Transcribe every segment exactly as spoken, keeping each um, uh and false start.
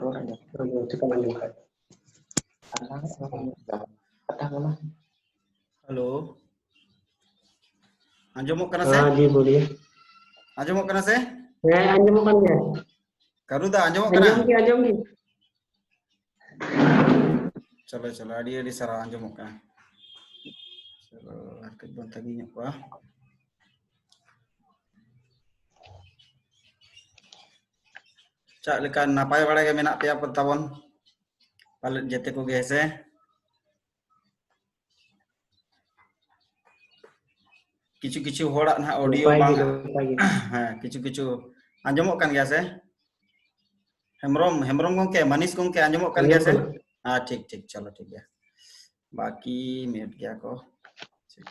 ᱨᱚᱲ ᱟᱸᱡᱚᱢ᱾ ᱟᱸᱡᱚᱢ, ᱪᱮᱠᱟᱢ ᱟᱸᱡᱚᱢ ᱠᱷᱟᱡ? ᱠᱟᱛᱷᱟ ᱠᱟᱱᱟ᱾ ᱦᱮᱞᱳ, ᱟᱸᱡᱚᱢᱚᱜ ᱠᱟᱱᱟ ᱥᱮ? हाँ जी, बोलिए। ᱟᱸᱡᱚᱢᱚᱜ ᱠᱟᱱᱟ ᱥᱮ? ᱦᱮᱸ, ᱟᱸᱡᱚᱢᱚᱜ ᱠᱟᱱ ᱜᱮᱭᱟ᱾ ᱠᱟᱹᱨᱩ ᱫᱟ, ᱟᱸᱡᱚᱢᱚᱜ ᱠᱟᱱᱟ? ᱟᱸᱡᱚᱢ ᱜᱮ, ᱟᱸᱡᱚᱢ ᱜᱮ᱾ ᱪᱚᱞᱚ ᱪᱚᱞᱚ, ᱟᱹᱰᱤ ᱟᱹᱰᱤ ᱥᱟᱨᱦᱟᱣ, ᱟᱸᱡᱚᱢᱚᱜ ᱠᱟᱱᱟ᱾ ᱪᱚᱞᱚ, ᱟᱨ ᱠᱟᱹᱡ ᱵᱚᱱ ᱛᱟᱺᱜᱤ ᱧᱚᱜ ᱠᱚᱣᱟ᱾ ᱪᱮᱫ ᱞᱮᱠᱟ, ᱱᱟᱯᱟᱭ ᱵᱟᱲᱟ ᱜᱮ ᱢᱮᱱᱟᱜ ᱯᱮᱭᱟ ᱯᱮ ᱛᱟᱵᱚᱱ ᱯᱟᱞᱮᱫ ᱡᱮᱛᱮ ᱠᱚᱜᱮ, ᱦᱮᱸ ᱥᱮ? ᱠᱤᱪᱷᱩ ᱠᱤᱪᱷᱩ ᱦᱚᱲᱟᱜ ᱱᱟᱦᱟᱜ ᱚᱰᱤᱭᱳ ᱱᱟᱯᱟᱭ ᱜᱮ, ᱵᱟᱝ, ᱱᱟᱯᱟᱭ ᱜᱮ᱾ ᱦᱮᱸ, ᱠᱤᱪᱷᱩ ᱠᱤᱪᱷᱩ ᱟᱸᱡᱚᱢᱚᱜ ᱠᱟᱱ ᱜᱮᱭᱟ ᱥᱮ? ᱦᱮᱢᱵᱨᱚᱢ, ᱦᱮᱢᱵᱨᱚᱢ ᱜᱚᱝᱠᱮ, ᱢᱟᱱᱤᱥ ᱜᱚᱝᱠᱮ, ᱟᱸᱡᱚᱢᱚᱜ ᱠᱟᱱ ᱜᱮᱭᱟ ᱟᱸᱡᱚᱢᱚᱜ ᱥᱮ? ᱠᱟᱱᱟ᱾ ᱦᱮᱸ, ᱴᱷᱤᱠ ᱴᱷᱤᱠ, ᱪᱚᱞᱚ, ᱴᱷᱤᱠ ᱜᱮᱭᱟ᱾ ᱵᱟᱠᱤ ᱢᱤᱭᱩᱴ ᱜᱮᱭᱟ ᱠᱚ᱾ ᱴᱷᱤᱠ᱾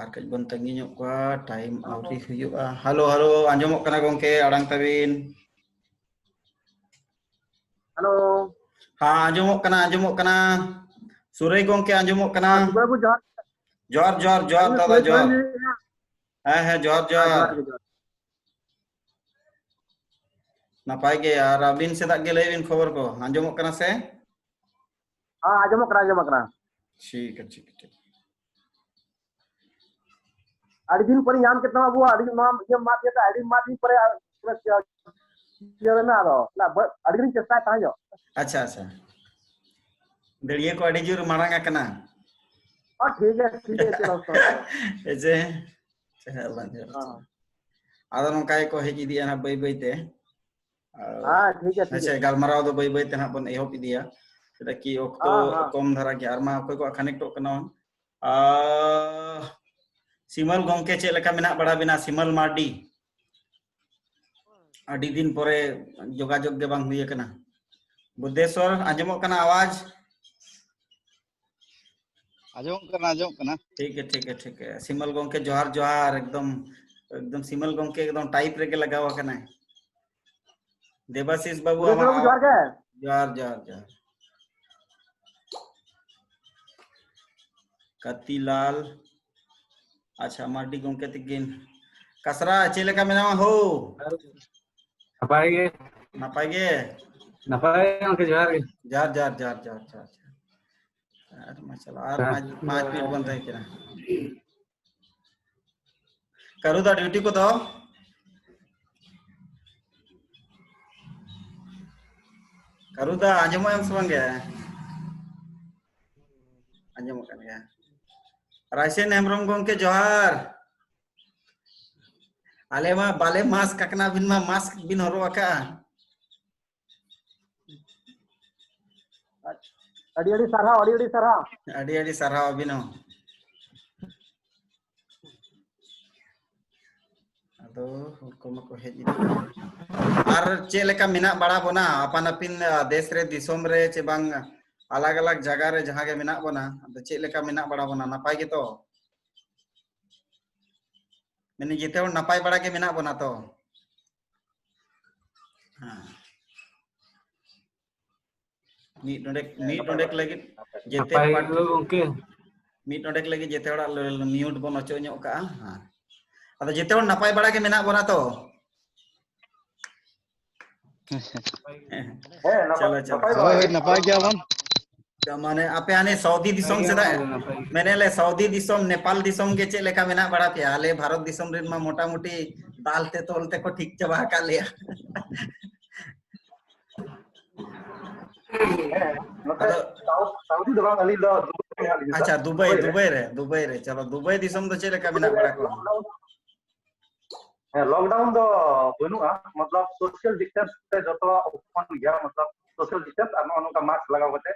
ᱟᱨ ᱠᱟᱹᱡ ᱵᱚᱱ ᱛᱟᱺᱜᱤ ᱧᱚᱜ ᱠᱚᱣᱟ, ᱴᱟᱭᱤᱢ ᱟᱹᱣᱨᱤ ᱦᱩᱭᱩᱜᱼᱟ᱾ ᱦᱮᱞᱳ, ᱦᱮᱞᱳ, ᱟᱸᱡᱚᱢᱚᱜ ᱠᱟᱱᱟ ᱜᱚᱝᱠᱮ ᱟᱲᱟᱝ ᱛᱟᱵᱤᱱ? ᱦᱮᱞᱳ᱾ ᱦᱮᱸ, ᱟᱸᱡᱚᱢᱚᱜ ᱠᱟᱱᱟ, ᱟᱸᱡᱚᱢᱚᱜ ᱠᱟᱱᱟ᱾ ᱥᱩᱨᱟᱹᱭ ᱜᱚᱝᱠᱮ, ᱟᱸᱡᱚᱢᱚᱜ ᱠᱟᱱᱟ? ᱦᱮᱸ, ᱥᱩᱨᱟᱹᱭ ᱵᱟᱹᱵᱩ, ᱡᱚᱦᱟᱨ᱾ ᱡᱚᱦᱟᱨ, ᱡᱚᱦᱟᱨ, ᱡᱚᱦᱟᱨ, ᱤᱧ ᱫᱟᱫᱟ, ᱥᱩᱨᱟᱹᱭ ᱡᱚᱦᱟᱨ᱾ ᱥᱚᱨᱮᱱ ᱞᱤᱧ ᱞᱟᱹᱭᱮᱫᱼᱟ᱾ ᱦᱮᱸ, ᱦᱮᱸ, ᱡᱚᱦᱟᱨ, ᱦᱮᱸ, ᱡᱚᱦᱟᱨ᱾ ᱡᱚᱦᱟᱨ ᱜᱮ, ᱡᱚᱦᱟᱨ᱾ ᱱᱟᱯᱟᱭ ᱜᱮ, ᱟᱨ ᱟᱹᱵᱤᱱ ᱥᱮᱫᱟᱜ ᱜᱮ ᱞᱟᱹᱭ ᱵᱤᱱ, ᱠᱷᱚᱵᱚᱨ ᱠᱚ ᱟᱸᱡᱚᱢᱚᱜ ᱠᱟᱱᱟ ᱥᱮ? ᱦᱮᱸ, ᱟᱸᱡᱚᱢᱚᱜ ᱠᱟᱱᱟ, ᱟᱸᱡᱚᱢᱚᱜ ᱠᱟᱱᱟ᱾ ᱴᱷᱤᱠ ᱟᱪᱷᱮ, ᱴᱷᱤᱠ ᱟᱪᱷᱮ᱾ ᱟᱹᱰᱤ ᱫᱤᱱ ᱯᱚᱨᱮᱧ ᱧᱟᱢ ᱠᱮᱫ ᱛᱟᱢᱟ ᱵᱟᱹᱵᱩ, ᱟᱹᱰᱤ ᱱᱚᱣᱟ ᱤᱭᱟᱹ ᱢᱟᱫ ᱤᱭᱟᱹ ᱛᱮ ᱟᱹᱰᱤ ᱢᱟᱫ ᱤᱧ ᱯᱚᱨᱮ ᱟᱨ ᱯᱩᱨᱟᱹ ᱤᱭᱟᱹ ᱨᱮᱱᱟᱜ ᱟᱫᱚ, ᱚᱱᱟ ᱵᱟᱹ-, ᱟᱹᱰᱤ ᱫᱤᱱ ᱪᱮᱥᱴᱟᱭ ᱛᱟᱦᱮᱸ ᱧᱚᱜ᱾ ᱟᱪᱪᱷᱟ, ᱟᱪᱪᱷᱟ᱾ ᱫᱟᱹᱲᱭᱟᱹ ᱠᱚ ᱟᱹᱰᱤ ᱡᱳᱨ ᱢᱟᱲᱟᱝ ᱟᱠᱟᱱᱟ᱾ ᱦᱚᱸ, ᱴᱷᱤᱠ ᱜᱮᱭᱟ, ᱴᱷᱤᱠ ᱜᱮᱭᱟ, ᱪᱮᱫ ᱦᱚᱸ ᱥᱚᱢᱚᱥᱥᱟ ᱵᱟᱝ᱾ ᱦᱮᱸ ᱥᱮ? ᱪᱮᱦᱨᱟ ᱵᱟᱝ ᱧᱮᱞᱚᱜ ᱦᱚᱸ᱾ ᱠᱟᱱᱟ᱾ ᱟᱫᱚ ᱱᱚᱝᱠᱟ ᱜᱮᱠᱚ ᱦᱮᱡ ᱤᱫᱤᱜᱼᱟ ᱱᱟᱦᱟᱜ ᱵᱟᱹᱭ ᱵᱟᱹᱭ ᱛᱮ᱾ ᱟᱨ ᱦᱮᱸ, ᱴᱷᱤᱠ ᱜᱮᱭᱟ, ᱴᱷᱤᱠ ᱦᱮᱸ ᱥᱮ, ᱜᱮᱭᱟ᱾ ᱜᱟᱞᱢᱟᱨᱟᱣ ᱫᱚ ᱵᱟᱹᱭ ᱵᱟᱹᱭ ᱛᱮ ᱱᱟᱦᱟᱜ ᱵᱚᱱ ᱮᱦᱚᱵ ᱤᱫᱤᱭᱟ᱾ ᱪᱮᱫᱟᱜ ᱠᱤ ᱚᱠᱛᱚ ᱦᱮᱸ, ᱦᱮᱸ᱾ ᱠᱚᱢ ᱫᱷᱟᱨᱟ ᱜᱮᱭᱟ, ᱟᱨ ᱢᱟ ᱚᱠᱚᱭ ᱠᱚᱣᱟᱜ ᱠᱟᱱᱮᱠᱴᱚᱜ ᱠᱟᱱᱟ᱾ ᱟᱨ ᱥᱤᱢᱟᱹᱞ ᱜᱚᱝᱠᱮ, ᱪᱮᱫ ᱞᱮᱠᱟ ᱢᱮᱱᱟᱜ ᱵᱟᱲᱟ ᱵᱤᱱᱟ? ᱥᱤᱢᱟᱹᱞ ᱢᱟᱨᱰᱤ, ᱟᱹᱰᱤ ᱫᱤᱱ ᱯᱚᱨᱮ ᱡᱳᱜᱟᱡᱳᱜᱽ ᱜᱮ ᱵᱟᱝ ᱦᱩᱭ ᱟᱠᱟᱱᱟ᱾ ᱵᱩᱫᱷᱮᱥᱣᱚᱨ, ᱟᱸᱡᱚᱢᱚᱜ ᱠᱟᱱᱟ ᱟᱣᱟᱡ? ᱟᱸᱡᱚᱢᱚᱜ ᱠᱟᱱᱟ, ᱟᱸᱡᱚᱢᱚᱜ ᱠᱟᱱᱟ᱾ ᱴᱷᱤᱠ ᱜᱮ, ᱴᱷᱤᱠ ᱜᱮ, ᱴᱷᱤᱠ ᱜᱮ᱾ ᱥᱤᱢᱟᱹᱞ ᱜᱚᱝᱠᱮ, ᱡᱚᱦᱟᱨ, ᱡᱚᱦᱟᱨ᱾ ᱮᱠᱫᱚᱢ, ᱮᱠᱫᱚᱢ ᱥᱤᱢᱟᱹᱞ ᱜᱚᱝᱠᱮ ᱮᱠᱫᱚᱢ ᱴᱟᱭᱤᱯ ᱨᱮᱜᱮ ᱞᱟᱜᱟᱣ ᱟᱠᱟᱱᱟᱭ᱾ ᱫᱮᱵᱟᱥᱤᱥ ᱵᱟᱹᱵᱩ, ᱵᱩᱫᱷᱮᱥᱣᱚᱨ ᱟᱢᱟᱜ ᱵᱟᱹᱵᱩ, ᱡᱚᱦᱟᱨ ᱜᱮ᱾ ᱡᱚᱦᱟᱨ, ᱡᱚᱦᱟᱨ, ᱡᱚᱦᱟᱨ᱾ ᱠᱟᱹᱛᱤᱞᱟᱞ, ᱟᱪᱪᱷᱟ, ᱢᱟᱨᱰᱤ ᱜᱚᱢᱠᱮ ᱛᱤᱠᱤᱱ᱾ ᱠᱟᱥᱨᱟ, ᱪᱮᱫ ᱞᱮᱠᱟ ᱢᱮᱱᱟᱢᱟ ᱦᱳ? ᱱᱟᱯᱟᱭ ᱜᱮ᱾ ᱱᱟᱯᱟᱭ ᱜᱮ? ᱱᱟᱯᱟᱭ ᱜᱮ ᱜᱚᱢᱠᱮ, ᱡᱚᱦᱟᱨ ᱜᱮ᱾ ᱡᱚᱦᱟᱨ, ᱡᱚᱦᱟᱨ, ᱡᱚᱦᱟᱨ, ᱡᱚᱦᱟᱨ, ᱡᱚᱦᱟᱨ᱾ ᱟᱨ ᱢᱟ ᱪᱟᱞᱟᱜ, ᱟᱨ ᱦᱮᱸ᱾ ᱯᱟᱸᱪ, ᱯᱟᱸᱪ ᱢᱤᱱᱤᱴ ᱵᱚᱱ ᱛᱟᱦᱮᱸ ᱠᱟᱱᱟ᱾ ᱠᱟᱹᱨᱩ ᱫᱟ ᱰᱤᱭᱩᱴᱤ ᱠᱚᱫᱚ? ᱠᱟᱹᱨᱩ ᱫᱟ, ᱟᱸᱡᱚᱢᱚᱜ ᱮᱢ ᱥᱮ ᱵᱟᱝ ᱜᱮ? ᱟᱸᱡᱚᱢᱚᱜ ᱠᱟᱱ ᱜᱮᱭᱟ᱾ ᱨᱟᱭᱥᱮᱱ ᱦᱮᱢᱵᱨᱚᱢ ᱜᱚᱢᱠᱮ, ᱡᱚᱦᱟᱨ᱾ ᱟᱞᱮ ᱢᱟ ᱵᱟᱞᱮ ᱢᱟᱥᱠ ᱟᱠᱟᱱᱟ, ᱟᱹᱵᱤᱱ ᱢᱟ ᱢᱟᱥᱠ ᱵᱤᱱ ᱦᱚᱨᱚᱜ ᱟᱠᱟᱜᱼᱟ᱾ ᱟᱹᱰᱤ ᱟᱹᱰᱤ ᱥᱟᱨᱦᱟᱣ, ᱟᱹᱰᱤ ᱟᱹᱰᱤ ᱥᱟᱨᱦᱟᱣ᱾ ᱟᱹᱰᱤ ᱟᱹᱰᱤ ᱥᱟᱨᱦᱟᱣ ᱟᱹᱵᱤᱱ ᱦᱚᱸ᱾ ᱟᱫᱚ ᱦᱚᱲ ᱠᱚ ᱢᱟᱠᱚ ᱦᱮᱡ ᱤᱫᱤᱜ ᱠᱟᱱᱟ᱾ ᱟᱨ ᱪᱮᱫ ᱞᱮᱠᱟ ᱢᱮᱱᱟᱜ ᱵᱟᱲᱟ ᱵᱚᱱᱟ? ᱟᱯᱟᱱ ᱟᱹᱯᱤᱱ, ᱟ, ᱫᱮᱥ ᱨᱮ, ᱫᱤᱥᱚᱢ ᱨᱮ, ᱪᱮ ᱵᱟᱝ ᱟᱞᱟᱜᱽ ᱟᱞᱟᱜᱽ ᱡᱟᱭᱜᱟ ᱨᱮ ᱡᱟᱦᱟᱸ ᱜᱮ ᱢᱮᱱᱟᱜ ᱵᱚᱱᱟ, ᱟᱫᱚ ᱪᱮᱫ ᱞᱮᱠᱟ ᱢᱮᱱᱟᱜ ᱵᱟᱲᱟ ᱵᱚᱱᱟ? ᱱᱟᱯᱟᱭ ᱜᱮᱛᱚ? ᱢᱮᱱᱫᱟᱹᱧ, ᱡᱮᱛᱮ ᱦᱚᱲ ᱱᱟᱯᱟᱭ ᱵᱟᱲᱟ ᱜᱮ ᱢᱮᱱᱟᱜ ᱵᱚᱱᱟ ᱛᱚ? ᱦᱮᱸ᱾ ᱢᱤᱫ ᱰᱚᱸᱰᱮᱠ, ᱢᱤᱫ ᱰᱚᱸᱰᱮᱠ ᱞᱟᱹᱜᱤᱫ ᱡᱮᱛᱮ ᱱᱟᱯᱟᱭ ᱯᱟᱴ-, ᱜᱮ ᱜᱚᱝᱠᱮ᱾ ᱢᱤᱫ ᱰᱚᱸᱰᱮᱠ ᱞᱟᱹᱜᱤᱫ ᱡᱮᱛᱮ ᱦᱚᱲᱟᱜ ᱞ-, ᱢᱤᱭᱩᱴ ᱵᱚᱱ ᱚᱪᱚ ᱧᱚᱜ ᱠᱟᱜᱼᱟ᱾ ᱦᱮᱸ᱾ ᱟᱫᱚ ᱡᱮᱛᱮ ᱦᱚᱲ ᱱᱟᱯᱟᱭ ᱵᱟᱲᱟ ᱜᱮ ᱢᱮᱱᱟᱜ ᱵᱚᱱᱟ ᱛᱚ? ᱦᱮᱸ, ᱪᱚᱞᱚ, ᱱᱟᱯᱟᱭ, ᱪᱚᱞᱚ, ᱱᱟᱯᱟᱭ ᱪᱚᱞᱚ᱾ ᱵᱟᱲᱟ ᱦᱳᱭ, ᱜᱮ᱾ ᱱᱟᱯᱟᱭ ᱜᱮᱭᱟ ᱵᱚᱱ᱾ ᱢᱟᱱᱮ ᱟᱯᱮ ᱦᱟᱱᱮ ᱥᱟᱣᱫᱤ ᱫᱤᱥᱚᱢ ᱱᱟᱯᱟᱭ ᱜᱮ ᱥᱮᱫᱟᱜ, ᱢᱮᱱᱟᱜ ᱞᱮ ᱱᱟᱯᱟᱭ ᱜᱮ᱾ ᱢᱮᱱᱮ ᱞᱮ ᱥᱟᱣᱫᱤ ᱫᱤᱥᱚᱢ, ᱱᱮᱯᱟᱞ ᱫᱤᱥᱚᱢ ᱜᱮ ᱪᱮᱫ ᱞᱮᱠᱟ ᱢᱮᱱᱟᱜ ᱵᱟᱲᱟ ᱯᱮᱭᱟ? ᱟᱞᱮ ᱵᱷᱟᱨᱚᱛ ᱫᱤᱥᱚᱢ ᱨᱮᱱ ᱢᱟ ᱢᱚᱴᱟᱢᱩᱴᱤ ᱫᱟᱞ ᱛᱮ ᱛᱚᱞ ᱛᱮᱠᱚ ᱴᱷᱤᱠ ᱪᱟᱵᱟ ᱟᱠᱟᱫ ᱞᱮᱭᱟ᱾ ᱦᱮᱸ, ᱱᱚᱛᱮ ᱟᱫᱚ ᱥᱟᱣᱩᱛ, ᱥᱟᱣᱩᱫᱤ ᱫᱚ ᱵᱟᱝ, ᱟᱹᱞᱤᱧ ᱫᱚ ᱫᱩᱵᱟᱭ ᱨᱮ ᱦᱮᱱᱟᱜ ᱞᱤᱧᱟ᱾ ᱟᱪᱪᱷᱟ, ᱫᱩᱵᱟᱭ, ᱫᱩᱵᱟᱭ ᱨᱮ᱾ ᱫᱩᱵᱟᱭ ᱨᱮ, ᱫᱩᱵᱟᱭ ᱨᱮ᱾ ᱪᱚᱞᱚ, ᱫᱩᱵᱟᱭ ᱫᱤᱥᱚᱢ ᱫᱚ ᱪᱮᱫ ᱞᱮᱠᱟ ᱢᱮᱱᱟᱜ ᱵᱟᱲᱟ ᱠᱚᱣᱟ? ᱦᱮᱸ, lockdown ᱫᱚ ᱵᱟᱹᱱᱩᱜᱼᱟ, ᱢᱚᱛᱞᱚᱵ social distance ᱛᱮ ᱡᱚᱛᱚᱣᱟᱜ open ᱜᱮᱭᱟ, ᱢᱚᱛᱞᱚᱵ social distance ᱟᱨ ᱱᱚᱜᱼᱚ ᱱᱚᱝᱠᱟ mask ᱞᱟᱜᱟᱣ ᱠᱟᱛᱮ,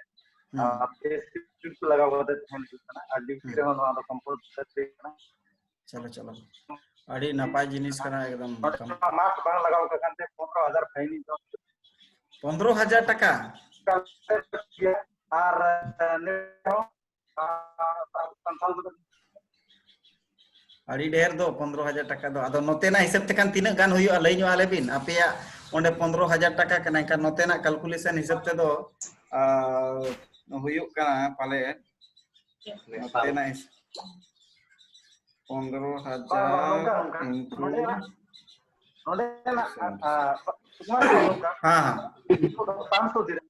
ᱦᱩᱸ᱾ ᱟᱨ face shield ᱞᱟᱜᱟᱣ ᱠᱟᱛᱮ ᱛᱟᱦᱮᱱ ᱦᱩᱭᱩᱜ ᱠᱟᱱᱟ, ᱟᱨ duty ᱦᱩᱸ᱾ ᱨᱮᱦᱚᱸ ᱱᱚᱣᱟ ᱫᱚ compulsory ᱠᱟᱱᱟ᱾ ᱪᱚᱞᱚ, ᱪᱚᱞᱚ, ᱟᱹᱰᱤ ᱱᱟᱯᱟᱭ ᱡᱤᱱᱤᱥ ᱠᱟᱱᱟ ᱮᱠᱫᱚᱢ᱾ ᱱᱚᱰᱮ ᱠᱟᱢ- ᱢᱟ mask ᱵᱟᱝ ᱞᱟᱜᱟᱣ ᱠᱟᱜ ᱠᱷᱟᱱ ᱛᱮ ᱯᱚᱱᱨᱚ ᱦᱟᱡᱟᱨ fine ᱤᱧ ᱡᱚᱢ ᱯᱚᱱᱨᱚ ᱦᱟᱡᱟᱨ ᱴᱟᱠᱟ? ᱟᱨ ᱱᱤᱛ ᱦᱚᱸ, ᱟᱨ ᱥᱟᱱᱛᱟᱲ ᱠᱚᱫᱚ ᱟᱹᱰᱤ ᱰᱷᱮᱨ ᱫᱚ ᱯᱚᱱᱫᱽᱨᱚ ᱦᱟᱡᱟᱨ ᱴᱟᱠᱟ ᱫᱚ᱾ ᱟᱫᱚ ᱱᱚᱛᱮᱱᱟᱜ ᱦᱤᱥᱟᱹᱵ ᱛᱮᱠᱷᱟᱱ ᱛᱤᱱᱟᱹᱜ ᱜᱟᱱ ᱦᱩᱭᱩᱜᱼᱟ, ᱞᱟᱹᱭ ᱧᱚᱜ ᱟᱞᱮ ᱵᱤᱱ᱾ ᱟᱯᱮᱭᱟᱜ ᱚᱸᱰᱮ ᱯᱚᱱᱫᱽᱨᱚ ᱦᱟᱡᱟᱨ ᱴᱟᱠᱟ ᱠᱟᱱᱟ, ᱮᱱᱠᱷᱟᱱ ᱱᱚᱛᱮᱱᱟᱜ calculation ᱦᱤᱥᱟᱹᱵ ᱛᱮᱫᱚ, ᱟᱨ, ᱦᱩᱭᱩᱜ ᱠᱟᱱᱟ ᱯᱟᱞᱮ ᱱᱚᱛᱮᱱᱟᱜ ᱦᱤᱥᱟᱹᱵ ᱯᱚᱱᱫᱽᱨᱚ ᱦᱟᱡᱟᱨ ᱵᱟᱝ, ᱵᱟᱝ, ᱱᱚᱝᱠᱟ, ᱱᱚᱝᱠᱟ᱾ into ᱱᱚᱸᱰᱮᱱᱟᱜ, ᱱᱚᱸᱰᱮᱱᱟᱜ, ᱟᱪᱪᱷᱟ, ᱟ, ᱟ, ᱱᱚᱝᱠᱟ᱾ ᱦᱮᱸ, ᱦᱮᱸ᱾ ᱯᱟᱸᱪᱥᱚ ᱫᱤᱨᱦᱟᱢ᱾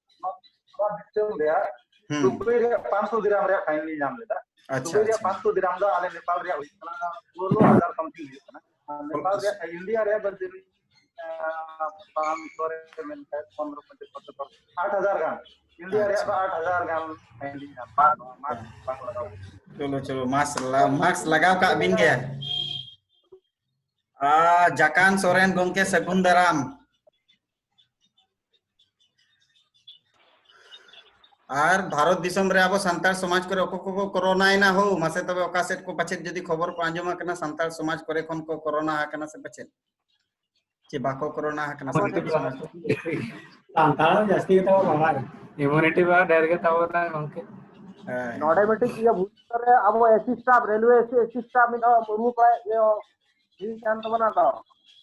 ᱱᱚᱣᱟ ᱫᱤᱥᱚᱢ ᱨᱮᱭᱟᱜ ᱦᱩᱸ᱾ ᱫᱩᱵᱟᱭ ᱨᱮᱭᱟᱜ ᱯᱟᱸᱪᱥᱚ ᱫᱤᱨᱦᱟᱢ ᱨᱮᱭᱟᱜ fine ᱞᱤᱧ ᱧᱟᱢ ᱞᱮᱫᱟ᱾ ᱟᱪᱪᱷᱟ, ᱫᱩᱵᱟᱭ ᱨᱮᱭᱟᱜ ᱟᱪᱪᱷᱟ᱾ ᱯᱟᱸᱪᱥᱚ ᱫᱤᱨᱦᱟᱢ ᱫᱚ ᱟᱞᱮ ᱱᱮᱯᱟᱞ ᱨᱮᱭᱟᱜ ᱦᱩᱭᱩᱜ ᱠᱟᱱᱟ ᱥᱳᱞᱳ ᱦᱟᱡᱟᱨ something ᱦᱩᱭᱩᱜ ᱠᱟᱱᱟ᱾ ᱟᱨ ᱱᱮᱯᱟᱞ ᱨᱮᱭᱟᱜ, ᱤᱱᱰᱤᱭᱟ ᱨᱮᱭᱟᱜ ᱵᱟᱹᱞᱛᱤ, ᱟᱸ, ᱯᱟᱸᱪᱥᱚ ᱨᱮ ᱢᱮᱱᱠᱷᱟᱱ ᱯᱚᱱᱨᱚ, ᱯᱚᱸᱪᱤᱥ, ᱥᱚᱛᱨᱚ, ᱟᱴ ᱦᱟᱡᱟᱨ ᱜᱟᱱ᱾ ᱤᱱᱰᱤᱭᱟ ᱨᱮᱭᱟᱜ ᱫᱚ ᱟᱪᱪᱷᱟ᱾ ᱟᱴ ᱦᱟᱡᱟᱨ ᱜᱟᱱ fine ᱞᱤᱧ ᱧᱟᱢ ᱞᱮᱫᱟ᱾ ᱱᱚᱣᱟ mask ᱵᱟᱝ ᱞᱟᱜᱟᱣ᱾ ᱪᱚᱞᱚ, ᱪᱚᱞᱚ, mask ᱞᱟ-, mask ᱞᱟᱜᱟᱣ ᱠᱟᱜ ᱵᱤᱱ ᱜᱮ᱾ ᱟ, ᱡᱟᱠᱟᱱ ᱥᱚᱨᱮᱱ ᱜᱚᱢᱠᱮ, ᱥᱟᱹᱜᱩᱱ ᱫᱟᱨᱟᱢ᱾ ᱟᱨ ᱵᱷᱟᱨᱚᱛ ᱫᱤᱥᱚᱢ ᱨᱮ ᱟᱵᱚ ᱥᱟᱱᱛᱟᱲ ᱥᱚᱢᱟᱡᱽ ᱠᱚᱨᱮ ᱚᱠᱚᱭ ᱠᱚᱠᱚ ᱠᱚᱨᱳᱱᱟᱭᱮᱱᱟ ᱦᱳ? ᱢᱟᱥᱮ ᱛᱚᱵᱮ ᱚᱠᱟ ᱥᱮᱫ ᱠᱚ ᱯᱟᱪᱮᱫ ᱡᱩᱫᱤ ᱠᱷᱚᱵᱚᱨ ᱠᱚ ᱟᱸᱡᱚᱢ ᱟᱠᱟᱱᱟ, ᱥᱟᱱᱛᱟᱲ ᱥᱚᱢᱟᱡᱽ ᱠᱚᱨᱮ ᱠᱷᱚᱱ ᱠᱚ ᱠᱚᱨᱳᱱᱟ ᱟᱠᱟᱱᱟ ᱥᱮ ᱯᱟᱪᱮᱫ? ᱪᱮ ᱵᱟᱠᱚ ᱠᱚᱨᱳᱱᱟ ᱟᱠᱟᱱᱟ ᱟᱵᱚ ᱥᱟᱱᱛᱟᱲ ᱥᱚᱢᱟᱡᱽ ᱠᱚ? ᱥᱟᱱᱛᱟᱲ ᱡᱟᱹᱥᱛᱤ ᱜᱮᱛᱟ ᱵᱚᱱ ᱵᱟᱵᱟ ᱨᱮ᱾ Immunity power ᱰᱷᱮᱨ ᱜᱮ ᱛᱟᱵᱚᱱᱟ ᱜᱚᱝᱠᱮ᱾ ᱦᱮᱸ᱾ ᱱᱚᱰᱮ ᱢᱤᱫᱴᱤᱡ ᱤᱭᱟᱹ ᱵᱷᱩᱞ ᱨᱮ ᱟᱵᱚ AC staff, railway AC staff ᱢᱤᱫ ᱦᱚᱲ ᱢᱩᱨᱢᱩ ᱠᱚᱲᱟ ᱤᱭᱟᱹ ᱦᱩᱭ ᱠᱟᱱ ᱛᱟᱵᱚᱱᱟ ᱛᱚ᱾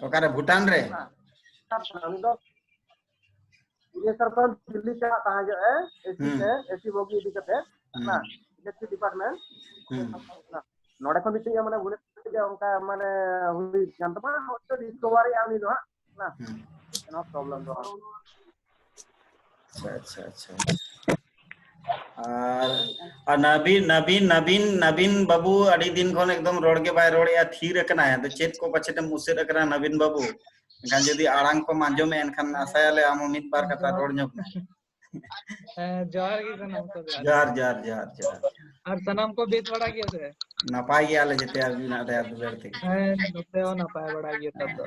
ᱚᱠᱟᱨᱮ, ᱵᱷᱩᱴᱟᱱ ᱨᱮ? ᱦᱮᱸ᱾ ᱩᱱᱤ ᱫᱚ ᱤᱭᱟᱹ ᱥᱚᱨᱠᱟᱨ ᱫᱤᱞᱞᱤ ᱪᱟᱞᱟᱜ ᱛᱟᱦᱮᱸ ᱡᱚᱜ ᱮ, AC ᱦᱩᱸ᱾ ᱛᱮ, AC ᱵᱚᱜᱤ ᱤᱫᱤ ᱠᱟᱛᱮ, ᱦᱩᱸ᱾ ᱚᱱᱟ electric department᱾ ᱦᱩᱸ᱾ ᱱᱚᱰᱮ ᱠᱷᱚᱱ ᱢᱤᱫᱴᱤᱡ ᱢᱟᱱᱮ ᱵᱷᱩᱞ ᱜᱮ ᱚᱱᱠᱟ ᱢᱟᱱᱮ ᱦᱩᱭ ᱠᱟᱱ ᱛᱟᱢᱟ, ᱦᱚᱭᱛᱳ discover ᱮᱜᱼᱟ ᱩᱱᱤ ᱫᱚ ᱦᱟᱸᱜ, ᱦᱮᱸ᱾ ᱦᱩᱸ᱾ ᱠᱳᱱᱳ problem ᱫᱚ ᱵᱟᱝ᱾ ᱟᱪᱪᱷᱟ, ᱟᱪᱪᱷᱟ, ᱟᱪᱪᱷᱟ᱾ ᱟᱨ, ᱟᱨ ᱱᱟᱵᱤᱱ, ᱱᱟᱵᱤᱱ, ᱱᱟᱵᱤᱱ, ᱱᱟᱵᱤᱱ ᱵᱟᱹᱵᱩ ᱟᱹᱰᱤ ᱫᱤᱱ ᱠᱷᱚᱱ ᱮᱠᱫᱚᱢ ᱨᱚᱲ ᱜᱮ ᱵᱟᱭ ᱨᱚᱲᱮᱜᱼᱟ, ᱛᱷᱤᱨ ᱟᱠᱟᱱᱟᱭ᱾ ᱟᱫᱚ ᱪᱮᱫ ᱠᱚ ᱯᱟᱪᱮᱫ ᱮᱢ ᱩᱥᱟᱹᱫ ᱟᱠᱟᱱᱟ ᱱᱟᱵᱤᱱ ᱵᱟᱹᱵᱩ? ᱮᱱᱠᱷᱟᱱ ᱡᱩᱫᱤ ᱟᱲᱟᱝ ᱠᱚᱢ ᱟᱸᱡᱚᱢᱮᱫᱼᱟ, ᱮᱱᱠᱷᱟᱱ ᱟᱥᱟᱭᱟᱞᱮ ᱟᱢ ᱦᱚᱸ ᱢᱤᱫ ᱵᱟᱨ ᱠᱟᱛᱷᱟ ᱡᱚᱦᱟᱨ᱾ ᱨᱚᱲ ᱧᱚᱜ ᱢᱮ᱾ ᱦᱮᱸ, ᱡᱚᱦᱟᱨ ᱜᱮ ᱥᱟᱱᱟᱢ ᱠᱚ, ᱡᱚᱦᱟᱨ᱾ ᱡᱚᱦᱟᱨ, ᱡᱚᱦᱟᱨ, ᱡᱚᱦᱟᱨ, ᱡᱚᱦᱟᱨ᱾ ᱟᱨ ᱥᱟᱱᱟᱢ ᱠᱚ ᱵᱮᱥ ᱵᱟᱲᱟ ᱜᱮᱭᱟ ᱥᱮ? ᱱᱟᱯᱟᱭ ᱜᱮᱭᱟᱞᱮ ᱡᱮᱛᱮ ᱟᱹᱵᱤᱱᱟᱜ ᱫᱟᱭᱟ ᱫᱩᱞᱟᱹᱲ ᱛᱮᱜᱮ᱾ ᱦᱮᱸ, ᱱᱚᱛᱮ ᱦᱚᱸ ᱱᱟᱯᱟᱭ ᱵᱟᱲᱟ ᱜᱮᱭᱟ ᱱᱮᱛᱟᱨ ᱫᱚ᱾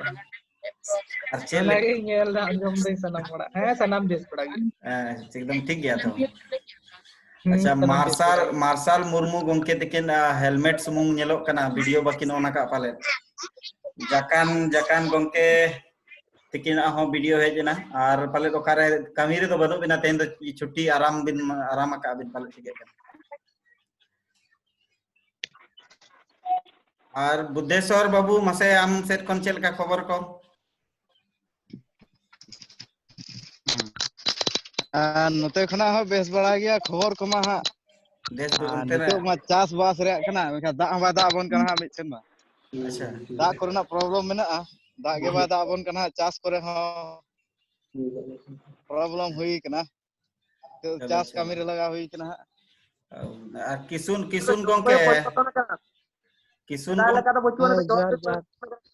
ᱟᱨ ᱪᱮᱫ ᱞᱮᱠᱟ? ᱚᱱᱟᱜᱮ ᱧᱮᱞ ᱫᱟ, ᱟᱸᱡᱚᱢ ᱫᱟᱹᱧ ᱥᱟᱱᱟᱢ ᱦᱚᱲᱟᱜ᱾ ᱦᱮᱸ, ᱥᱟᱱᱟᱢ ᱵᱮᱥ ᱵᱟᱲᱟ ᱜᱮ᱾ ᱦᱮᱸ, ᱮᱠᱫᱚᱢ ᱴᱷᱤᱠ ᱜᱮᱭᱟ ᱛᱚ᱾ ᱦᱩᱸ, ᱟᱪᱪᱷᱟ, ᱥᱟᱱᱟᱢ ᱵᱮᱥ ᱢᱟᱨᱥᱟᱞ, ᱵᱟᱲᱟ ᱜᱮ᱾ ᱢᱟᱨᱥᱟᱞ ᱢᱩᱨᱢᱩ ᱜᱚᱢᱠᱮ ᱛᱤᱠᱤᱱ, ᱟ, helmet ᱥᱩᱢᱩᱝ ᱧᱮᱞᱚᱜ ᱠᱟᱱᱟ, video ᱵᱟᱹᱠᱤᱱ on ᱟᱠᱟᱫ ᱯᱟᱞᱮᱫ᱾ ᱡᱟᱠᱟᱱ, ᱡᱟᱠᱟᱱ ᱜᱚᱢᱠᱮ ᱛᱤᱠᱤᱱᱟᱜ ᱦᱚᱸ video ᱦᱮᱡ ᱮᱱᱟ, ᱟᱨ ᱯᱟᱞᱮᱫ ᱚᱠᱟᱨᱮ ᱠᱟᱹᱢᱤ ᱨᱮᱫᱚ ᱵᱟᱹᱱᱩᱜ ᱵᱤᱱᱟ, ᱛᱮᱦᱮᱧ ᱫᱚ ᱪᱷᱩᱴᱤ ᱟᱨᱟᱢ ᱵᱤᱱ, ᱟᱨᱟᱢ ᱟᱠᱟᱫ ᱵᱤᱱ ᱯᱟᱞᱮᱫ, ᱴᱷᱤᱠᱟᱹᱜ ᱠᱟᱱᱟ᱾ ᱟᱨ ᱵᱩᱫᱷᱮᱥᱣᱚᱨ ᱵᱟᱹᱵᱩ, ᱢᱟᱥᱮ ᱟᱢ ᱥᱮᱫ ᱠᱷᱚᱱ ᱪᱮᱫ ᱞᱮᱠᱟ ᱠᱷᱚᱵᱚᱨ ᱠᱚ? ᱟᱨ ᱱᱚᱛᱮ ᱠᱷᱚᱱᱟᱜ ᱦᱚᱸ ᱵᱮᱥ ᱵᱟᱲᱟ ᱜᱮᱭᱟ, ᱠᱷᱚᱵᱚᱨ ᱠᱚᱢᱟ ᱦᱟᱸᱜ᱾ ᱵᱮᱥ ᱫᱚ ᱟᱨ ᱚᱱᱛᱮ ᱨᱮ ᱱᱤᱛᱚᱜ ᱢᱟ ᱪᱟᱥᱵᱟᱥ ᱨᱮᱭᱟᱜ ᱠᱟᱱᱟ, ᱢᱮᱱᱠᱷᱟᱱ ᱫᱟᱜ ᱦᱚᱸ ᱵᱟᱭ ᱫᱟᱜ ᱟᱵᱚᱱ ᱠᱟᱱᱟ ᱦᱟᱸᱜ ᱢᱤᱫ ᱥᱮᱨᱢᱟ᱾ ᱟᱪᱪᱷᱟ᱾ ᱫᱟᱜ ᱠᱚᱨᱮᱱᱟᱜ ᱯᱨᱚᱵᱞᱮᱢ ᱢᱮᱱᱟᱜᱼᱟ, ᱫᱟᱜ ᱜᱮ ᱵᱟᱭ ᱫᱟᱜ ᱟᱵᱚᱱ ᱠᱟᱱᱟ ᱦᱟᱸᱜ, ᱪᱟᱥ ᱠᱚᱨᱮ ᱦᱚᱸ ᱯᱨᱚᱵᱞᱮᱢ ᱦᱩᱭ ᱠᱟᱱᱟ᱾ ᱱᱤᱛᱚᱜ ᱪᱚᱞᱚ, ᱪᱟᱥ ᱪᱚᱞᱚ᱾ ᱠᱟᱹᱢᱤ ᱨᱮ ᱞᱟᱜᱟᱣ ᱦᱩᱭ ᱠᱟᱱᱟ ᱦᱟᱸᱜ᱾ ᱟᱨ ᱠᱤᱥᱩᱱ, ᱠᱤᱥᱩᱱ ᱜᱚᱝᱠᱮ, ᱠᱤᱥᱩᱱ ᱥᱮᱫᱟᱭ ᱜᱚᱝ-, ᱞᱮᱠᱟ ᱫᱚ ᱵᱟᱹᱪᱩᱜ ᱟᱱᱟ᱾ ᱦᱳᱭ, ᱡᱚᱦᱟᱨ, ᱡᱚᱦᱟᱨ,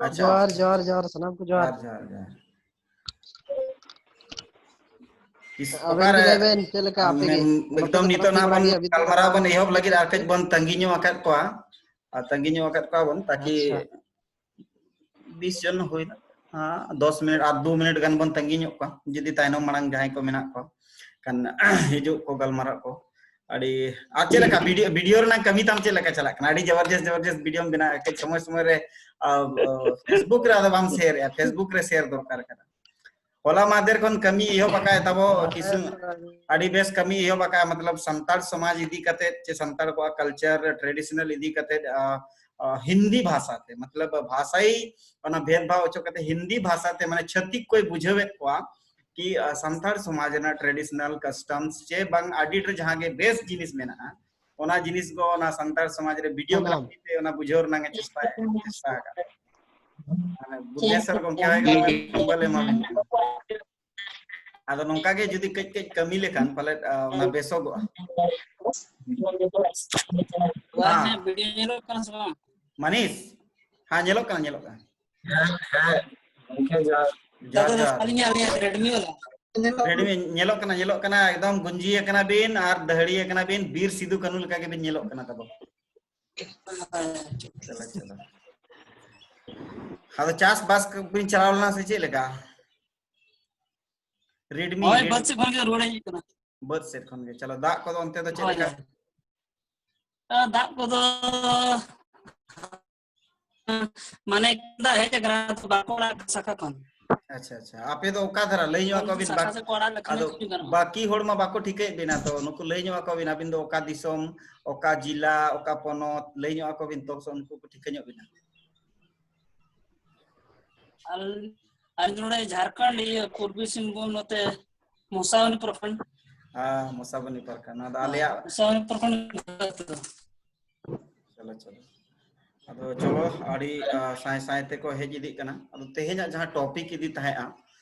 ᱟᱪᱪᱷᱟ, ᱡᱚᱦᱟᱨ, ᱡᱚᱦᱟᱨ, ᱡᱚᱦᱟᱨ, ᱥᱟᱱᱟᱢ ᱠᱚ ᱡᱚᱦᱟᱨ᱾ ᱡᱚᱦᱟᱨ, ᱡᱚᱦᱟᱨ, ᱡᱚᱦᱟᱨ᱾ ᱠᱤᱥ-, ᱟᱵᱮᱱ ᱚᱠᱟᱨᱮ? ᱜᱮ ᱞᱟᱹᱭ ᱵᱮᱱ, ᱪᱮᱫ ᱞᱮᱠᱟ ᱟᱯᱮ ᱜᱮ? ᱢᱮᱱ-, ᱚᱲᱟᱜ ᱠᱚᱨᱮ ᱮᱠᱫᱚᱢ ᱫᱚ ᱱᱤᱛᱚᱜ ᱵᱮᱥ ᱱᱟᱦᱟᱜ ᱵᱟᱲᱟ ᱵᱚᱱ ᱜᱮᱭᱟ, ᱟᱹᱵᱤᱱ ᱫᱚ ᱪᱮᱫ ᱜᱟᱞᱢᱟᱨᱟᱣ ᱞᱮᱠᱟ? ᱵᱚᱱ ᱮᱦᱚᱵ ᱞᱟᱹᱜᱤᱫ, ᱟᱨ ᱠᱟᱹᱡ ᱵᱚᱱ ᱛᱟᱺᱜᱤ ᱧᱚᱜ ᱟᱠᱟᱫ ᱠᱚᱣᱟ, ᱟᱨ ᱛᱟᱺᱜᱤ ᱧᱚᱜ ᱟᱠᱟᱫ ᱠᱚᱣᱟ ᱵᱚᱱ, ᱛᱟᱠᱤ ᱟᱪᱪᱷᱟ᱾ ᱵᱤᱥ ᱡᱚᱱ ᱦᱩᱭᱱᱟ, ᱦᱮᱸ, ᱫᱚᱥ ᱢᱤᱱᱤᱴ ᱟᱨ ᱫᱩ ᱢᱤᱱᱤᱴ ᱜᱟᱱ ᱵᱚᱱ ᱛᱟᱺᱜᱤ ᱧᱚᱜ ᱠᱚᱣᱟ, ᱡᱩᱫᱤ ᱛᱟᱭᱱᱚᱢ ᱢᱟᱲᱟᱝ ᱡᱟᱦᱟᱸᱭ ᱠᱚ ᱢᱮᱱᱟᱜ ᱠᱚᱣᱟ ᱠᱷᱟᱱ ᱦᱤᱡᱩᱜ ᱠᱚ ᱜᱟᱞᱢᱟᱨᱟᱜ ᱠᱚ᱾ ᱟᱹᱰᱤ, ᱟᱨ ᱪᱮᱫ ᱞᱮᱠᱟ ᱵᱷᱤᱰᱤᱭᱳ, ᱵᱷᱤᱰᱤᱭᱳ ᱨᱮᱱᱟᱜ ᱠᱟᱹᱢᱤ ᱛᱟᱢ ᱪᱮᱫ ᱞᱮᱠᱟ ᱪᱟᱞᱟᱜ ᱠᱟᱱᱟ? ᱟᱹᱰᱤ ᱡᱚᱵᱚᱨᱡᱚᱥ, ᱡᱚᱵᱚᱨᱡᱚᱥ ᱵᱷᱤᱰᱤᱭᱳᱢ ᱵᱮᱱᱟᱣᱮᱫᱼᱟ, ᱠᱟᱹᱡ ᱥᱚᱢᱚᱭ ᱥᱚᱢᱚᱭ ᱨᱮ, ᱟ, ᱟ, Facebook ᱨᱮ ᱟᱫᱚ ᱵᱟᱢ ᱥᱮᱭᱟᱨᱮᱫᱼᱟ, Facebook ᱨᱮ ᱥᱮᱭᱟᱨ ᱫᱚᱨᱠᱟᱨ ᱠᱟᱱᱟ᱾ ᱦᱚᱞᱟ ᱢᱟᱦᱫᱮᱨ ᱠᱷᱚᱱ ᱠᱟᱹᱢᱤ ᱮᱦᱚᱵ ᱟᱠᱟᱫ ᱛᱟᱵᱚ ᱠᱤᱥᱩᱱ, ᱟᱹᱰᱤ ᱵᱮᱥ ᱠᱟᱹᱢᱤ ᱮᱦᱚᱵ ᱟᱠᱟᱫ, ᱢᱚᱛᱞᱚᱵ ᱥᱟᱱᱛᱟᱲ ᱥᱚᱢᱟᱡᱽ ᱤᱫᱤ ᱠᱟᱛᱮ ᱪᱮ ᱥᱟᱱᱛᱟᱲ ᱠᱚᱣᱟᱜ ᱠᱟᱞᱪᱟᱨ ᱴᱨᱮᱰᱤᱥᱚᱱᱟᱞ ᱤᱫᱤ ᱠᱟᱛᱮ, ᱟ, ᱟ, ᱦᱤᱱᱫᱤ ᱵᱷᱟᱥᱟ ᱛᱮ, ᱢᱚᱛᱞᱚᱵ ᱵᱷᱟᱥᱟᱭ ᱚᱱᱟ ᱵᱷᱮᱫᱽ ᱵᱷᱟᱣ ᱚᱪᱚ ᱠᱟᱛᱮ ᱦᱤᱱᱫᱤ ᱵᱷᱟᱥᱟ ᱛᱮ, ᱢᱟᱱᱮ ᱪᱷᱟᱹᱛᱤᱠ ᱠᱚᱭ ᱵᱩᱡᱷᱟᱹᱣᱮᱫ ᱠᱚᱣᱟ ᱠᱤ, ᱟ, ᱥᱟᱱᱛᱟᱲ ᱥᱚᱢᱟᱡᱽ ᱨᱮᱱᱟᱜ ᱴᱨᱮᱰᱤᱥᱚᱱᱟᱞ ᱠᱟᱥᱴᱚᱢᱥ ᱪᱮ ᱵᱟᱝ ᱟᱹᱰᱤ ᱰᱷᱮᱨ ᱡᱟᱦᱟᱸ ᱜᱮ ᱵᱮᱥ ᱡᱤᱱᱤᱥ ᱢᱮᱱᱟᱜᱼᱟ, ᱚᱱᱟ ᱡᱤᱱᱤᱥ ᱠᱚ ᱚᱱᱟ ᱥᱟᱱᱛᱟᱲ ᱥᱚᱢᱟᱡᱽ ᱨᱮ ᱵᱷᱤᱰᱤᱭᱳ ᱥᱟᱱᱟᱢ᱾ ᱜᱨᱟᱯᱷᱤ ᱛᱮ ᱚᱱᱟ ᱵᱩᱡᱷᱟᱹᱣ ᱨᱮᱱᱟᱜ ᱮ ᱪᱮᱥᱴᱟᱭᱟ, ᱪᱮᱥᱴᱟ ᱟᱠᱟᱫᱟ᱾ ᱢᱟᱱᱮ ᱵᱩᱫᱷᱮᱥᱚᱨ ᱜᱚᱢᱠᱮ ᱦᱚᱸ ᱮᱠᱫᱚᱢ ᱮᱠᱫᱚᱢ ᱵᱟᱞᱮ ᱮᱢᱟ ᱵᱤᱱ ᱠᱟᱱᱟ᱾ ᱟᱫᱚ ᱱᱚᱝᱠᱟ ᱜᱮ ᱡᱩᱫᱤ ᱠᱟᱹᱡ ᱠᱟᱹᱡ ᱠᱟᱹᱢᱤ ᱞᱮᱠᱷᱟᱱ ᱯᱟᱞᱮᱫ, ᱟ, ᱚᱱᱟ ᱵᱮᱥᱚᱜᱚᱜᱼᱟ᱾ ᱵᱟᱝ, ᱦᱮᱸ᱾ ᱦᱮᱸ, ᱵᱷᱤᱰᱤᱭᱳ ᱧᱮᱞᱚᱜ ᱠᱟᱱᱟ ᱥᱮ ᱵᱟᱝ? ᱢᱟᱱᱤᱥ, ᱦᱮᱸ, ᱧᱮᱞᱚᱜ ᱠᱟᱱᱟ, ᱧᱮᱞᱚᱜ ᱠᱟᱱᱟ᱾ ᱦᱮᱸ, ᱦᱮᱸ, ᱜᱚᱢᱠᱮ ᱡᱚᱦᱟᱨ᱾ ᱡᱚᱦᱟᱨ, ᱫᱟᱫᱟ, ᱡᱚᱦᱟᱨ᱾ ᱟᱹᱞᱤᱧᱟᱜ, ᱟᱹᱞᱤᱧᱟᱜ ᱨᱮᱰᱢᱤ ᱵᱟᱞᱟ᱾ ᱨᱮᱰᱢᱤ ᱧᱮᱞᱚᱜ ᱠᱟᱱᱟ, ᱧᱮᱞᱚᱜ ᱠᱟᱱᱟ, ᱮᱠᱫᱚᱢ ᱜᱩᱸᱡᱤ ᱟᱠᱟᱱᱟ ᱵᱤᱱ ᱟᱨ ᱫᱟᱹᱦᱲᱤ ᱟᱠᱟᱱᱟ ᱵᱤᱱ, ᱵᱤᱨ ᱥᱤᱫᱩ ᱠᱟᱹᱱᱩ ᱞᱮᱠᱟ ᱜᱮᱵᱤᱱ ᱧᱮᱞᱚᱜ ᱠᱟᱱᱟ ᱛᱟᱵᱚ᱾ ᱪᱚᱞᱚ, ᱪᱚᱞᱚ᱾ ᱟᱫᱚ ᱪᱟᱥ ᱵᱟᱥ ᱠᱚ ᱵᱤᱱ ᱪᱟᱞᱟᱣ ᱞᱮᱱᱟ ᱥᱮ ᱪᱮᱫ ᱞᱮᱠᱟ? ᱨᱮᱰᱢᱤ, ᱦᱳᱭ, ᱨᱮᱰᱢᱤ᱾ ᱵᱟᱹᱫᱽ ᱥᱮᱫ ᱠᱷᱚᱱ ᱜᱮ ᱨᱩᱣᱟᱹᱲ ᱦᱮᱡ ᱠᱟᱱᱟ᱾ ᱵᱟᱹᱫᱽ ᱥᱮᱫ ᱠᱷᱚᱱ ᱜᱮ᱾ ᱪᱚᱞᱚ, ᱫᱟᱜ ᱠᱚᱫᱚ ᱚᱱᱛᱮ ᱫᱚ ᱪᱮᱫ ᱦᱳᱭ, ᱞᱮᱠᱟ? ᱦᱳᱭ᱾ ᱟᱨ ᱫᱟᱜ ᱠᱚᱫᱚ ᱢᱟᱱᱮ ᱫᱟᱜ ᱦᱮᱡ ᱟᱠᱟᱱᱟ, ᱛᱚ ᱵᱟᱸᱠᱩᱲᱟ ᱥᱟᱠᱷᱟ ᱠᱷᱚᱱ᱾ ᱟᱪᱪᱷᱟ, ᱟᱪᱪᱷᱟ, ᱟᱯᱮ ᱫᱚ ᱚᱠᱟ ᱫᱷᱟᱨᱟ ᱞᱟᱹᱭ ᱧᱚᱜ ᱟᱠᱚ ᱵᱤᱱ? ᱥᱟᱠᱷᱟ ᱥᱮᱫ ᱠᱚ ᱟᱲᱟᱜ ᱞᱮᱠᱷᱟᱱ ᱟᱫᱚ ᱜᱮ ᱦᱩᱭ ᱜᱟᱱᱚᱜᱼᱟ᱾ ᱵᱟᱹᱠᱤ ᱦᱚᱲ ᱢᱟ ᱵᱟᱠᱚ ᱴᱷᱤᱠᱟᱹᱭᱮᱫ ᱵᱤᱱᱟ, ᱛᱚ ᱱᱩᱠᱩ ᱞᱟᱹᱭ ᱧᱚᱜ ᱟᱠᱚ ᱵᱤᱱ, ᱟᱹᱵᱤᱱ ᱫᱚ ᱚᱠᱟ ᱫᱤᱥᱚᱢ, ᱚᱠᱟ ᱡᱤᱞᱟ, ᱚᱠᱟ ᱯᱚᱱᱚᱛ, ᱞᱟᱹᱭ ᱧᱚᱜ ᱟᱠᱚ ᱵᱤᱱ, ᱛᱚᱵᱮ ᱥᱮ ᱩᱱᱠᱩ ᱠᱚ ᱴᱷᱤᱠᱟᱹ ᱧᱚᱜ ᱵᱤᱱᱟ᱾ ᱟᱞ-, ᱟᱞᱮ ᱱᱚᱰᱮ ᱡᱷᱟᱲᱠᱷᱚᱸᱰ, ᱤᱭᱟᱹ, ᱯᱩᱨᱵᱤ ᱥᱤᱝᱵᱷᱩᱢ, ᱱᱚᱛᱮ ᱢᱚᱥᱟᱵᱚᱱᱤ ᱯᱨᱚᱠᱷᱚᱸᱰ᱾ ᱦᱮᱸ, ᱢᱚᱥᱟᱵᱚᱱᱤ ᱯᱨᱚᱠᱷᱚᱸᱰ, ᱱᱚᱣᱟ ᱫᱚ ᱦᱮᱸ, ᱟᱞᱮᱭᱟᱜ ᱢᱚᱥᱟᱵᱚᱱᱤ ᱯᱨᱚᱠᱷᱚᱸᱰ᱾ ᱪᱚᱞᱚ, ᱪᱚᱞᱚ᱾ ᱟᱫᱚ ᱪᱚᱞᱚ, ᱟᱹᱰᱤ, ᱟ, ᱥᱟᱭ ᱥᱟᱭ ᱛᱮᱠᱚ ᱦᱮᱡ ᱤᱫᱤᱜ ᱠᱟᱱᱟ᱾ ᱟᱫᱚ ᱛᱮᱦᱮᱧᱟᱜ ᱡᱟᱦᱟᱸ ᱴᱚᱯᱤᱠ ᱤᱫᱤ ᱛᱟᱦᱮᱸᱜᱼᱟ,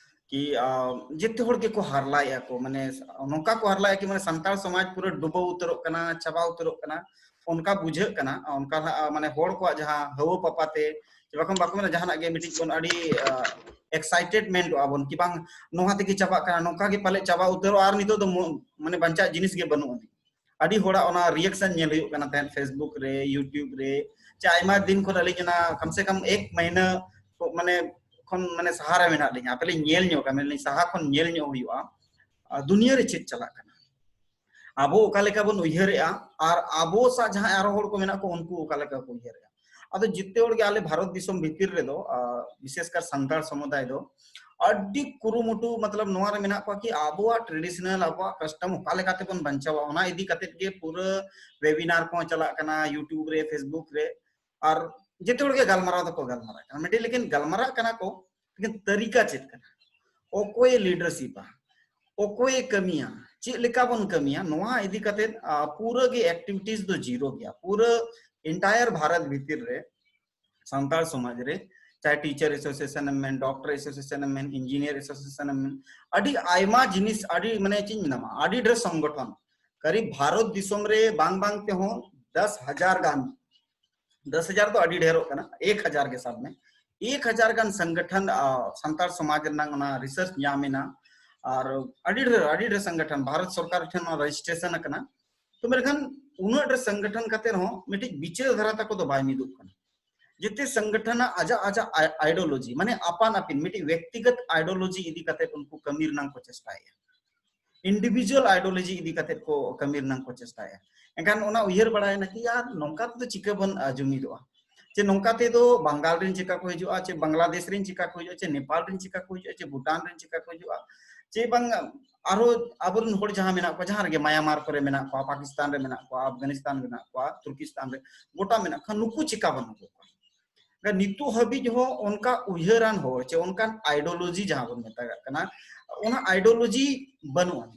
ᱠᱤ, ᱟ, ᱡᱮᱛᱮ ᱦᱚᱲ ᱜᱮᱠᱚ ᱦᱟᱨᱞᱟᱭᱮᱜᱼᱟ ᱠᱚ, ᱢᱟᱱᱮ ᱱᱚᱝᱠᱟ ᱠᱚ ᱦᱟᱨᱞᱟᱭᱮᱜᱼᱟ ᱠᱤ, ᱢᱟᱱᱮ ᱥᱟᱱᱛᱟᱲ ᱥᱚᱢᱟᱡᱽ ᱯᱩᱨᱟᱹ ᱰᱩᱵᱟᱹᱣ ᱩᱛᱟᱹᱨᱚᱜ ᱠᱟᱱᱟ, ᱪᱟᱵᱟ ᱩᱛᱟᱹᱨᱚᱜ ᱠᱟᱱᱟ, ᱚᱱᱠᱟ ᱵᱩᱡᱷᱟᱹᱜ ᱠᱟᱱᱟ᱾ ᱚᱱᱠᱟ ᱱᱟᱜ, ᱟ, ᱢᱟᱱᱮ ᱦᱚᱲ ᱠᱚᱣᱟᱜ ᱡᱟᱦᱟᱸ ᱦᱟᱹᱣᱟᱹ ᱯᱟᱯᱟ ᱛᱮ, ᱡᱮ ᱵᱟᱠᱷᱟᱱ ᱵᱟᱠᱚ ᱢᱮᱱᱟ, ᱡᱟᱦᱟᱱᱟᱜ ᱜᱮ ᱢᱤᱫᱴᱤᱡ ᱵᱚᱱ ᱟᱹᱰᱤ, ᱟ, ᱮᱠᱥᱟᱭᱴᱮᱰᱢᱮᱱᱴᱚᱜᱼᱟ ᱵᱚᱱ ᱠᱤ ᱵᱟᱝ, ᱱᱚᱣᱟ ᱛᱮᱜᱮ ᱪᱟᱵᱟᱜ ᱠᱟᱱᱟ, ᱱᱚᱝᱠᱟ ᱜᱮ ᱯᱟᱞᱮ ᱪᱟᱵᱟ ᱩᱛᱟᱹᱨᱚᱜᱼᱟ, ᱟᱨ ᱱᱤᱛᱚᱜ ᱫᱚ ᱢᱚ-, ᱢᱟᱱᱮ ᱵᱟᱧᱪᱟᱜ ᱡᱤᱱᱤᱥ ᱜᱮ ᱵᱟᱹᱱᱩᱜ ᱟᱹᱱᱤᱡ᱾ ᱟᱹᱰᱤ ᱦᱚᱲᱟᱜ ᱚᱱᱟ ᱨᱤᱭᱮᱠᱥᱚᱱ ᱧᱮᱞ ᱦᱩᱭᱩᱜ ᱠᱟᱱᱟ ᱛᱟᱦᱮᱸᱫ Facebook ᱨᱮ, YouTube ᱨᱮ, ᱪᱮ ᱟᱭᱢᱟ ᱫᱤᱱ ᱠᱷᱚᱱ ᱟᱹᱞᱤᱧ ᱚᱱᱟ ᱠᱚᱢ ᱥᱮ ᱠᱚᱢ ᱮᱠ ᱢᱟᱹᱦᱱᱟᱹ ᱠᱚ, ᱢᱟᱱᱮ ᱥᱟᱦᱟ ᱨᱮ ᱢᱮᱱᱟᱜ ᱞᱤᱧᱟ, ᱟᱯᱮ ᱞᱤᱧ ᱧᱮᱞ ᱧᱚᱜᱟ, ᱢᱮᱱ ᱞᱤᱧ ᱥᱟᱦᱟ ᱠᱷᱚᱱ ᱧᱮᱞ ᱧᱚᱜ ᱦᱩᱭᱩᱜᱼᱟ, ᱟᱨ ᱫᱩᱱᱤᱭᱟᱹ ᱨᱮ ᱪᱮᱫ ᱪᱟᱞᱟᱜ ᱠᱟᱱᱟ, ᱟᱵᱚ ᱚᱠᱟ ᱞᱮᱠᱟ ᱵᱚᱱ ᱩᱭᱦᱟᱹᱨᱮᱜᱼᱟ ᱟᱨ ᱟᱵᱚ ᱥᱟᱶ ᱡᱟᱦᱟᱸᱭ ᱟᱨᱚ ᱦᱚᱲ ᱠᱚ ᱢᱮᱱᱟᱜ ᱠᱚᱣᱟ ᱩᱱᱠᱩ ᱚᱠᱟ ᱞᱮᱠᱟ ᱠᱚ ᱩᱭᱦᱟᱹᱨᱮᱜᱼᱟ᱾ ᱟᱫᱚ ᱡᱮᱛᱮ ᱦᱚᱲ ᱜᱮ ᱟᱞᱮ ᱵᱷᱟᱨᱚᱛ ᱫᱤᱥᱚᱢ ᱵᱷᱤᱛᱤᱨ ᱨᱮᱫᱚ, ᱟ, ᱵᱤᱥᱮᱥ ᱠᱟᱨ ᱥᱟᱱᱛᱟᱲ ᱥᱚᱢᱩᱫᱟᱭ ᱫᱚ ᱟᱹᱰᱤ ᱠᱩᱨᱩᱢᱩᱴᱩ, ᱢᱚᱛᱞᱚᱵ ᱱᱚᱣᱟ ᱨᱮ ᱢᱮᱱᱟᱜ ᱠᱚᱣᱟ ᱠᱤ ᱟᱵᱚᱣᱟᱜ ᱴᱨᱮᱰᱤᱥᱚᱱᱟᱞ, ᱟᱵᱚᱣᱟᱜ ᱠᱟᱥᱴᱚᱢ ᱚᱠᱟ ᱞᱮᱠᱟ ᱛᱮᱵᱚᱱ ᱵᱟᱧᱪᱟᱣᱟ, ᱚᱱᱟ ᱤᱫᱤ ᱠᱟᱛᱮᱫ ᱜᱮ ᱯᱩᱨᱟᱹ ᱣᱮᱵᱤᱱᱟᱨ ᱠᱚᱦᱚᱸ ᱪᱟᱞᱟᱜ ᱠᱟᱱᱟ YouTube ᱨᱮ, Facebook ᱨᱮ, ᱟᱨ ᱡᱮᱛᱮ ᱦᱚᱲ ᱜᱮ ᱜᱟᱞᱢᱟᱨᱟᱣ ᱫᱚᱠᱚ ᱜᱟᱞᱢᱟᱨᱟᱜ ᱠᱟᱱᱟ ᱢᱤᱫᱴᱤᱡ, ᱞᱮᱠᱤᱱ ᱜᱟᱞᱢᱟᱨᱟᱜ ᱠᱟᱱᱟ ᱠᱚ, ᱞᱮᱠᱤᱱ ᱛᱟᱹᱨᱤᱠᱟ ᱪᱮᱫ ᱠᱟᱱᱟ, ᱚᱠᱚᱭᱮ ᱞᱤᱰᱟᱨᱥᱤᱯᱟ, ᱚᱠᱚᱭᱮ ᱠᱟᱹᱢᱤᱭᱟ, ᱪᱮᱫ ᱞᱮᱠᱟ ᱵᱚᱱ ᱠᱟᱹᱢᱤᱭᱟ, ᱱᱚᱣᱟ ᱤᱫᱤ ᱠᱟᱛᱮᱫ, ᱟ, ᱯᱩᱨᱟᱹ ᱜᱮ ᱮᱠᱴᱤᱵᱷᱤᱴᱤᱡᱽ ᱫᱚ ᱡᱤᱨᱳ ᱜᱮᱭᱟ᱾ ᱯᱩᱨᱟᱹ ᱮᱱᱴᱟᱭᱟᱨ ᱵᱷᱟᱨᱚᱛ ᱵᱷᱤᱛᱤᱨ ᱨᱮ ᱥᱟᱱᱛᱟᱲ ᱥᱚᱢᱟᱡᱽ ᱨᱮ, ᱪᱟᱦᱮ ᱴᱤᱪᱟᱨ ᱮᱥᱳᱥᱤᱭᱮᱥᱚᱱ ᱮᱢ ᱢᱮᱱ, ᱰᱚᱠᱴᱚᱨ ᱮᱥᱳᱥᱤᱭᱮᱥᱚᱱ ᱮᱢ ᱢᱮᱱ, ᱤᱧᱡᱤᱱᱤᱭᱟᱨ ᱮᱥᱳᱥᱤᱭᱮᱥᱚᱱ ᱮᱢ ᱢᱮᱱ, ᱟᱹᱰᱤ ᱟᱭᱢᱟ ᱡᱤᱱᱤᱥ, ᱟᱹᱰᱤ, ᱢᱟᱱᱮ ᱪᱮᱫ ᱤᱧ ᱢᱮᱱᱟᱢᱟ, ᱟᱹᱰᱤ ᱰᱷᱮᱨ ᱥᱚᱝᱜᱚᱴᱷᱚᱱ, ᱠᱟᱨᱤᱵ ᱵᱷᱟᱨᱚᱛ ᱫᱤᱥᱚᱢ ᱨᱮ ᱵᱟᱝ ᱵᱟᱝ ᱛᱮᱦᱚᱸ ᱫᱚᱥ ᱦᱟᱡᱟᱨ ᱜᱟᱱ, ᱫᱚᱥ ᱦᱟᱡᱟᱨ ᱫᱚ ᱟᱹᱰᱤ ᱰᱷᱮᱨᱚᱜ ᱠᱟᱱᱟ, ᱮᱠ ᱦᱟᱡᱟᱨ ᱜᱮ ᱥᱟᱵ ᱢᱮ, ᱮᱠ ᱦᱟᱡᱟᱨ ᱜᱟᱱ ᱥᱚᱝᱜᱚᱴᱷᱚᱱ, ᱟ, ᱥᱟᱱᱛᱟᱲ ᱥᱚᱢᱟᱡᱽ ᱨᱮᱱᱟᱜ ᱚᱱᱟ ᱨᱤᱥᱟᱨᱪ ᱧᱟᱢ ᱮᱱᱟ, ᱟᱨ ᱟᱹᱰᱤ ᱰᱷᱮᱨ, ᱟᱹᱰᱤ ᱰᱷᱮᱨ ᱥᱚᱝᱜᱚᱴᱷᱚᱱ ᱵᱷᱟᱨᱚᱛ ᱥᱚᱨᱠᱟᱨ ᱴᱷᱮᱱ ᱚᱱᱟ ᱨᱮᱡᱤᱥᱴᱨᱮᱥᱚᱱ ᱟᱠᱟᱱᱟ᱾ ᱛᱚ ᱢᱮᱱᱠᱷᱟᱱ ᱩᱱᱟᱹᱜ ᱰᱷᱮᱨ ᱥᱚᱝᱜᱚᱴᱷᱚᱱ ᱠᱟᱛᱮ ᱨᱮᱦᱚᱸ ᱢᱤᱫᱴᱤᱡ ᱵᱤᱪᱟᱹᱨ ᱫᱷᱟᱨᱟ ᱛᱟᱠᱚ ᱫᱚ ᱵᱟᱭ ᱢᱤᱫᱚᱜ ᱠᱟᱱᱟ᱾ ᱡᱮᱛᱮ ᱥᱚᱝᱜᱚᱴᱷᱚᱱᱟᱜ ᱟᱡᱟᱜ, ᱟᱡᱟᱜ ᱟᱭ-, ᱟᱭᱰᱤᱭᱳᱞᱚᱡᱤ, ᱢᱟᱱᱮ ᱟᱯᱟᱱ ᱟᱹᱯᱤᱱ ᱢᱤᱫᱴᱤᱡ ᱵᱮᱠᱛᱤᱜᱚᱛ ᱟᱭᱰᱤᱭᱳᱞᱚᱡᱤ ᱤᱫᱤ ᱠᱟᱛᱮ ᱩᱱᱠᱩ ᱠᱟᱹᱢᱤ ᱨᱮᱱᱟᱜ ᱠᱚ ᱪᱮᱥᱴᱟᱭᱮᱫᱼᱟ, ᱤᱱᱰᱤᱵᱷᱤᱡᱩᱣᱟᱞ ᱟᱭᱰᱤᱭᱳᱞᱚᱡᱤ ᱤᱫᱤ ᱠᱟᱛᱮ ᱠᱚ ᱠᱟᱹᱢᱤ ᱨᱮᱱᱟᱜ ᱠᱚ ᱪᱮᱥᱴᱟᱭᱮᱫᱼᱟ᱾ ᱮᱱᱠᱷᱟᱱ ᱚᱱᱟ ᱩᱭᱦᱟᱹᱨ ᱵᱟᱲᱟᱭᱮᱱᱟ ᱠᱤ ᱟᱨ ᱱᱚᱝᱠᱟ ᱛᱮᱫᱚ ᱪᱤᱠᱟᱹ ᱵᱚᱱ, ᱟ, ᱡᱩᱢᱤᱫᱚᱜᱼᱟ᱾ ᱪᱮ ᱱᱚᱝᱠᱟ ᱛᱮᱫᱚ ᱵᱟᱝᱜᱟᱞ ᱨᱮᱱ ᱪᱤᱠᱟ ᱠᱚ ᱦᱤᱡᱩᱜᱼᱟ, ᱪᱮ ᱵᱟᱝᱞᱟᱫᱮᱥ ᱨᱮᱱ ᱪᱤᱠᱟ ᱠᱚ ᱦᱤᱡᱩᱜᱼᱟ, ᱪᱮ ᱱᱮᱯᱟᱞ ᱨᱮᱱ ᱪᱤᱠᱟ ᱠᱚ ᱦᱤᱡᱩᱜᱼᱟ, ᱪᱮ ᱵᱷᱩᱴᱟᱱ ᱨᱮᱱ ᱪᱤᱠᱟ ᱠᱚ ᱦᱤᱡᱩᱜᱼᱟ, ᱪᱮ ᱵᱟᱝ ᱟᱨᱦᱚᱸ ᱟᱵᱚᱨᱮᱱ ᱦᱚᱲ ᱡᱟᱦᱟᱸ ᱢᱮᱱᱟᱜ ᱠᱚᱣᱟ, ᱡᱟᱦᱟᱸ ᱨᱮᱜᱮ ᱢᱟᱭᱟᱱᱢᱟᱨ ᱠᱚᱨᱮ ᱢᱮᱱᱟᱜ ᱠᱚᱣᱟ, ᱯᱟᱠᱤᱥᱛᱟᱱ ᱨᱮ ᱢᱮᱱᱟᱜ ᱠᱚᱣᱟ, ᱟᱯᱜᱟᱱᱤᱥᱛᱟᱱ ᱨᱮ ᱢᱮᱱᱟᱜ ᱠᱚᱣᱟ, ᱛᱩᱨᱠᱤᱥᱛᱟᱱ ᱨᱮ, ᱜᱚᱴᱟ ᱢᱮᱱᱟᱜ ᱠᱚᱣᱟ, ᱱᱩᱠᱩ ᱪᱤᱠᱟ ᱵᱟᱹᱱᱩᱜ ᱠᱚᱣᱟ? ᱱᱤᱛᱚᱜ ᱦᱟᱹᱵᱤᱡ ᱦᱚᱸ ᱚᱱᱠᱟ ᱩᱭᱦᱟᱹᱨᱟᱱ ᱦᱚᱲ ᱪᱮ ᱚᱱᱠᱟᱱ ideology ᱡᱟᱦᱟᱸ ᱵᱚᱱ ᱢᱮᱛᱟᱜᱟᱜ ᱠᱟᱱᱟ, ᱚᱱᱟ ideology ᱵᱟᱹᱱᱩᱜᱼᱟ᱾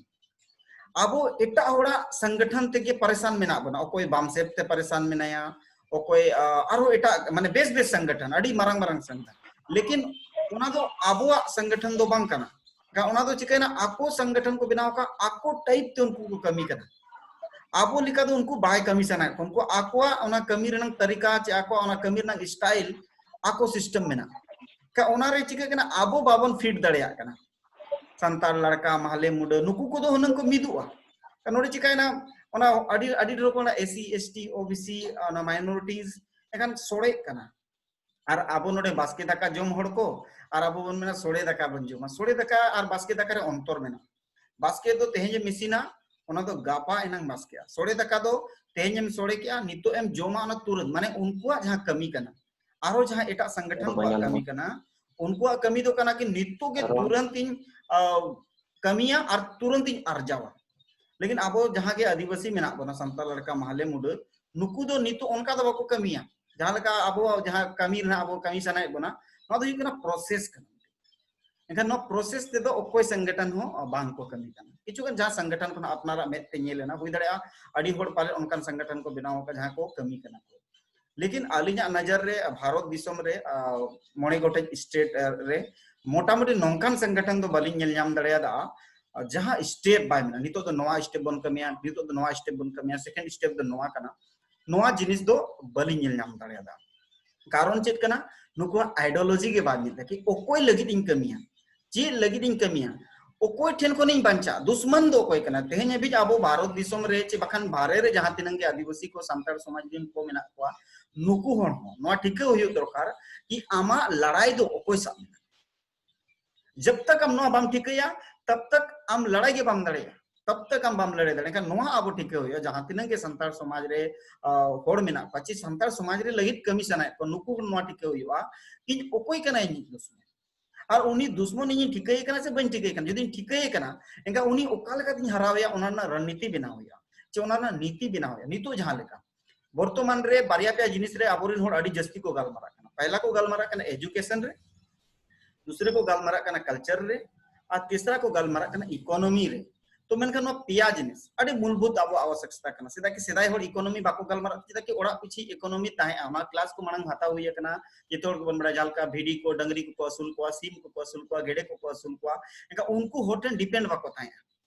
ᱟᱵᱚ ᱮᱴᱟᱜ ᱦᱚᱲᱟᱜ ᱥᱚᱝᱜᱚᱴᱷᱚᱱ ᱛᱮᱜᱮ ᱯᱟᱨᱮᱥᱟᱱ ᱢᱮᱱᱟᱜ ᱵᱚᱱᱟ, ᱚᱠᱚᱭ ᱵᱟᱢᱥᱮᱯ ᱛᱮ ᱯᱟᱨᱮᱥᱟᱱ ᱢᱮᱱᱟᱭᱟ, ᱚᱠᱚᱭ, ᱟ, ᱟᱨᱦᱚᱸ ᱮᱴᱟᱜ, ᱢᱟᱱᱮ ᱵᱮᱥ ᱵᱮᱥ ᱥᱚᱝᱜᱚᱴᱷᱚᱱ, ᱟᱹᱰᱤ ᱢᱟᱨᱟᱝ ᱢᱟᱨᱟᱝ ᱥᱚᱝᱜᱚᱴᱷᱚᱱ, ᱞᱮᱠᱤᱱ ᱚᱱᱟ ᱫᱚ ᱟᱵᱚᱣᱟᱜ ᱥᱚᱝᱜᱚᱴᱷᱚᱱ ᱫᱚ ᱵᱟᱝ ᱠᱟᱱᱟ᱾ ᱠᱟ-, ᱚᱱᱟ ᱫᱚ ᱪᱤᱠᱟᱹᱭᱮᱱᱟ, ᱟᱠᱚ ᱥᱚᱝᱜᱚᱴᱷᱚᱱ ᱠᱚ ᱵᱮᱱᱟᱣ ᱟᱠᱟᱫ, ᱟᱠᱚ type ᱛᱮ ᱩᱱᱠᱩ ᱠᱚ ᱠᱟᱹᱢᱤ ᱠᱟᱱᱟ᱾ ᱟᱵᱚ ᱞᱮᱠᱟ ᱫᱚ ᱩᱱᱠᱩ ᱵᱟᱭ ᱠᱟᱹᱢᱤ ᱥᱟᱱᱟᱭᱮᱫ ᱠᱚᱣᱟ, ᱩᱱᱠᱩ ᱟᱠᱚᱣᱟᱜ ᱚᱱᱟ ᱠᱟᱹᱢᱤ ᱨᱮᱱᱟᱜ ᱛᱟᱹᱨᱤᱠᱟ ᱪᱮ ᱟᱠᱚᱣᱟᱜ ᱚᱱᱟ ᱠᱟᱹᱢᱤ ᱨᱮᱱᱟᱜ style, ᱟᱠᱚ system ᱢᱮᱱᱟᱜᱼᱟ᱾ ᱠᱟ-, ᱚᱱᱟᱨᱮ ᱪᱤᱠᱟᱹᱜ ᱠᱟᱱᱟ, ᱟᱵᱚ ᱵᱟᱵᱚᱱ fit ᱫᱟᱲᱮᱭᱟᱜ ᱠᱟᱱᱟ᱾ ᱥᱟᱱᱛᱟᱲ ᱞᱟᱲᱠᱟ, ᱢᱟᱦᱞᱮ ᱢᱩᱰᱟᱹ, ᱱᱩᱠᱩ ᱠᱚᱫᱚ ᱦᱩᱱᱟᱹᱝ ᱠᱚ ᱢᱤᱫᱚᱜᱼᱟ᱾ ᱱᱚᱰᱮ ᱪᱤᱠᱟᱭᱮᱱᱟ, ᱚᱱᱟ ᱟᱹᱰᱤ, ᱟᱹᱰᱤ ᱨᱚᱠᱚᱢ ᱚᱱᱟ SC, ST, OBC, ᱚᱱᱟ minorities ᱮᱠᱷᱟᱱ ᱥᱚᱲᱮᱜ ᱠᱟᱱᱟ᱾ ᱟᱨ ᱟᱵᱚ ᱱᱚᱰᱮ ᱵᱟᱥᱠᱮ ᱫᱟᱠᱟ ᱡᱚᱢ ᱦᱚᱲ ᱠᱚ, ᱟᱨ ᱟᱵᱚ ᱵᱚᱱ ᱢᱮᱱᱟ ᱥᱚᱲᱮ ᱫᱟᱠᱟ ᱵᱚᱱ ᱡᱚᱢᱟ᱾ ᱥᱚᱲᱮ ᱫᱟᱠᱟ ᱟᱨ ᱵᱟᱥᱠᱮ ᱫᱟᱠᱟ ᱨᱮ ᱚᱱᱛᱚᱨ ᱢᱮᱱᱟᱜᱼᱟ᱾ ᱵᱟᱥᱠᱮ ᱫᱚ ᱛᱮᱦᱮᱧ ᱮᱢ ᱤᱥᱤᱱᱟ, ᱚᱱᱟ ᱫᱚ ᱜᱟᱯᱟ ᱮᱱᱟᱝ ᱵᱟᱥᱠᱮᱜᱼᱟ᱾ ᱥᱚᱲᱮ ᱫᱟᱠᱟ ᱫᱚ ᱛᱮᱦᱮᱧ ᱮᱢ ᱥᱚᱲᱮ ᱠᱮᱜᱼᱟ, ᱱᱤᱛᱚᱜ ᱮᱢ ᱡᱚᱢᱟ, ᱚᱱᱟ ᱛᱩᱨᱟᱹᱛ, ᱢᱟᱱᱮ ᱩᱱᱠᱩᱣᱟᱜ ᱡᱟᱦᱟᱸ ᱠᱟᱹᱢᱤ ᱠᱟᱱᱟ, ᱟᱨᱦᱚᱸ ᱡᱟᱦᱟᱸ ᱮᱴᱟᱜ ᱥᱚᱝᱜᱚᱴᱷᱚᱱ ᱟᱫᱚ ᱠᱚᱣᱟᱜ ᱵᱟᱝ ᱠᱟᱹᱢᱤ ᱠᱟᱱᱟ, ᱩᱱᱠᱩᱣᱟᱜ ᱠᱟᱹᱢᱤ ᱫᱚ ᱠᱟᱱᱟ ᱠᱤ ᱱᱤᱛᱚᱜ ᱜᱮ ᱟᱨᱦᱚᱸ ᱛᱩᱨᱟᱹᱱᱛ ᱤᱧ, ᱟ, ᱠᱟᱹᱢᱤᱭᱟ ᱟᱨ ᱛᱩᱨᱟᱹᱱᱛ ᱤᱧ ᱟᱨᱡᱟᱣᱟ᱾ ᱞᱮᱠᱤᱱ ᱟᱵᱚ ᱡᱟᱦᱟᱸ ᱜᱮ ᱟᱹᱫᱤᱵᱟᱹᱥᱤ ᱢᱮᱱᱟᱜ ᱵᱚᱱᱟ, ᱥᱟᱱᱛᱟᱲ ᱞᱟᱲᱠᱟ, ᱢᱟᱦᱞᱮ ᱢᱩᱰᱟᱹ, ᱱᱩᱠᱩ ᱫᱚ ᱱᱤᱛᱚᱜ ᱚᱱᱠᱟ ᱫᱚ ᱵᱟᱠᱚ ᱠᱟᱹᱢᱤᱭᱟ᱾ ᱡᱟᱦᱟᱸ ᱞᱮᱠᱟ ᱟᱵᱚ ᱡᱟᱦᱟᱸ ᱠᱟᱹᱢᱤ ᱨᱮᱱᱟᱜ ᱟᱵᱚ ᱠᱟᱹᱢᱤ ᱥᱟᱱᱟᱭᱮᱫ ᱵᱚᱱᱟ, ᱱᱚᱣᱟ ᱫᱚ ᱦᱩᱭᱩᱜ ᱠᱟᱱᱟ process ᱠᱟᱱᱟ᱾ ᱮᱱᱠᱷᱟᱱ ᱱᱚᱣᱟ process ᱛᱮᱫᱚ ᱚᱠᱚᱭ ᱥᱚᱝᱜᱚᱴᱷᱚᱱ ᱦᱚᱸ ᱵᱟᱝ ᱠᱚ ᱠᱟᱹᱢᱤ ᱠᱟᱱᱟ᱾ ᱠᱤᱪᱷᱩ ᱜᱟᱱ ᱡᱟᱦᱟᱸ ᱥᱚᱝᱜᱚᱴᱷᱚᱱ ᱠᱷᱚᱱᱟᱜ ᱟᱯᱱᱟᱨᱟᱜ ᱢᱮᱫ ᱛᱮ ᱧᱮᱞ ᱮᱱᱟ, ᱦᱩᱭ ᱫᱟᱲᱮᱭᱟᱜᱼᱟ ᱟᱹᱰᱤ ᱦᱚᱲ ᱯᱟᱞᱮ ᱚᱱᱠᱟᱱ ᱥᱚᱝᱜᱚᱴᱷᱚᱱ ᱠᱚ ᱵᱮᱱᱟᱣ ᱟᱠᱟᱫ ᱡᱟᱦᱟᱸ ᱠᱚ ᱠᱟᱹᱢᱤ ᱠᱟᱱᱟ ᱠᱚ᱾ ᱞᱮᱠᱤᱱ ᱟᱹᱞᱤᱧᱟᱜ ᱱᱚᱡᱚᱨ ᱨᱮ ᱵᱷᱟᱨᱚᱛ ᱫᱤᱥᱚᱢ ᱨᱮ, ᱟ, ᱢᱚᱬᱮ ᱜᱚᱴᱮᱡ state ᱨᱮ ᱢᱚᱴᱟᱢᱩᱴᱤ ᱱᱚᱝᱠᱟᱱ ᱥᱚᱝᱜᱚᱴᱷᱚᱱ ᱫᱚ ᱵᱟᱹᱞᱤᱧ ᱧᱮᱞ ᱧᱟᱢ ᱫᱟᱲᱮᱭᱟᱫᱟ, ᱟ, ᱡᱟᱦᱟᱸ step by ᱢᱮᱱᱟᱜᱼᱟ, ᱱᱤᱛᱚᱜ ᱫᱚ ᱱᱚᱣᱟ step ᱵᱚᱱ ᱠᱟᱹᱢᱤᱭᱟ, ᱱᱤᱛᱚᱜ ᱫᱚ ᱱᱚᱣᱟ step ᱵᱚᱱ ᱠᱟᱹᱢᱤᱭᱟ, second step ᱫᱚ ᱱᱚᱣᱟ ᱠᱟᱱᱟ, ᱱᱚᱣᱟ ᱡᱤᱱᱤᱥ ᱫᱚ ᱵᱟᱹᱞᱤᱧ ᱧᱮᱞ ᱧᱟᱢ ᱫᱟᱲᱮᱭᱟᱫᱟ᱾ ᱠᱟᱨᱚᱱ ᱪᱮᱫ ᱠᱟᱱᱟ? ᱱᱩᱠᱩᱣᱟᱜ ideology ᱜᱮ ᱵᱟᱝ ᱧᱮᱞ ᱠᱟᱱᱟ ᱠᱤ ᱚᱠᱚᱭ ᱞᱟᱹᱜᱤᱫ ᱤᱧ ᱠᱟᱹᱢᱤᱭᱟ, ᱪᱮᱫ ᱞᱟᱹᱜᱤᱫ ᱤᱧ ᱠᱟᱹᱢᱤᱭᱟ, ᱚᱠᱚᱭ ᱴᱷᱮᱱ ᱠᱷᱚᱱᱤᱧ ᱵᱟᱧᱪᱟᱜᱼᱟ, ᱫᱩᱥᱢᱟᱱ ᱫᱚ ᱚᱠᱚᱭ ᱠᱟᱱᱟ? ᱛᱮᱦᱮᱧ ᱦᱟᱹᱵᱤᱡ ᱟᱵᱚ ᱵᱷᱟᱨᱚᱛ ᱫᱤᱥᱚᱢ ᱨᱮ ᱪᱮ ᱵᱟᱠᱷᱟᱱ ᱵᱟᱦᱨᱮ ᱨᱮ ᱡᱟᱦᱟᱸ ᱛᱤᱱᱟᱹᱝ ᱜᱮ ᱟᱹᱫᱤᱵᱟᱹᱥᱤ ᱠᱚ, ᱥᱟᱱᱛᱟᱲ ᱥᱚᱢᱟᱡᱽ ᱨᱮᱱ ᱠᱚ ᱢᱮᱱᱟᱜ ᱠᱚᱣᱟ, ᱱᱩᱠᱩ ᱦᱚᱲ ᱦᱚᱸ ᱱᱚᱣᱟ ᱴᱷᱤᱠᱟᱹ ᱦᱩᱭᱩᱜ ᱫᱚᱨᱠᱟᱨ ᱠᱤ ᱟᱢᱟᱜ ᱞᱟᱲᱟᱭ ᱫᱚ ᱚᱠᱚᱭ ᱥᱟᱶ ᱢᱮᱱᱟᱜᱼᱟ᱾ ᱡᱟᱵ ᱛᱟᱠ ᱟᱢ ᱱᱚᱣᱟ ᱵᱟᱢ ᱴᱷᱤᱠᱟᱹᱭᱟ, ᱛᱟᱵ ᱛᱟᱠ ᱟᱢ ᱞᱟᱲᱟᱭ ᱜᱮ ᱵᱟᱢ ᱫᱟᱲᱮᱭᱟᱜᱼᱟ᱾ ᱛᱟᱵ ᱛᱟᱠ ᱟᱢ ᱵᱟᱢ ᱞᱟᱹᱲᱦᱟᱹᱭ ᱫᱟᱲᱮᱭᱟᱜᱼᱟ᱾ ᱮᱱᱠᱷᱟᱱ ᱱᱚᱣᱟ ᱟᱵᱚ ᱴᱷᱤᱠᱟᱹ ᱦᱩᱭᱩᱜᱼᱟ, ᱡᱟᱦᱟᱸ ᱛᱤᱱᱟᱹᱜ ᱜᱮ ᱥᱟᱱᱛᱟᱲ ᱥᱚᱢᱟᱡᱽ ᱨᱮ ᱦᱚᱲ ᱢᱮᱱᱟᱜ ᱠᱚᱣᱟ, ᱪᱮ ᱥᱟᱱᱛᱟᱲ ᱥᱚᱢᱟᱡᱽ ᱨᱮ ᱞᱟᱹᱜᱤᱫ ᱠᱟᱹᱢᱤ ᱥᱟᱱᱟᱭᱮᱫ ᱠᱚᱣᱟ, ᱱᱩᱠᱩ ᱱᱚᱣᱟ ᱴᱷᱤᱠᱟᱹ ᱦᱩᱭᱩᱜᱼᱟ, ᱤᱧ ᱚᱠᱚᱭ ᱠᱟᱱᱟᱭ ᱤᱧᱤᱡ ᱫᱩᱥᱢᱚᱱ? ᱟᱨ ᱩᱱᱤ ᱫᱩᱥᱢᱚᱱ ᱤᱧᱤᱧ ᱴᱷᱤᱠᱟᱹᱭᱮ ᱠᱟᱱᱟ ᱥᱮ ᱵᱟᱹᱧ ᱴᱷᱤᱠᱟᱹᱭᱮ ᱠᱟᱱᱟ? ᱡᱩᱫᱤᱧ ᱴᱷᱤᱠᱟᱹᱭᱮ ᱠᱟᱱᱟ, ᱮᱱᱠᱷᱟᱱ ᱩᱱᱤ ᱚᱠᱟ ᱞᱮᱠᱟᱛᱤᱧ ᱦᱟᱨᱟᱣᱮᱭᱟ, ᱚᱱᱟ ᱨᱮᱱᱟᱜ ᱨᱚᱱᱱᱤᱛᱤ ᱵᱮᱱᱟᱣ ᱦᱩᱭᱩᱜᱼᱟ, ᱪᱮ ᱚᱱᱟ ᱨᱮᱱᱟᱜ ᱱᱤᱛᱤ ᱵᱮᱱᱟᱣ ᱦᱩᱭᱩᱜᱼᱟ᱾ ᱱᱤᱛᱚᱜ ᱡᱟᱦᱟᱸ ᱞᱮᱠᱟ ᱵᱚᱨᱛᱚᱢᱟᱱ ᱨᱮ ᱵᱟᱨᱭᱟ ᱯᱮᱭᱟ ᱡᱤᱱᱤᱥ ᱨᱮ ᱟᱵᱚᱨᱮᱱ ᱦᱚᱲ ᱟᱹᱰᱤ ᱡᱟᱹᱥᱛᱤ ᱠᱚ ᱜᱟᱞᱢᱟᱨᱟᱜ ᱠᱟᱱᱟ᱾ ᱯᱟᱭᱞᱟ ᱠᱚ ᱜᱟᱞᱢᱟᱨᱟᱜ ᱠᱟᱱᱟ ᱮᱡᱩᱠᱮᱥᱚᱱ ᱨᱮ, ᱫᱩᱥᱨᱟ ᱠᱚ ᱜᱟᱞᱢᱟᱨᱟᱜ ᱠᱟᱱᱟ ᱠᱟᱞᱪᱟᱨ ᱨᱮ, ᱟᱨ ᱛᱤᱥᱨᱟ ᱠᱚ ᱜᱟᱞᱢᱟᱨᱟᱜ ᱠᱟᱱᱟ ᱤᱠᱳᱱᱚᱢᱤ ᱨᱮ᱾ ᱛᱚ ᱢᱮᱱᱠᱷᱟᱱ ᱱᱚᱣᱟ ᱯᱮᱭᱟ ᱡᱤᱱᱤᱥ ᱟᱹᱰᱤ ᱢᱩᱞᱵᱷᱩᱛ ᱟᱵᱚ ᱟᱵᱚᱥᱭᱚᱠᱛᱟ ᱠᱟᱱᱟ᱾ ᱪᱮᱫᱟᱜ ᱠᱤ ᱥᱮᱫᱟᱭ ᱦᱚᱲ ᱤᱠᱳᱱᱚᱢᱤ ᱵᱟᱠᱚ ᱜᱟᱞᱢᱟᱨᱟᱜ, ᱪᱮᱫᱟᱜ ᱠᱤ ᱚᱲᱟᱜ ᱯᱤᱪᱷᱤ ᱤᱠᱳᱱᱚᱢᱤ ᱛᱟᱦᱮᱸᱜᱼᱟ, ᱚᱱᱟ ᱠᱞᱟᱥ ᱠᱚ ᱢᱟᱲᱟᱝ ᱦᱟᱛᱟᱣ ᱦᱩᱭ ᱟᱠᱟᱱᱟ᱾ ᱡᱚᱛᱚ ᱦᱚᱲ ᱜᱮᱵᱚᱱ ᱵᱟᱲᱟᱭᱟ, ᱡᱟᱦᱟᱸ ᱞᱮᱠᱟ ᱵᱷᱤᱰᱤ ᱠᱚ, ᱰᱟᱝᱨᱤ ᱠᱚᱠᱚ ᱟᱹᱥᱩᱞ ᱠᱚᱣᱟ, ᱥᱤᱢ ᱠᱚᱠᱚ ᱟᱹᱥᱩᱞ ᱠᱚᱣᱟ, ᱜᱮᱰᱮ ᱠᱚᱠᱚ ᱟᱹᱥᱩᱞ ᱠᱚᱣᱟ, ᱮᱱᱠᱷᱟᱱ ᱩᱱᱠᱩ ᱦᱚᱲ ᱴᱷᱮᱱ ᱰᱤᱯᱮᱱᱰ ᱵᱟᱠᱚ ᱛᱟᱦᱮᱸᱜᱼᱟ᱾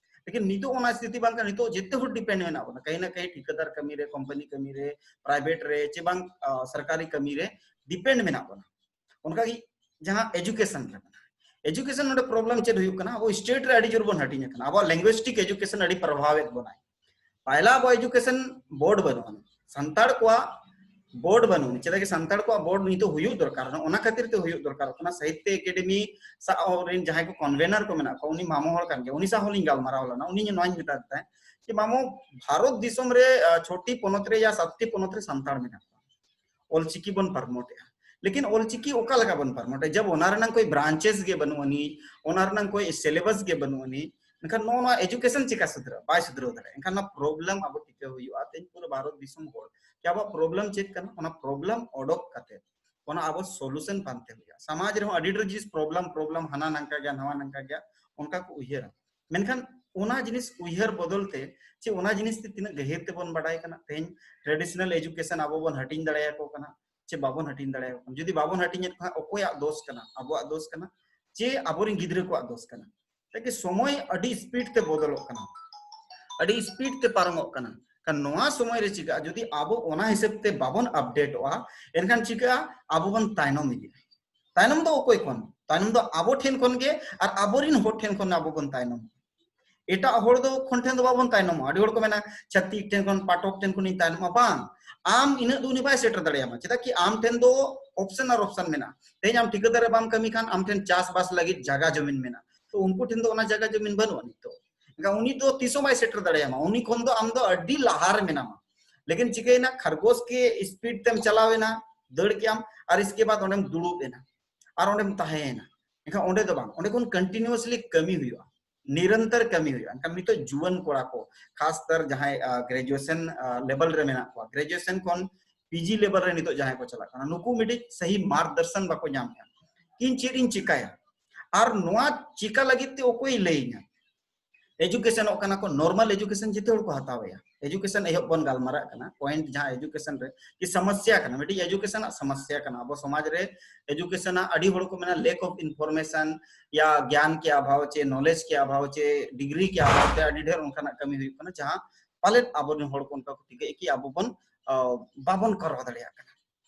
ᱞᱮᱠᱤᱱ ᱱᱤᱛᱚᱜ ᱚᱱᱟ ᱥᱛᱷᱤᱛᱤ ᱵᱟᱝ ᱠᱟᱱᱟ᱾ ᱱᱤᱛᱚᱜ ᱡᱮᱛᱮ ᱦᱚᱲ ᱰᱤᱯᱮᱱᱰ ᱢᱮᱱᱟᱜ ᱵᱚᱱᱟ, ᱠᱟᱹᱦᱤ ᱱᱟ ᱠᱟᱹᱦᱤ ᱴᱷᱤᱠᱟᱹᱫᱟᱨ ᱠᱟᱹᱢᱤ ᱨᱮ, ᱠᱳᱢᱯᱟᱱᱤ ᱠᱟᱹᱢᱤ ᱨᱮ, ᱯᱨᱟᱭᱵᱷᱮᱴ ᱨᱮ, ᱪᱮ ᱵᱟᱝ ᱟ, ᱥᱚᱨᱠᱟᱨᱤ ᱠᱟᱹᱢᱤ ᱨᱮ ᱰᱤᱯᱮᱱᱰ ᱢᱮᱱᱟᱜ ᱵᱚᱱᱟ᱾ ᱚᱱᱠᱟᱜᱮ ᱡᱟᱦᱟᱸ ᱮᱡᱩᱠᱮᱥᱚᱱ ᱨᱮ ᱢᱮᱱᱟᱜᱼᱟ, ᱮᱡᱩᱠᱮᱥᱚᱱ ᱱᱚᱰᱮ ᱯᱨᱚᱵᱞᱮᱢ ᱪᱮᱫ ᱦᱩᱭᱩᱜ ᱠᱟᱱᱟ? ᱟᱵᱚ ᱥᱴᱮᱴ ᱨᱮ ᱟᱹᱰᱤ ᱡᱳᱨ ᱵᱚᱱ ᱦᱟᱹᱴᱤᱧ ᱟᱠᱟᱱᱟ᱾ ᱟᱵᱚᱣᱟᱜ ᱞᱮᱝᱜᱩᱭᱮᱥᱴᱤᱠ ᱮᱡᱩᱠᱮᱥᱚᱱ ᱟᱹᱰᱤ ᱯᱨᱚᱵᱷᱟᱵᱮᱫ ᱵᱚᱱᱟᱭ᱾ ᱯᱟᱭᱞᱟ ᱟᱵᱚ ᱮᱡᱩᱠᱮᱥᱚᱱ ᱵᱳᱨᱰ ᱵᱟᱹᱱᱩᱜ ᱟᱱᱟ, ᱥᱟᱱᱛᱟᱲ ᱠᱚᱣᱟᱜ ᱵᱳᱨᱰ ᱵᱟᱹᱱᱩᱜ ᱟᱱᱟ᱾ ᱪᱮᱫᱟᱜ ᱠᱤ ᱥᱟᱱᱛᱟᱲ ᱠᱚᱣᱟᱜ ᱵᱳᱨᱰ ᱱᱤᱛᱚᱜ ᱦᱩᱭᱩᱜ ᱫᱚᱨᱠᱟᱨ, ᱚᱱᱟ ᱠᱷᱟᱹᱛᱤᱨ ᱛᱮ ᱦᱩᱭᱩᱜ ᱫᱚᱨᱠᱟᱨᱚᱜ ᱠᱟᱱᱟ᱾ ᱥᱟᱦᱤᱛᱛᱚ ᱮᱠᱟᱰᱮᱢᱤ ᱥᱟᱶ ᱨᱮᱱ ᱡᱟᱦᱟᱸᱭ ᱠᱚ ᱠᱚᱱᱵᱷᱮᱱᱟᱨ ᱠᱚ ᱢᱮᱱᱟᱜ ᱠᱚᱣᱟ, ᱩᱱᱤ ᱢᱟᱢᱚ ᱦᱚᱲ ᱠᱟᱱ ᱜᱮᱭᱟ, ᱩᱱᱤ ᱥᱟᱶ ᱦᱚᱸᱞᱤᱧ ᱜᱟᱞᱢᱟᱨᱟᱣ ᱞᱮᱱᱟ᱾ ᱩᱱᱤ ᱱᱚᱣᱟᱧ ᱢᱮᱛᱟᱫ ᱛᱟᱦᱮᱸᱫ ᱡᱮ, "ᱢᱟᱢᱚ, ᱵᱷᱟᱨᱚᱛ ᱫᱤᱥᱚᱢ ᱨᱮ ᱟ, ᱪᱷᱚᱴᱤ ᱯᱚᱱᱚᱛ ᱨᱮ ᱭᱟ ᱥᱟᱛᱴᱤ ᱯᱚᱱᱚᱛ ᱨᱮ ᱥᱟᱱᱛᱟᱲ ᱢᱮᱱᱟᱜ ᱠᱚᱣᱟ, ᱚᱞᱪᱤᱠᱤ ᱵᱚᱱ ᱯᱨᱚᱢᱳᱴᱮᱜᱼᱟ, ᱞᱮᱠᱤᱱ ᱚᱞᱪᱤᱠᱤ ᱚᱠᱟ ᱞᱮᱠᱟ ᱵᱚᱱ ᱯᱨᱚᱢᱳᱴᱮᱜᱼᱟ ᱡᱟᱵ ᱚᱱᱟ ᱨᱮᱱᱟᱜ ᱠᱳᱭ ᱵᱨᱟᱧᱪᱮᱥ ᱜᱮ ᱵᱟᱹᱱᱩᱜ ᱟᱹᱱᱤᱡ, ᱚᱱᱟ ᱨᱮᱱᱟᱜ ᱠᱳᱭ ᱥᱤᱞᱮᱵᱟᱥ ᱜᱮ ᱵᱟᱹᱱᱩᱜ ᱟᱹᱱᱤᱡ? ᱢᱮᱱᱠᱷᱟᱱ ᱱᱚᱜᱼᱚ ᱱᱚᱣᱟ ᱮᱡᱩᱠᱮᱥᱚᱱ ᱪᱤᱠᱟ ᱥᱩᱫᱷᱨᱟᱹᱜᱼᱟ? ᱵᱟᱭ ᱥᱩᱫᱷᱨᱟᱹᱣ ᱫᱟᱲᱮᱭᱟᱜᱼᱟ᱾ ᱮᱱᱠᱷᱟᱱ ᱚᱱᱟ ᱯᱨᱚᱵᱞᱮᱢ ᱟᱵᱚ ᱴᱷᱤᱠᱟᱹ ᱦᱩᱭᱩᱜᱼᱟ᱾ ᱛᱮᱦᱮᱧ ᱯᱩᱨᱟᱹ ᱵᱷᱟᱨᱚᱛ ᱫᱤᱥᱚᱢ ᱦᱚᱲ ᱡᱮ ᱟᱵᱚᱣᱟᱜ ᱯᱨᱚᱵᱞᱮᱢ ᱪᱮᱫ ᱠᱟᱱᱟ, ᱚᱱᱟ ᱯᱨᱚᱵᱞᱮᱢ ᱚᱰᱚᱠ ᱠᱟᱛᱮ ᱚᱱᱟ ᱟᱵᱚ ᱥᱚᱞᱩᱥᱚᱱ ᱯᱟᱱᱛᱮ ᱦᱩᱭᱩᱜᱼᱟ᱾ ᱥᱚᱢᱟᱡᱽ ᱨᱮᱦᱚᱸ ᱟᱹᱰᱤ ᱰᱷᱮᱨ ᱡᱤᱱᱤᱥ ᱯᱨᱚᱵᱞᱮᱢ, ᱯᱨᱚᱵᱞᱮᱢ, ᱦᱟᱱᱟ ᱱᱟᱝᱠᱟ ᱜᱮᱭᱟ, ᱱᱟᱣᱟ ᱱᱟᱝᱠᱟ ᱜᱮᱭᱟ, ᱚᱱᱠᱟ ᱠᱚ ᱩᱭᱦᱟᱹᱨᱟ᱾ ᱢᱮᱱᱠᱷᱟᱱ ᱚᱱᱟ ᱡᱤᱱᱤᱥ ᱩᱭᱦᱟᱹᱨ ᱵᱚᱫᱚᱞ ᱛᱮ, ᱪᱮ ᱚᱱᱟ ᱡᱤᱱᱤᱥ ᱛᱮ ᱛᱤᱱᱟᱹᱜ ᱜᱟᱹᱦᱤᱨ ᱛᱮᱵᱚᱱ ᱵᱟᱰᱟᱭ ᱠᱟᱱᱟ? ᱛᱮᱦᱮᱧ ᱴᱨᱮᱰᱤᱥᱚᱱᱟᱞ ᱮᱡᱩᱠᱮᱥᱚᱱ ᱟᱵᱚ ᱵᱚᱱ ᱦᱟᱹᱴᱤᱧ ᱫᱟᱲᱮᱭᱟᱠᱚ ᱠᱟᱱᱟ, ᱪᱮ ᱵᱟᱵᱚᱱ ᱦᱟᱹᱴᱤᱧ ᱫᱟᱲᱮᱭᱟᱠᱚ ᱠᱟᱱᱟ? ᱡᱩᱫᱤ ᱵᱟᱵᱚᱱ ᱦᱟᱹᱴᱤᱧᱮᱫ ᱠᱚ ᱠᱷᱟᱱ, ᱚᱠᱚᱭᱟᱜ ᱫᱳᱥ ᱠᱟᱱᱟ? ᱟᱵᱚᱣᱟᱜ ᱫᱳᱥ ᱠᱟᱱᱟ, ᱪᱮ ᱟᱵᱚᱨᱮᱱ ᱜᱤᱫᱽᱨᱟᱹ ᱠᱚᱣᱟᱜ ᱫᱳᱥ ᱠᱟᱱᱟ? ᱛᱟᱠᱤ ᱥᱚᱢᱚᱭ ᱟᱹᱰᱤ ᱥᱯᱤᱰ ᱛᱮ ᱵᱚᱫᱚᱞᱚᱜ ᱠᱟᱱᱟ, ᱟᱹᱰᱤ ᱥᱯᱤᱰ ᱛᱮ ᱯᱟᱨᱚᱢᱚᱜ ᱠᱟᱱᱟ᱾ ᱠᱷᱟᱱ ᱱᱚᱣᱟ ᱥᱚᱢᱚᱭ ᱨᱮ ᱪᱤᱠᱟᱹᱜᱼᱟ? ᱡᱩᱫᱤ ᱟᱵᱚ ᱚᱱᱟ ᱦᱤᱥᱟᱹᱵ ᱛᱮ ᱵᱟᱵᱚᱱ ᱟᱯᱰᱮᱴᱚᱜᱼᱟ, ᱮᱱᱠᱷᱟᱱ ᱪᱤᱠᱟᱹᱜᱼᱟ? ᱟᱵᱚ ᱵᱚᱱ ᱛᱟᱭᱱᱚᱢ ᱤᱫᱤᱜᱼᱟ᱾ ᱛᱟᱭᱱᱚᱢ ᱫᱚ ᱚᱠᱚᱭ ᱠᱷᱚᱱ? ᱛᱟᱭᱱᱚᱢ ᱫᱚ ᱟᱵᱚ ᱴᱷᱮᱱ ᱠᱷᱚᱱ ᱜᱮ, ᱟᱨ ᱟᱵᱚᱨᱮᱱ ᱦᱚᱲ ᱴᱷᱮᱱ ᱠᱷᱚᱱ ᱟᱵᱚ ᱵᱚᱱ ᱛᱟᱭᱱᱚᱢ᱾ ᱮᱴᱟᱜ ᱦᱚᱲ ᱫᱚ ᱠᱷᱚᱱ ᱴᱷᱮᱱ ᱫᱚ ᱵᱟᱵᱚᱱ ᱛᱟᱭᱱᱚᱢᱚᱜᱼᱟ᱾ ᱟᱹᱰᱤ ᱦᱚᱲ ᱠᱚ ᱢᱮᱱᱟ, "ᱪᱷᱟᱹᱛᱤᱠ ᱴᱷᱮᱱ ᱠᱷᱚᱱ, ᱯᱟᱴᱚᱠ ᱴᱷᱮᱱ ᱠᱷᱚᱱᱤᱧ ᱛᱟᱭᱱᱚᱢᱚᱜᱼᱟ", ᱵᱟᱝ, ᱟᱢ ᱤᱱᱟᱹᱜ ᱫᱚ ᱩᱱᱤ ᱵᱟᱭ ᱥᱮᱴᱮᱨ ᱫᱟᱲᱮᱭᱟᱢᱟ᱾ ᱪᱮᱫᱟᱜ ᱠᱤ ᱟᱢ ᱴᱷᱮᱱ ᱫᱚ ᱚᱯᱥᱚᱱ ᱟᱨ ᱚᱯᱥᱚᱱ ᱢᱮᱱᱟᱜᱼᱟ᱾ ᱛᱮᱦᱮᱧ ᱟᱢ ᱴᱷᱤᱠᱟᱹᱫᱟᱨ ᱨᱮ ᱵᱟᱢ ᱠᱟᱹᱢᱤ ᱠᱷᱟᱱ, ᱟᱢ ᱴᱷᱮᱱ ᱪᱟᱥᱵᱟᱥ ᱞᱟᱹᱜᱤᱫ ᱡᱟᱭᱜᱟ ᱡᱚᱢᱤᱱ ᱢᱮᱱᱟᱜᱼᱟ, ᱛᱚ ᱩᱱᱠᱩ ᱴᱷᱮᱱ ᱫᱚ ᱚᱱᱟ ᱡᱟᱭᱜᱟ ᱡᱚᱢᱤᱱ ᱵᱟᱹᱱᱩᱜᱼᱟ ᱱᱤᱛᱚᱜ᱾ ᱮᱱᱠᱷᱟᱱ ᱩᱱᱤ ᱫᱚ ᱛᱤᱥ ᱦᱚᱸ ᱵᱟᱭ ᱥᱮᱴᱮᱨ ᱫᱟᱲᱮᱭᱟᱢᱟ, ᱩᱱᱤ ᱠᱷᱚᱱ ᱫᱚ ᱟᱢ ᱫᱚ ᱟᱹᱰᱤ ᱞᱟᱦᱟ ᱨᱮ ᱢᱮᱱᱟᱢᱟ᱾ ᱞᱮᱠᱤᱱ ᱪᱤᱠᱟᱹᱭᱮᱱᱟ, ᱠᱷᱟᱨᱜᱳᱥ ᱠᱮ ᱥᱯᱤᱰ ᱛᱮᱢ ᱪᱟᱞᱟᱣ ᱮᱱᱟ, ᱫᱟᱹᱲ ᱠᱮᱜ ᱟᱢ, ᱟᱨ ᱤᱥᱠᱮ ᱵᱟᱫ ᱚᱸᱰᱮᱢ ᱫᱩᱲᱩᱵ ᱮᱱᱟ, ᱟᱨ ᱚᱸᱰᱮᱢ ᱛᱟᱦᱮᱸᱭᱮᱱᱟ᱾ ᱮᱱᱠᱷᱟᱱ ᱚᱸᱰᱮ ᱫᱚ ᱵᱟᱝ, ᱚᱸᱰᱮ ᱠᱷᱚᱱ ᱠᱚᱱᱴᱤᱱᱤᱭᱩᱥᱞᱤ ᱠᱟᱹᱢᱤ ᱦᱩᱭᱩᱜᱼᱟ, ᱱᱤᱨᱚᱱᱛᱚᱨ ᱠᱟᱹᱢᱤ ᱦᱩᱭᱩᱜᱼᱟ᱾ ᱮᱱᱠᱷᱟᱱ ᱱᱤᱛᱚᱜ ᱡᱩᱣᱟᱹᱱ ᱠᱚᱲᱟ ᱠᱚ, ᱠᱷᱟᱥ ᱠᱟᱨ ᱡᱟᱦᱟᱸᱭ ᱜᱨᱮᱡᱩᱭᱮᱥᱚᱱ ᱞᱮᱵᱮᱞ ᱨᱮ ᱢᱮᱱᱟᱜ ᱠᱚᱣᱟ, ᱜᱨᱮᱡᱩᱭᱮᱥᱚᱱ ᱠᱷᱚᱱ ᱯᱤᱡᱤ ᱞᱮᱵᱮᱞ ᱨᱮ ᱱᱤᱛᱚᱜ ᱡᱟᱦᱟᱸᱭ ᱠᱚ ᱪᱟᱞᱟᱜ ᱠᱟᱱᱟ, ᱱᱩᱠᱩ ᱢᱤᱫᱴᱤᱡ ᱥᱟᱦᱤ ᱢᱟᱨᱜᱽᱫᱚᱨᱥᱚᱱ ᱵᱟᱠᱚ ᱧᱟᱢᱮᱫᱼᱟ᱾ ᱤᱧ ᱪᱮᱫ ᱤᱧ ᱪᱤᱠᱟᱹᱭᱟ, ᱟᱨ ᱱᱚᱣᱟ ᱪᱤᱠᱟ ᱞᱟᱹᱜᱤᱫ ᱛᱮ ᱚᱠᱚᱭ ᱞᱟᱹᱭᱟᱹᱧᱟ? ᱮᱡᱩᱠᱮᱥᱚᱱᱚᱜ ᱠᱟᱱᱟ ᱠᱚ, ᱱᱚᱨᱢᱟᱞ ᱮᱡᱩᱠᱮᱥᱚᱱ ᱡᱮᱛᱮ ᱦᱚᱲ ᱠᱚ ᱦᱟᱛᱟᱣᱮᱜᱼᱟ᱾ ᱮᱡᱩᱠᱮᱥᱚᱱ ᱮᱦᱚᱵ ᱵᱚᱱ ᱜᱟᱞᱢᱟᱨᱟᱜ ᱠᱟᱱᱟ, ᱯᱚᱭᱮᱱᱴ ᱡᱟᱦᱟᱸ ᱮᱡᱩᱠᱮᱥᱚᱱ ᱨᱮ ᱠᱤ ᱥᱚᱢᱚᱥᱭᱟ ᱠᱟᱱᱟ, ᱢᱤᱫᱴᱤᱡ ᱮᱡᱩᱠᱮᱥᱚᱱᱟᱜ ᱥᱚᱢᱚᱥᱭᱟ ᱠᱟᱱᱟ᱾ ᱟᱵᱚ ᱥᱚᱢᱟᱡᱽ ᱨᱮ ᱮᱡᱩᱠᱮᱥᱚᱱᱟᱜ ᱟᱹᱰᱤ ᱦᱚᱲ ᱠᱚ ᱢᱮᱱᱟ lack of information, ᱭᱟ ᱜᱮᱭᱟᱱ ᱠᱮ ᱚᱵᱷᱟᱵ ᱪᱮ ᱱᱚᱞᱮᱡᱽ ᱠᱮ ᱚᱵᱷᱟᱵ ᱪᱮ ᱰᱤᱜᱽᱨᱤ ᱠᱮ ᱚᱵᱷᱟᱵ ᱛᱮ ᱟᱹᱰᱤ ᱰᱷᱮᱨ ᱚᱱᱠᱟᱱᱟᱜ ᱠᱟᱹᱢᱤ ᱦᱩᱭᱩᱜ ᱠᱟᱱᱟ, ᱡᱟᱦᱟᱸ ᱯᱟᱞᱮᱫ ᱟᱵᱚᱨᱮᱱ ᱦᱚᱲ ᱠᱚ ᱚᱱᱠᱟ ᱠᱚ ᱴᱷᱤᱠᱟᱹᱭᱮᱫ ᱠᱤ ᱟᱵᱚ ᱵᱚᱱ, ᱟ, ᱵᱟᱵᱚᱱ ᱠᱚᱨᱟᱣ ᱫᱟᱲᱮᱭᱟᱜ ᱠᱟᱱᱟ᱾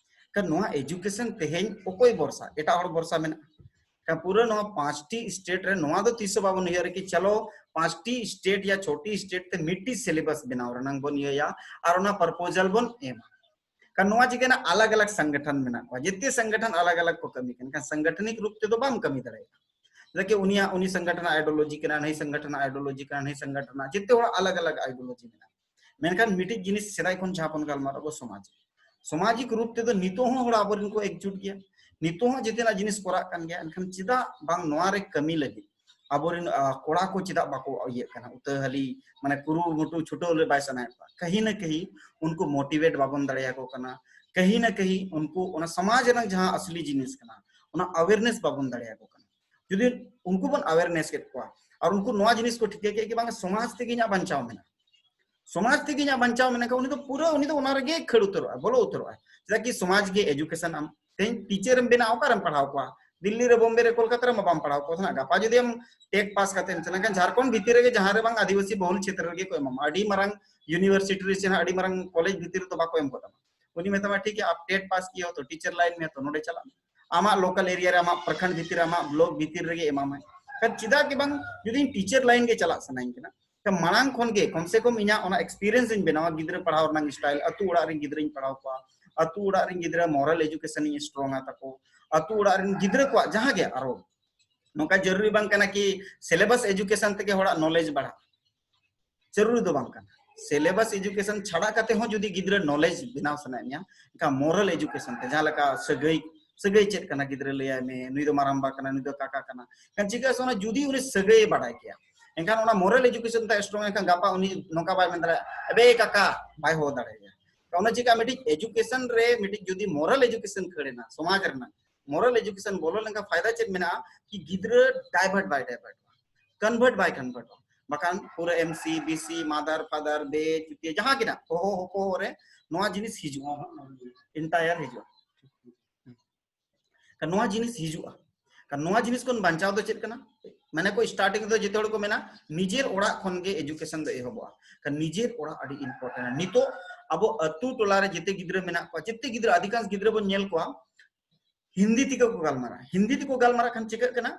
ᱠᱟᱨᱚᱱ ᱱᱚᱣᱟ ᱮᱡᱩᱠᱮᱥᱚᱱ ᱛᱮᱦᱮᱧ ᱚᱠᱚᱭ ᱵᱷᱚᱨᱥᱟ? ᱮᱴᱟᱜ ᱦᱚᱲ ᱵᱷᱚᱨᱥᱟ ᱢᱮᱱᱟᱜᱼᱟ? ᱠᱟᱨᱚᱱ ᱯᱩᱨᱟᱹ ᱱᱚᱣᱟ ᱯᱟᱸᱪᱴᱤ ᱥᱴᱮᱴ ᱨᱮ ᱱᱚᱣᱟ ᱫᱚ ᱛᱤᱥ ᱦᱚᱸ ᱵᱟᱵᱚᱱ ᱩᱭᱦᱟᱹᱨᱟ ᱠᱤ ᱪᱚᱞᱚ ᱯᱟᱸᱪᱴᱤ ᱥᱴᱮᱴ ᱭᱟ ᱪᱷᱚᱴᱤ ᱥᱴᱮᱴ ᱛᱮ ᱢᱤᱫᱴᱤᱡ ᱥᱤᱞᱮᱵᱟᱥ ᱵᱮᱱᱟᱣ ᱨᱮᱱᱟᱜ ᱵᱚᱱ ᱤᱭᱟᱹᱭᱟ ᱟᱨ ᱚᱱᱟ ᱯᱨᱚᱯᱳᱡᱟᱞ ᱵᱚᱱ ᱮᱢᱟ᱾ ᱠᱟᱨᱚᱱ ᱱᱚᱣᱟ ᱪᱤᱠᱟᱹᱭᱮᱱᱟ, ᱟᱞᱟᱜᱽ ᱟᱞᱟᱜᱽ ᱥᱚᱝᱜᱚᱴᱷᱚᱱ ᱢᱮᱱᱟᱜ ᱠᱚᱣᱟ, ᱡᱮᱛᱮ ᱥᱚᱝᱜᱚᱴᱷᱚᱱ ᱟᱞᱟᱜᱽ ᱟᱞᱟᱜᱽ ᱠᱚ ᱠᱟᱹᱢᱤ ᱠᱟᱱᱟ᱾ ᱮᱱᱠᱷᱟᱱ ᱥᱚᱝᱜᱚᱴᱷᱚᱱᱤᱠ ᱨᱩᱯ ᱛᱮᱫᱚ ᱵᱟᱢ ᱠᱟᱹᱢᱤ ᱫᱟᱲᱮᱭᱟᱜᱼᱟ᱾ ᱪᱮᱫᱟᱜ ᱠᱤ ᱩᱱᱤᱭᱟᱜ, ᱩᱱᱤ ᱥᱚᱝᱜᱚᱴᱷᱚᱱᱟᱜ ᱟᱭᱰᱤᱭᱳᱞᱚᱡᱤ ᱠᱟᱱᱟ, ᱱᱩᱭ ᱥᱚᱝᱜᱚᱴᱷᱚᱱᱟᱜ ᱟᱭᱰᱤᱭᱳᱞᱚᱡᱤ ᱠᱟᱱᱟ, ᱱᱩᱭ ᱥᱚᱝᱜᱚᱴᱷᱚᱱᱟᱜ, ᱡᱮᱛᱮ ᱦᱚᱲᱟᱜ ᱟᱞᱟᱜᱽ ᱟᱞᱟᱜᱽ ᱟᱭᱰᱤᱭᱳᱞᱚᱡᱤ ᱢᱮᱱᱟᱜᱼᱟ᱾ ᱢᱮᱱᱠᱷᱟᱱ ᱢᱤᱫᱴᱤᱡ ᱡᱤᱱᱤᱥ ᱥᱮᱫᱟᱭ ᱠᱷᱚᱱ ᱡᱟᱦᱟᱸ ᱵᱚᱱ ᱜᱟᱞᱢᱟᱨᱟᱜ ᱟᱵᱚ ᱥᱚᱢᱟᱡᱽ, ᱥᱟᱢᱟᱡᱤᱠ ᱨᱩᱯ ᱛᱮᱫᱚ ᱱᱤᱛᱚᱜ ᱦᱚᱸ ᱦᱚᱲ ᱟᱵᱚᱨᱮᱱ ᱠᱚ ᱮᱠᱡᱩᱴ ᱜᱮᱭᱟ, ᱱᱤᱛᱚᱜ ᱦᱚᱸ ᱡᱮᱛᱮᱱᱟᱜ ᱡᱤᱱᱤᱥ ᱠᱚᱨᱟᱜ ᱠᱟᱱ ᱜᱮᱭᱟ᱾ ᱮᱱᱠᱷᱟᱱ ᱪᱮᱫᱟᱜ ᱵᱟᱝ ᱱᱚᱣᱟ ᱨᱮ ᱠᱟᱹᱢᱤ ᱞᱟᱹᱜᱤᱫ ᱟᱵᱚᱨᱮᱱ, ᱟ, ᱠᱚᱲᱟ ᱠᱚ ᱪᱮᱫᱟᱜ ᱵᱟᱠᱚ ᱤᱭᱟᱹᱜ ᱠᱟᱱᱟ, ᱩᱛᱟᱹᱦᱟᱹᱞᱤ ᱢᱟᱱᱮ ᱠᱩᱨᱩᱢᱩᱴᱩ ᱪᱷᱩᱴᱟᱹᱣ ᱞᱮ ᱵᱟᱭ ᱥᱟᱱᱟᱭᱮᱫ ᱠᱚᱣᱟ? ᱠᱟᱹᱦᱤ ᱱᱟ ᱠᱟᱹᱦᱤ ᱩᱱᱠᱩ ᱢᱳᱴᱤᱵᱷᱮᱴ ᱵᱟᱵᱚᱱ ᱫᱟᱲᱮᱭᱟᱠᱚ ᱠᱟᱱᱟ, ᱠᱟᱹᱦᱤ ᱱᱟ ᱠᱟᱹᱦᱤ ᱩᱱᱠᱩ ᱚᱱᱟ ᱥᱚᱢᱟᱡᱽ ᱨᱮᱱᱟᱜ ᱡᱟᱦᱟᱸ ᱟᱥᱞᱤ ᱡᱤᱱᱤᱥ ᱠᱟᱱᱟ ᱚᱱᱟ ᱟᱣᱮᱨᱱᱮᱥ ᱵᱟᱵᱚᱱ ᱫᱟᱲᱮᱭᱟᱠᱚ ᱠᱟᱱᱟ᱾ ᱡᱩᱫᱤ ᱩᱱᱠᱩ ᱵᱚᱱ ᱟᱣᱮᱨᱱᱮᱥ ᱠᱮᱫ ᱠᱚᱣᱟ ᱟᱨ ᱩᱱᱠᱩ ᱱᱚᱣᱟ ᱡᱤᱱᱤᱥ ᱠᱚ ᱴᱷᱤᱠᱟᱹ ᱠᱮᱫ ᱠᱤ ᱵᱟᱝ ᱥᱚᱢᱟᱡᱽ ᱛᱮᱜᱮ ᱤᱧᱟᱹᱜ ᱵᱟᱧᱪᱟᱣ ᱢᱮᱱᱟᱜᱼᱟ, ᱥᱚᱢᱟᱡᱽ ᱛᱮᱜᱮ ᱤᱧᱟᱹᱜ ᱵᱟᱧᱪᱟᱣ ᱢᱮᱱᱟᱜᱼᱟ, ᱩᱱᱤ ᱫᱚ ᱯᱩᱨᱟᱹ, ᱩᱱᱤ ᱫᱚ ᱚᱱᱟ ᱨᱮᱜᱮ ᱠᱷᱟᱹᱲ ᱩᱛᱟᱹᱨᱚᱜᱼᱟ, ᱵᱚᱞᱚ ᱩᱛᱟᱹᱨᱚᱜᱼᱟ᱾ ᱪᱮᱫᱟᱜ ᱠᱤ ᱥᱚᱢᱟᱡᱽ ᱜᱮ ᱮᱡᱩᱠᱮᱥᱚᱱ ᱟᱢ ᱛᱮᱦᱮᱧ ᱴᱤᱪᱟᱨ ᱮᱢ ᱵᱮᱱᱟᱣ, ᱚᱠᱟᱨᱮᱢ ᱯᱟᱲᱦᱟᱣ ᱠᱚᱣᱟ? ᱫᱤᱞᱞᱤ ᱨᱮ, ᱵᱚᱢᱵᱮ ᱨᱮ, ᱠᱳᱞᱠᱟᱛᱟ ᱨᱮ ᱢᱟ ᱵᱟᱢ ᱯᱟᱲᱦᱟᱣ ᱠᱚᱣᱟ᱾ ᱛᱟᱦᱮᱱᱟ ᱜᱟᱯᱟ ᱡᱩᱫᱤ ᱟᱢ ᱴᱮᱴ ᱯᱟᱥ ᱠᱟᱛᱮ ᱮᱢ ᱪᱟᱞᱟᱜ ᱠᱷᱟᱱ ᱡᱷᱟᱲᱠᱷᱚᱸᱰ ᱵᱷᱤᱛᱤᱨ ᱨᱮᱜᱮ ᱡᱟᱦᱟᱸ ᱨᱮ ᱵᱟᱝ ᱟᱹᱫᱤᱵᱟᱹᱥᱤ ᱵᱚᱦᱩᱞ ᱪᱷᱮᱛᱨᱚ ᱨᱮᱜᱮ ᱠᱚ ᱮᱢᱟᱢᱟ, ᱟᱹᱰᱤ ᱢᱟᱨᱟᱝ ᱤᱭᱩᱱᱤᱵᱷᱟᱨᱥᱤᱴᱤ ᱨᱮ ᱥᱮ ᱟᱹᱰᱤ ᱢᱟᱨᱟᱝ ᱠᱚᱞᱮᱡᱽ ᱵᱷᱤᱛᱤᱨ ᱨᱮᱫᱚ ᱵᱟᱠᱚ ᱮᱢ ᱜᱚᱫ ᱟᱢᱟ᱾ ᱩᱱᱤ ᱢᱮᱛᱟᱢᱟ ᱴᱷᱤᱠ ᱜᱮᱭᱟ, ᱟᱯ ᱴᱮᱴ ᱯᱟᱥ ᱠᱤᱭᱮ ᱦᱚ ᱛᱚ ᱴᱤᱪᱟᱨ ᱞᱟᱭᱤᱱ ᱢᱮ, ᱛᱚ ᱱᱚᱰᱮ ᱪᱟᱞᱟᱜ ᱢᱮ᱾ ᱟᱢᱟᱜ ᱞᱳᱠᱟᱞ ᱮᱨᱤᱭᱟ ᱨᱮ, ᱟᱢᱟᱜ ᱯᱨᱚᱠᱷᱚᱸᱰ ᱵᱷᱤᱛᱤᱨ ᱨᱮ, ᱟᱢᱟᱜ ᱵᱞᱚᱠ ᱵᱷᱤᱛᱤᱨ ᱨᱮᱜᱮ ᱮᱢᱟᱢᱟᱭ᱾ ᱠᱷᱟᱱ ᱪᱮᱫᱟᱜ ᱜᱮ ᱵᱟᱝ ᱡᱩᱫᱤ ᱤᱧ ᱴᱤᱪᱟᱨ ᱞᱟᱭᱤᱱ ᱜᱮ ᱪᱟᱞᱟᱜ ᱥᱟᱱᱟᱧ ᱠᱟᱱᱟ, ᱢᱟᱲᱟᱝ ᱠᱷᱚᱱ ᱜᱮ ᱠᱚᱢ ᱥᱮ ᱠᱚᱢ ᱤᱧᱟᱹᱜ ᱚᱱᱟ ᱮᱠᱥᱯᱤᱨᱤᱭᱮᱱᱥ ᱤᱧ ᱵᱮᱱᱟᱣᱟ, ᱜᱤᱫᱽᱨᱟᱹ ᱯᱟᱲᱦᱟᱣ ᱨᱮᱱᱟᱜ ᱥᱴᱟᱭᱤᱞ, ᱟᱹᱛᱩ ᱚᱲᱟᱜ ᱨᱮᱱ ᱜᱤᱫᱽᱨᱟᱹᱧ ᱯᱟᱲᱦᱟᱣ ᱠᱚᱣᱟ, ᱟᱹᱛᱩ ᱚᱲᱟᱜ ᱨᱮᱱ ᱜᱤᱫᱽᱨᱟᱹ ᱢᱚᱨᱟᱞ ᱮᱡᱩᱠᱮᱥᱚᱱ ᱤᱧ ᱥᱴᱨᱚᱝ ᱟ ᱛᱟᱠᱚ, ᱟᱹᱛᱩ ᱚᱲᱟᱜ ᱨᱮᱱ ᱜᱤᱫᱽᱨᱟᱹ ᱠᱚᱣᱟᱜ ᱡᱟᱦᱟᱸ ᱜᱮ ᱟᱨᱚ ᱱᱚᱝᱠᱟ ᱡᱟᱹᱨᱩᱨᱤ ᱵᱟᱝ ᱠᱟᱱᱟ ᱠᱤ ᱥᱤᱞᱮᱵᱟᱥ ᱮᱡᱩᱠᱮᱥᱚᱱ ᱛᱮᱜᱮ ᱦᱚᱲᱟᱜ ᱱᱚᱞᱮᱡᱽ ᱵᱟᱲᱦᱟᱜᱼᱟ᱾ ᱡᱟᱹᱨᱩᱨᱤ ᱫᱚ ᱵᱟᱝ ᱠᱟᱱᱟ᱾ ᱥᱤᱞᱮᱵᱟᱥ ᱮᱡᱩᱠᱮᱥᱚᱱ ᱪᱷᱟᱰᱟ ᱠᱟᱛᱮ ᱦᱚᱸ ᱡᱩᱫᱤ ᱜᱤᱫᱽᱨᱟᱹ ᱱᱚᱞᱮᱡᱽ ᱵᱮᱱᱟᱣ ᱥᱟᱱᱟᱭᱮᱫ ᱢᱮᱭᱟ, ᱮᱱᱠᱷᱟᱱ ᱢᱚᱨᱟᱞ ᱮᱡᱩᱠᱮᱥᱚᱱ ᱛᱮ, ᱡᱟᱦᱟᱸ ᱞᱮᱠᱟ ᱥᱟᱹᱜᱟᱹᱭ, ᱥᱟᱹᱜᱟᱹᱭ ᱪᱮᱫ ᱠᱟᱱᱟ ᱜᱤᱫᱽᱨᱟᱹ ᱞᱟᱹᱭᱟᱭ ᱢᱮ, ᱱᱩᱭ ᱫᱚ ᱢᱟᱨᱟᱝᱵᱟ ᱠᱟᱱᱟ, ᱱᱩᱭ ᱫᱚ ᱠᱟᱠᱟ ᱠᱟᱱᱟ, ᱮᱱᱠᱷᱟᱱ ᱪᱤᱠᱟᱹᱜᱼᱟ ᱥᱮ, ᱚᱱᱟ ᱡᱩᱫᱤ ᱩᱱᱤ ᱥᱟᱹᱜᱟᱹᱭᱮ ᱵᱟᱰᱟᱭ ᱠᱮᱭᱟ, ᱮᱱᱠᱷᱟᱱ ᱚᱱᱟ ᱢᱚᱨᱟᱞ ᱮᱡᱩᱠᱮᱥᱚᱱ ᱛᱮ ᱥᱴᱨᱚᱝ ᱮᱱᱠᱷᱟᱱ ᱜᱟᱯᱟ ᱩᱱᱤ ᱱᱚᱝᱠᱟ ᱵᱟᱭ ᱢᱮᱱ ᱫᱟᱲᱮᱭᱟᱜᱼᱟ, "ᱮᱵᱮ ᱠᱟᱠᱟ", ᱵᱟᱭ ᱦᱚᱦᱚ ᱫᱟᱲᱮᱭᱟᱭᱟ᱾ ᱚᱱᱟ ᱪᱤᱠᱟ ᱢᱤᱫᱴᱤᱡ ᱮᱡᱩᱠᱮᱥᱚᱱ ᱨᱮ ᱢᱤᱫᱴᱤᱡ ᱡᱩᱫᱤ ᱢᱚᱨᱟᱞ ᱮᱡᱩᱠᱮᱥᱚᱱ ᱠᱷᱟᱹᱲ ᱮᱱᱟ, ᱥᱚᱢᱟᱡᱽ ᱨᱮᱱᱟᱜ ᱢᱚᱨᱟᱞ ᱮᱡᱩᱠᱮᱥᱚᱱ ᱵᱚᱞᱚ ᱞᱮᱱᱠᱷᱟᱱ ᱯᱷᱟᱭᱫᱟ ᱪᱮᱫ ᱢᱮᱱᱟᱜᱼᱟ? ᱠᱤ ᱜᱤᱫᱽᱨᱟᱹ ᱰᱟᱭᱵᱷᱟᱨᱴ ᱵᱟᱭ ᱰᱟᱭᱵᱷᱟᱨᱴᱚᱜᱼᱟ, ᱠᱚᱱᱵᱷᱟᱨᱴ ᱵᱟᱭ ᱠᱚᱱᱵᱷᱟᱨᱴᱚᱜᱼᱟ᱾ ᱵᱟᱠᱷᱟᱱ ᱯᱩᱨᱟᱹ ᱮᱢᱥᱤ, ᱵᱤᱥᱤ, ᱢᱟᱫᱟᱨ ᱯᱷᱟᱫᱟᱨ, ᱵᱮ ᱪᱩᱛᱤᱭᱟᱹ, ᱡᱟᱦᱟᱸ ᱜᱮ ᱱᱟᱜ ᱦᱚᱦᱚ ᱦᱚᱯᱚᱦᱚ ᱨᱮ ᱱᱚᱣᱟ ᱡᱤᱱᱤᱥ ᱦᱤᱡᱩᱜᱼᱟ, ᱮᱱᱴᱟᱭᱟᱨ ᱦᱤᱡᱩᱜᱼᱟ᱾ ᱠᱷᱟᱱ ᱱᱚᱣᱟ ᱡᱤᱱᱤᱥ ᱦᱤᱡᱩᱜᱼᱟ᱾ ᱠᱷᱟᱱ ᱱᱚᱣᱟ ᱡᱤᱱᱤᱥ ᱠᱷᱚᱱ ᱵᱟᱧᱪᱟᱣ ᱫᱚ ᱪᱮᱫ ᱠᱟᱱᱟ? ᱢᱟᱱᱮ ᱠᱚ ᱥᱴᱟᱨᱴᱤᱝ ᱫᱚ ᱡᱚᱛᱚ ᱦᱚᱲ ᱠᱚ ᱢᱮᱱᱟ ᱱᱤᱡᱮᱨ ᱚᱲᱟᱜ ᱠᱷᱚᱱ ᱜᱮ ᱮᱡᱩᱠᱮᱥᱚᱱ ᱫᱚ ᱮᱦᱚᱵᱚᱜᱼᱟ᱾ ᱠᱷᱟᱱ ᱱᱤᱡᱮᱨ ᱚᱲᱟᱜ ᱟᱹᱰᱤ ᱤᱢᱯᱚᱨᱴᱮᱱᱴ᱾ ᱱᱤᱛᱚᱜ ᱟᱵᱚ ᱟᱹᱛᱩ ᱴᱚᱞᱟ ᱨᱮ ᱡᱮᱛᱮ ᱜᱤᱫᱽᱨᱟᱹ ᱢᱮᱱᱟᱜ ᱠᱚᱣᱟ, ᱡᱮᱛᱮ ᱜᱤᱫᱽᱨᱟᱹ, ᱟᱹᱰᱤᱜᱟᱱ ᱜᱤᱫᱽᱨᱟᱹ ᱵᱚᱱ ᱧᱮᱞ ᱠᱚᱣᱟ ᱦᱤᱱᱫᱤ ᱛᱮᱜᱮ ᱠᱚ ᱜᱟᱞᱢᱟᱨᱟ᱾ ᱦᱤᱱᱫᱤ ᱛᱮᱠᱚ ᱜᱟᱞᱢᱟᱨᱟᱜ ᱠᱷᱟᱱ ᱪᱤᱠᱟᱹᱜ ᱠᱟᱱᱟ?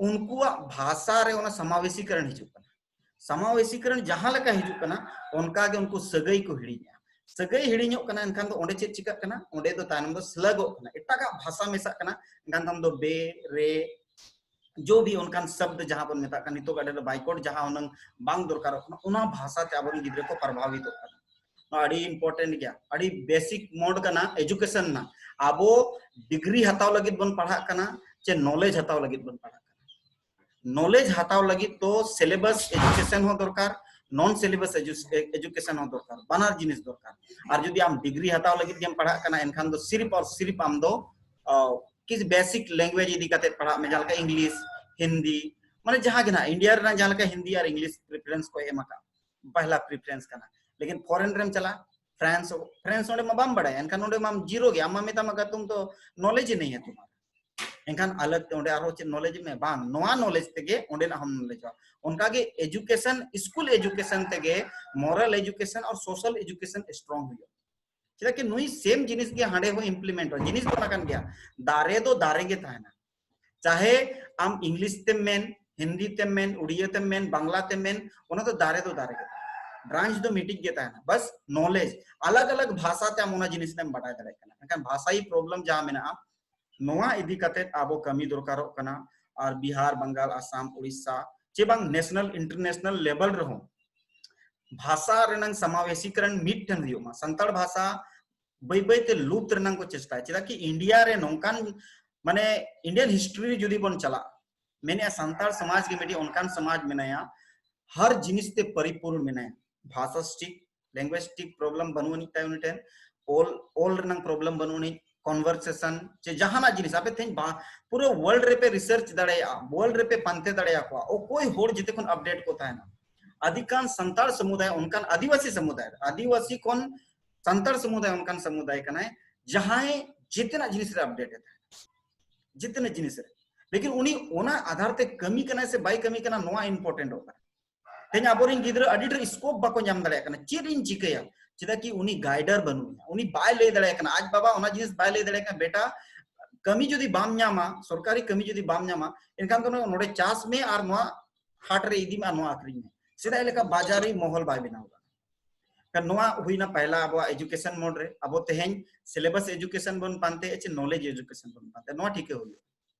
ᱩᱱᱠᱩᱣᱟᱜ ᱵᱷᱟᱥᱟ ᱨᱮ ᱚᱱᱟ ᱥᱟᱢᱟᱵᱮᱥᱤᱠᱚᱨᱚᱱ ᱦᱤᱡᱩᱜ ᱠᱟᱱᱟ᱾ ᱥᱟᱢᱟᱵᱮᱥᱤᱠᱚᱨᱚᱱ ᱡᱟᱦᱟᱸ ᱞᱮᱠᱟ ᱦᱤᱡᱩᱜ ᱠᱟᱱᱟ, ᱚᱱᱠᱟ ᱜᱮ ᱩᱱᱠᱩ ᱥᱟᱹᱜᱟᱹᱭ ᱠᱚ ᱦᱤᱲᱤᱧᱮᱜᱼᱟ᱾ ᱥᱟᱹᱜᱟᱹᱭ ᱦᱤᱲᱤᱧᱚᱜ ᱠᱟᱱᱟ, ᱮᱱᱠᱷᱟᱱ ᱫᱚ ᱚᱸᱰᱮ ᱪᱮᱫ ᱪᱤᱠᱟᱹᱜ ᱠᱟᱱᱟ? ᱚᱸᱰᱮ ᱫᱚ ᱛᱟᱭᱱᱚᱢ ᱫᱚ ᱥᱞᱟᱜᱚᱜ ᱠᱟᱱᱟ, ᱮᱴᱟᱜᱟᱜ ᱵᱷᱟᱥᱟ ᱢᱮᱥᱟᱜ ᱠᱟᱱᱟ᱾ ᱮᱱᱠᱷᱟᱱ ᱫᱚ ᱵᱮ, ᱨᱮ, ᱡᱚ ᱵᱷᱤ ᱚᱱᱠᱟᱱ ᱥᱟᱵᱫ ᱡᱟᱦᱟᱸ ᱵᱚᱱ ᱢᱮᱛᱟᱜ ᱠᱟᱱ ᱱᱤᱛᱚᱜ ᱟᱹᱰᱤ ᱵᱟᱭᱠᱚᱴ, ᱡᱟᱦᱟᱸ ᱦᱩᱱᱟᱹᱝ ᱵᱟᱝ ᱫᱚᱨᱠᱟᱨᱚᱜ ᱠᱟᱱᱟ, ᱚᱱᱟ ᱵᱷᱟᱥᱟ ᱛᱮ ᱟᱵᱚᱨᱮᱱ ᱜᱤᱫᱽᱨᱟᱹ ᱠᱚ ᱯᱨᱚᱵᱷᱟᱵᱤᱛᱚᱜ ᱠᱟᱱᱟ᱾ ᱱᱚᱣᱟ ᱟᱹᱰᱤ ᱤᱢᱯᱚᱨᱴᱮᱱᱴ ᱜᱮᱭᱟ, ᱟᱹᱰᱤ ᱵᱮᱥᱤᱠ ᱢᱳᱰ ᱠᱟᱱᱟ ᱮᱡᱩᱠᱮᱥᱚᱱ ᱨᱮᱱᱟᱜ᱾ ᱟᱵᱚ ᱰᱤᱜᱽᱨᱤ ᱦᱟᱛᱟᱣ ᱞᱟᱹᱜᱤᱫ ᱵᱚᱱ ᱯᱟᱲᱦᱟᱜ ᱠᱟᱱᱟ ᱪᱮ ᱱᱚᱞᱮᱡᱽ ᱦᱟᱛᱟᱣ ᱞᱟᱹᱜᱤᱫ ᱵᱚᱱ ᱯᱟᱲᱦᱟᱜ ᱠᱟᱱᱟ? ᱱᱚᱞᱮᱡᱽ ᱦᱟᱛᱟᱣ ᱞᱟᱹᱜᱤᱫ ᱫᱚ ᱥᱤᱞᱮᱵᱟᱥ ᱮᱡᱩᱠᱮᱥᱚᱱ ᱦᱚᱸ ᱫᱚᱨᱠᱟᱨ, ᱱᱚᱱ ᱥᱤᱞᱮᱵᱟᱥ ᱮᱡᱩᱠᱮᱥᱚᱱ ᱦᱚᱸ ᱫᱚᱨᱠᱟᱨ, ᱵᱟᱱᱟᱨ ᱡᱤᱱᱤᱥ ᱫᱚᱨᱠᱟᱨ᱾ ᱟᱨ ᱡᱩᱫᱤ ᱟᱢ ᱰᱤᱜᱽᱨᱤ ᱦᱟᱛᱟᱣ ᱞᱟᱹᱜᱤᱫ ᱜᱮᱢ ᱯᱟᱲᱦᱟᱜ ᱠᱟᱱᱟ, ᱮᱱᱠᱷᱟᱱ ᱫᱚ ᱥᱤᱨᱤᱯ ᱟᱨ ᱥᱤᱨᱤᱯ ᱟᱢ ᱫᱚ ᱠᱤᱪᱷᱩ ᱵᱮᱥᱤᱠ ᱞᱮᱝᱜᱩᱭᱮᱡᱽ ᱤᱫᱤ ᱠᱟᱛᱮ ᱯᱟᱲᱦᱟᱜ ᱢᱮ, ᱡᱟᱦᱟᱸ ᱞᱮᱠᱟ ᱤᱝᱞᱤᱥ, ᱦᱤᱱᱫᱤ, ᱢᱟᱱᱮ ᱡᱟᱦᱟᱸ ᱜᱮ ᱱᱟᱜ ᱤᱱᱰᱤᱭᱟ ᱨᱮᱱᱟᱜ ᱡᱟᱦᱟᱸ ᱞᱮᱠᱟ ᱦᱤᱱᱫᱤ ᱟᱨ ᱤᱝᱞᱤᱥ ᱯᱨᱤᱯᱷᱟᱨᱮᱱᱥ ᱠᱚ ᱮᱢ ᱟᱠᱟᱫ, ᱯᱟᱦᱞᱟ ᱯᱨᱤᱯᱷᱟᱨᱮᱱᱥ ᱠᱟᱱᱟ᱾ ᱞᱮᱠᱤᱱ ᱯᱷᱚᱨᱮᱱ ᱨᱮᱢ ᱪᱟᱞᱟᱜᱼᱟ, ᱯᱷᱨᱟᱱᱥ, ᱯᱷᱨᱟᱱᱥ ᱚᱸᱰᱮ ᱢᱟ ᱵᱟᱢ ᱵᱟᱲᱟᱭᱟ, ᱮᱱᱠᱷᱟᱱ ᱚᱸᱰᱮ ᱢᱟᱢ ᱡᱤᱨᱳ ᱜᱮ, ᱟᱢ ᱢᱟ ᱢᱮᱛᱟᱢᱟ ᱠᱟ ᱛᱩᱢ ᱛᱚ ᱱᱚᱞᱮᱡᱽ ᱦᱤ ᱱᱟᱦᱤ ᱦᱮ ᱛᱩᱢᱦᱟᱨᱟ᱾ ᱮᱱᱠᱷᱟᱱ ᱟᱞᱟᱜᱽ ᱛᱮ ᱚᱸᱰᱮ ᱟᱨᱦᱚᱸ ᱪᱮᱫ ᱱᱚᱞᱮᱡᱽ ᱢᱮ? ᱵᱟᱝ, ᱱᱚᱣᱟ ᱱᱚᱞᱮᱡᱽ ᱛᱮᱜᱮ ᱚᱸᱰᱮᱱᱟᱜ ᱦᱚᱸᱢ ᱱᱚᱞᱮᱡᱚᱜᱼᱟ᱾ ᱚᱱᱠᱟᱜᱮ ᱮᱡᱩᱠᱮᱥᱚᱱ, ᱥᱠᱩᱞ ᱮᱡᱩᱠᱮᱥᱚᱱ ᱛᱮᱜᱮ ᱢᱚᱨᱟᱞ ᱮᱡᱩᱠᱮᱥᱚᱱ ᱟᱨ ᱥᱳᱥᱟᱞ ᱮᱡᱩᱠᱮᱥᱚᱱ ᱥᱴᱨᱚᱝ ᱦᱩᱭᱩᱜᱼᱟ᱾ ᱪᱮᱫᱟᱜ ᱠᱤ ᱱᱩᱭ ᱥᱮᱢ ᱡᱤᱱᱤᱥ ᱜᱮ ᱦᱟᱸᱰᱮ ᱦᱚᱸ ᱤᱢᱯᱞᱤᱢᱮᱱᱴᱚᱜᱼᱟ᱾ ᱡᱤᱱᱤᱥ ᱫᱚ ᱚᱱᱟ ᱠᱟᱱ ᱜᱮᱭᱟ, ᱫᱟᱨᱮ ᱫᱚ ᱫᱟᱨᱮ ᱜᱮ ᱛᱟᱦᱮᱱᱟ᱾ ᱪᱟᱦᱮ ᱟᱢ ᱤᱝᱞᱤᱥ ᱛᱮᱢ ᱢᱮᱱ, ᱦᱤᱱᱫᱤ ᱛᱮᱢ ᱢᱮᱱ, ᱩᱲᱤᱭᱟ ᱛᱮᱢ ᱢᱮᱱ, ᱵᱟᱝᱞᱟ ᱛᱮᱢ ᱢᱮᱱ, ᱚᱱᱟ ᱫᱚ ᱫᱟᱨᱮ ᱫᱚ ᱫᱟᱨᱮ ᱜᱮ ᱛᱟᱦᱮᱱᱟ᱾ ᱵᱨᱟᱱᱪ ᱫᱚ ᱢᱤᱫᱴᱤᱡ ᱜᱮ ᱛᱟᱦᱮᱱᱟ, ᱵᱟᱥ ᱱᱚᱞᱮᱡᱽ, ᱟᱞᱟᱜᱽ ᱟᱞᱟᱜᱽ ᱵᱷᱟᱥᱟ ᱛᱮ ᱟᱢ ᱚᱱᱟ ᱡᱤᱱᱤᱥ ᱮᱢ ᱵᱟᱰᱟᱭ ᱫᱟᱲᱮᱭᱟᱜ ᱠᱟᱱᱟ᱾ ᱮᱱᱠᱷᱟᱱ ᱵᱷᱟᱥᱟᱭᱤ ᱯᱨᱚᱵᱞᱮᱢ ᱡᱟᱦᱟᱸ ᱢᱮᱱᱟᱜᱼᱟ, ᱱᱚᱣᱟ ᱤᱫᱤ ᱠᱟᱛᱮ ᱟᱵᱚ ᱠᱟᱹᱢᱤ ᱫᱚᱨᱠᱟᱨᱚᱜ ᱠᱟᱱᱟ᱾ ᱟᱨ ᱵᱤᱦᱟᱨ, ᱵᱟᱝᱜᱟᱞ, ᱟᱥᱟᱢ, ᱩᱲᱤᱥᱥᱟ, ᱪᱮ ᱵᱟᱝ ᱱᱮᱥᱱᱟᱞ ᱤᱱᱴᱟᱨᱱᱮᱥᱱᱟᱞ ᱞᱮᱵᱮᱞ ᱨᱮᱦᱚᱸ ᱵᱷᱟᱥᱟ ᱨᱮᱱᱟᱝ ᱥᱟᱢᱟᱣᱮᱥᱤᱠᱨᱚᱱ ᱢᱤᱫ ᱴᱷᱮᱱ ᱦᱩᱭᱩᱜ ᱢᱟ᱾ ᱥᱟᱱᱛᱟᱲ ᱵᱷᱟᱥᱟ ᱵᱟᱹᱭ ᱵᱟᱹᱭ ᱛᱮ ᱞᱩᱯᱛ ᱨᱮᱱᱟᱝ ᱠᱚ ᱪᱮᱥᱴᱟᱭᱟ᱾ ᱪᱮᱫᱟᱜ ᱠᱤ ᱤᱱᱰᱤᱭᱟ ᱨᱮ ᱱᱚᱝᱠᱟᱱ, ᱢᱟᱱᱮ, ᱤᱱᱰᱤᱭᱟᱱ ᱦᱤᱥᱴᱨᱤ ᱨᱮ ᱡᱩᱫᱤ ᱵᱚᱱ ᱪᱟᱞᱟᱜ, ᱢᱮᱱᱮᱜᱼᱟ ᱥᱟᱱᱛᱟᱲ ᱥᱚᱢᱟᱡᱽ ᱜᱮ ᱢᱤᱫᱴᱤᱡ ᱚᱱᱠᱟᱱ ᱥᱚᱢᱟᱡᱽ ᱢᱮᱱᱟᱭᱟ, ᱦᱟᱨ ᱡᱤᱱᱤᱥ ᱛᱮ ᱯᱚᱨᱤᱯᱩᱨᱱ ᱢᱮᱱᱟᱭᱟ᱾ ᱵᱷᱟᱥᱟ ᱥᱴᱤᱠ, ᱞᱮᱝᱜᱩᱭᱮᱡᱽ ᱥᱴᱤᱠ ᱯᱨᱚᱵᱞᱮᱢ ᱵᱟᱹᱱᱩᱜ ᱟᱹᱱᱤᱡ ᱛᱟᱭ ᱩᱱᱤ ᱴᱷᱮᱱ, ᱚᱞ, ᱚᱞ ᱨᱮᱱᱟᱝ ᱯᱨᱚᱵᱞᱮᱢ ᱵᱟᱹᱱᱩᱜ ᱟᱹᱱᱤᱡ, ᱠᱚᱱᱵᱷᱟᱨᱥᱮᱥᱚᱱ ᱪᱮ ᱡᱟᱦᱟᱱᱟᱜ ᱡᱤᱱᱤᱥ ᱟᱯᱮ ᱛᱮᱦᱮᱧ ᱵᱟ-, ᱯᱩᱨᱟᱹ ᱣᱟᱨᱞᱰ ᱨᱮᱯᱮ ᱨᱤᱥᱟᱨᱪ ᱫᱟᱲᱮᱭᱟᱜᱼᱟ, ᱣᱟᱨᱞᱰ ᱨᱮᱯᱮ ᱯᱟᱱᱛᱮ ᱫᱟᱲᱮᱭᱟᱠᱚᱣᱟ, ᱚᱠᱚᱭ ᱦᱚᱲ ᱡᱮᱛᱮ ᱠᱷᱚᱱ ᱟᱯᱰᱮᱴ ᱠᱚ ᱛᱟᱦᱮᱱᱟ᱾ ᱟᱹᱰᱤ ᱜᱟᱱ ᱥᱟᱱᱛᱟᱲ ᱥᱚᱢᱩᱫᱟᱭ, ᱚᱱᱠᱟᱱ ᱟᱹᱫᱤᱵᱟᱹᱥᱤ ᱥᱚᱢᱩᱫᱟᱭ, ᱟᱹᱫᱤᱵᱟᱹᱥᱤ ᱠᱷᱚᱱ ᱥᱟᱱᱛᱟᱲ ᱥᱚᱢᱩᱫᱟᱭ ᱚᱱᱠᱟᱱ ᱥᱚᱢᱩᱫᱟᱭ ᱠᱟᱱᱟᱭ ᱡᱟᱦᱟᱸᱭ ᱡᱮᱛᱮᱱᱟᱜ ᱡᱤᱱᱤᱥ ᱨᱮ ᱟᱯᱰᱮᱴ ᱮ ᱛᱟᱦᱮᱱᱟ, ᱡᱮᱛᱮᱱᱟᱜ ᱡᱤᱱᱤᱥ ᱨᱮ᱾ ᱞᱮᱠᱤᱱ ᱩᱱᱤ ᱚᱱᱟ ᱟᱫᱷᱟᱨ ᱛᱮ ᱠᱟᱹᱢᱤ ᱠᱟᱱᱟᱭ ᱥᱮ ᱵᱟᱭ ᱠᱟᱹᱢᱤ ᱠᱟᱱᱟ, ᱱᱚᱣᱟ ᱤᱢᱯᱚᱨᱴᱮᱱᱴᱚᱜ ᱠᱟᱱᱟ᱾ ᱛᱮᱦᱮᱧ ᱟᱵᱚᱨᱮᱱ ᱜᱤᱫᱽᱨᱟᱹ ᱟᱹᱰᱤ ᱰᱷᱮᱨ ᱥᱠᱳᱯ ᱵᱟᱠᱚ ᱧᱟᱢ ᱫᱟᱲᱮᱭᱟᱜ ᱠᱟᱱᱟ, ᱪᱮᱫ ᱤᱧ ᱪᱤᱠᱟᱹᱭᱟ? ᱪᱮᱫᱟᱜ ᱠᱤ ᱩᱱᱤ ᱜᱟᱭᱰᱟᱨ ᱵᱟᱹᱱᱩᱜ ᱮᱭᱟ, ᱩᱱᱤ ᱵᱟᱭ ᱞᱟᱹᱭ ᱫᱟᱲᱮᱭᱟᱜ ᱠᱟᱱᱟ᱾ ᱟᱡ ᱵᱟᱵᱟ ᱚᱱᱟ ᱡᱤᱱᱤᱥ ᱵᱟᱭ ᱞᱟᱹᱭ ᱫᱟᱲᱮᱭᱟᱜ ᱠᱟᱱᱟ, ᱵᱮᱴᱟ, ᱠᱟᱹᱢᱤ ᱡᱩᱫᱤ ᱵᱟᱢ ᱧᱟᱢᱟ, ᱥᱚᱨᱠᱟᱨᱤ ᱠᱟᱹᱢᱤ ᱡᱩᱫᱤ ᱵᱟᱢ ᱧᱟᱢᱟ, ᱮᱱᱠᱷᱟᱱ ᱫᱚ ᱱᱚᱰᱮ ᱪᱟᱥ ᱢᱮ ᱟᱨ ᱱᱚᱣᱟ ᱦᱟᱴ ᱨᱮ ᱤᱫᱤ ᱢᱮ ᱟᱨ ᱱᱚᱣᱟ ᱟᱹᱠᱷᱨᱤᱧ ᱢᱮ᱾ ᱥᱮᱫᱟᱭ ᱞᱮᱠᱟ ᱵᱟᱡᱟᱨᱤ ᱢᱚᱦᱚᱞ ᱵᱟᱭ ᱵᱮᱱᱟᱣ ᱫᱟᱲᱮᱭᱟᱜᱼᱟ᱾ ᱠᱷᱟᱱ ᱱᱚᱣᱟ ᱦᱩᱭᱱᱟ ᱯᱟᱦᱞᱟ ᱟᱵᱚᱣᱟᱜ ᱮᱡᱩᱠᱮᱥᱚᱱ ᱢᱳᱰ ᱨᱮ᱾ ᱟᱵᱚ ᱛᱮᱦᱮᱧ ᱥᱤᱞᱮᱵᱟᱥ ᱮᱡᱩᱠᱮᱥᱚᱱ ᱵᱚᱱ ᱯᱟᱱᱛᱮᱭᱟ ᱪᱮ ᱱᱚᱞᱮᱡᱽ ᱮᱡᱩᱠᱮᱥᱚᱱ ᱵᱚᱱ ᱯᱟᱱᱛᱮᱭᱟ, ᱱᱚᱣᱟ ᱴᱷᱤᱠᱟᱹ ᱦᱩᱭᱩᱜᱼᱟ᱾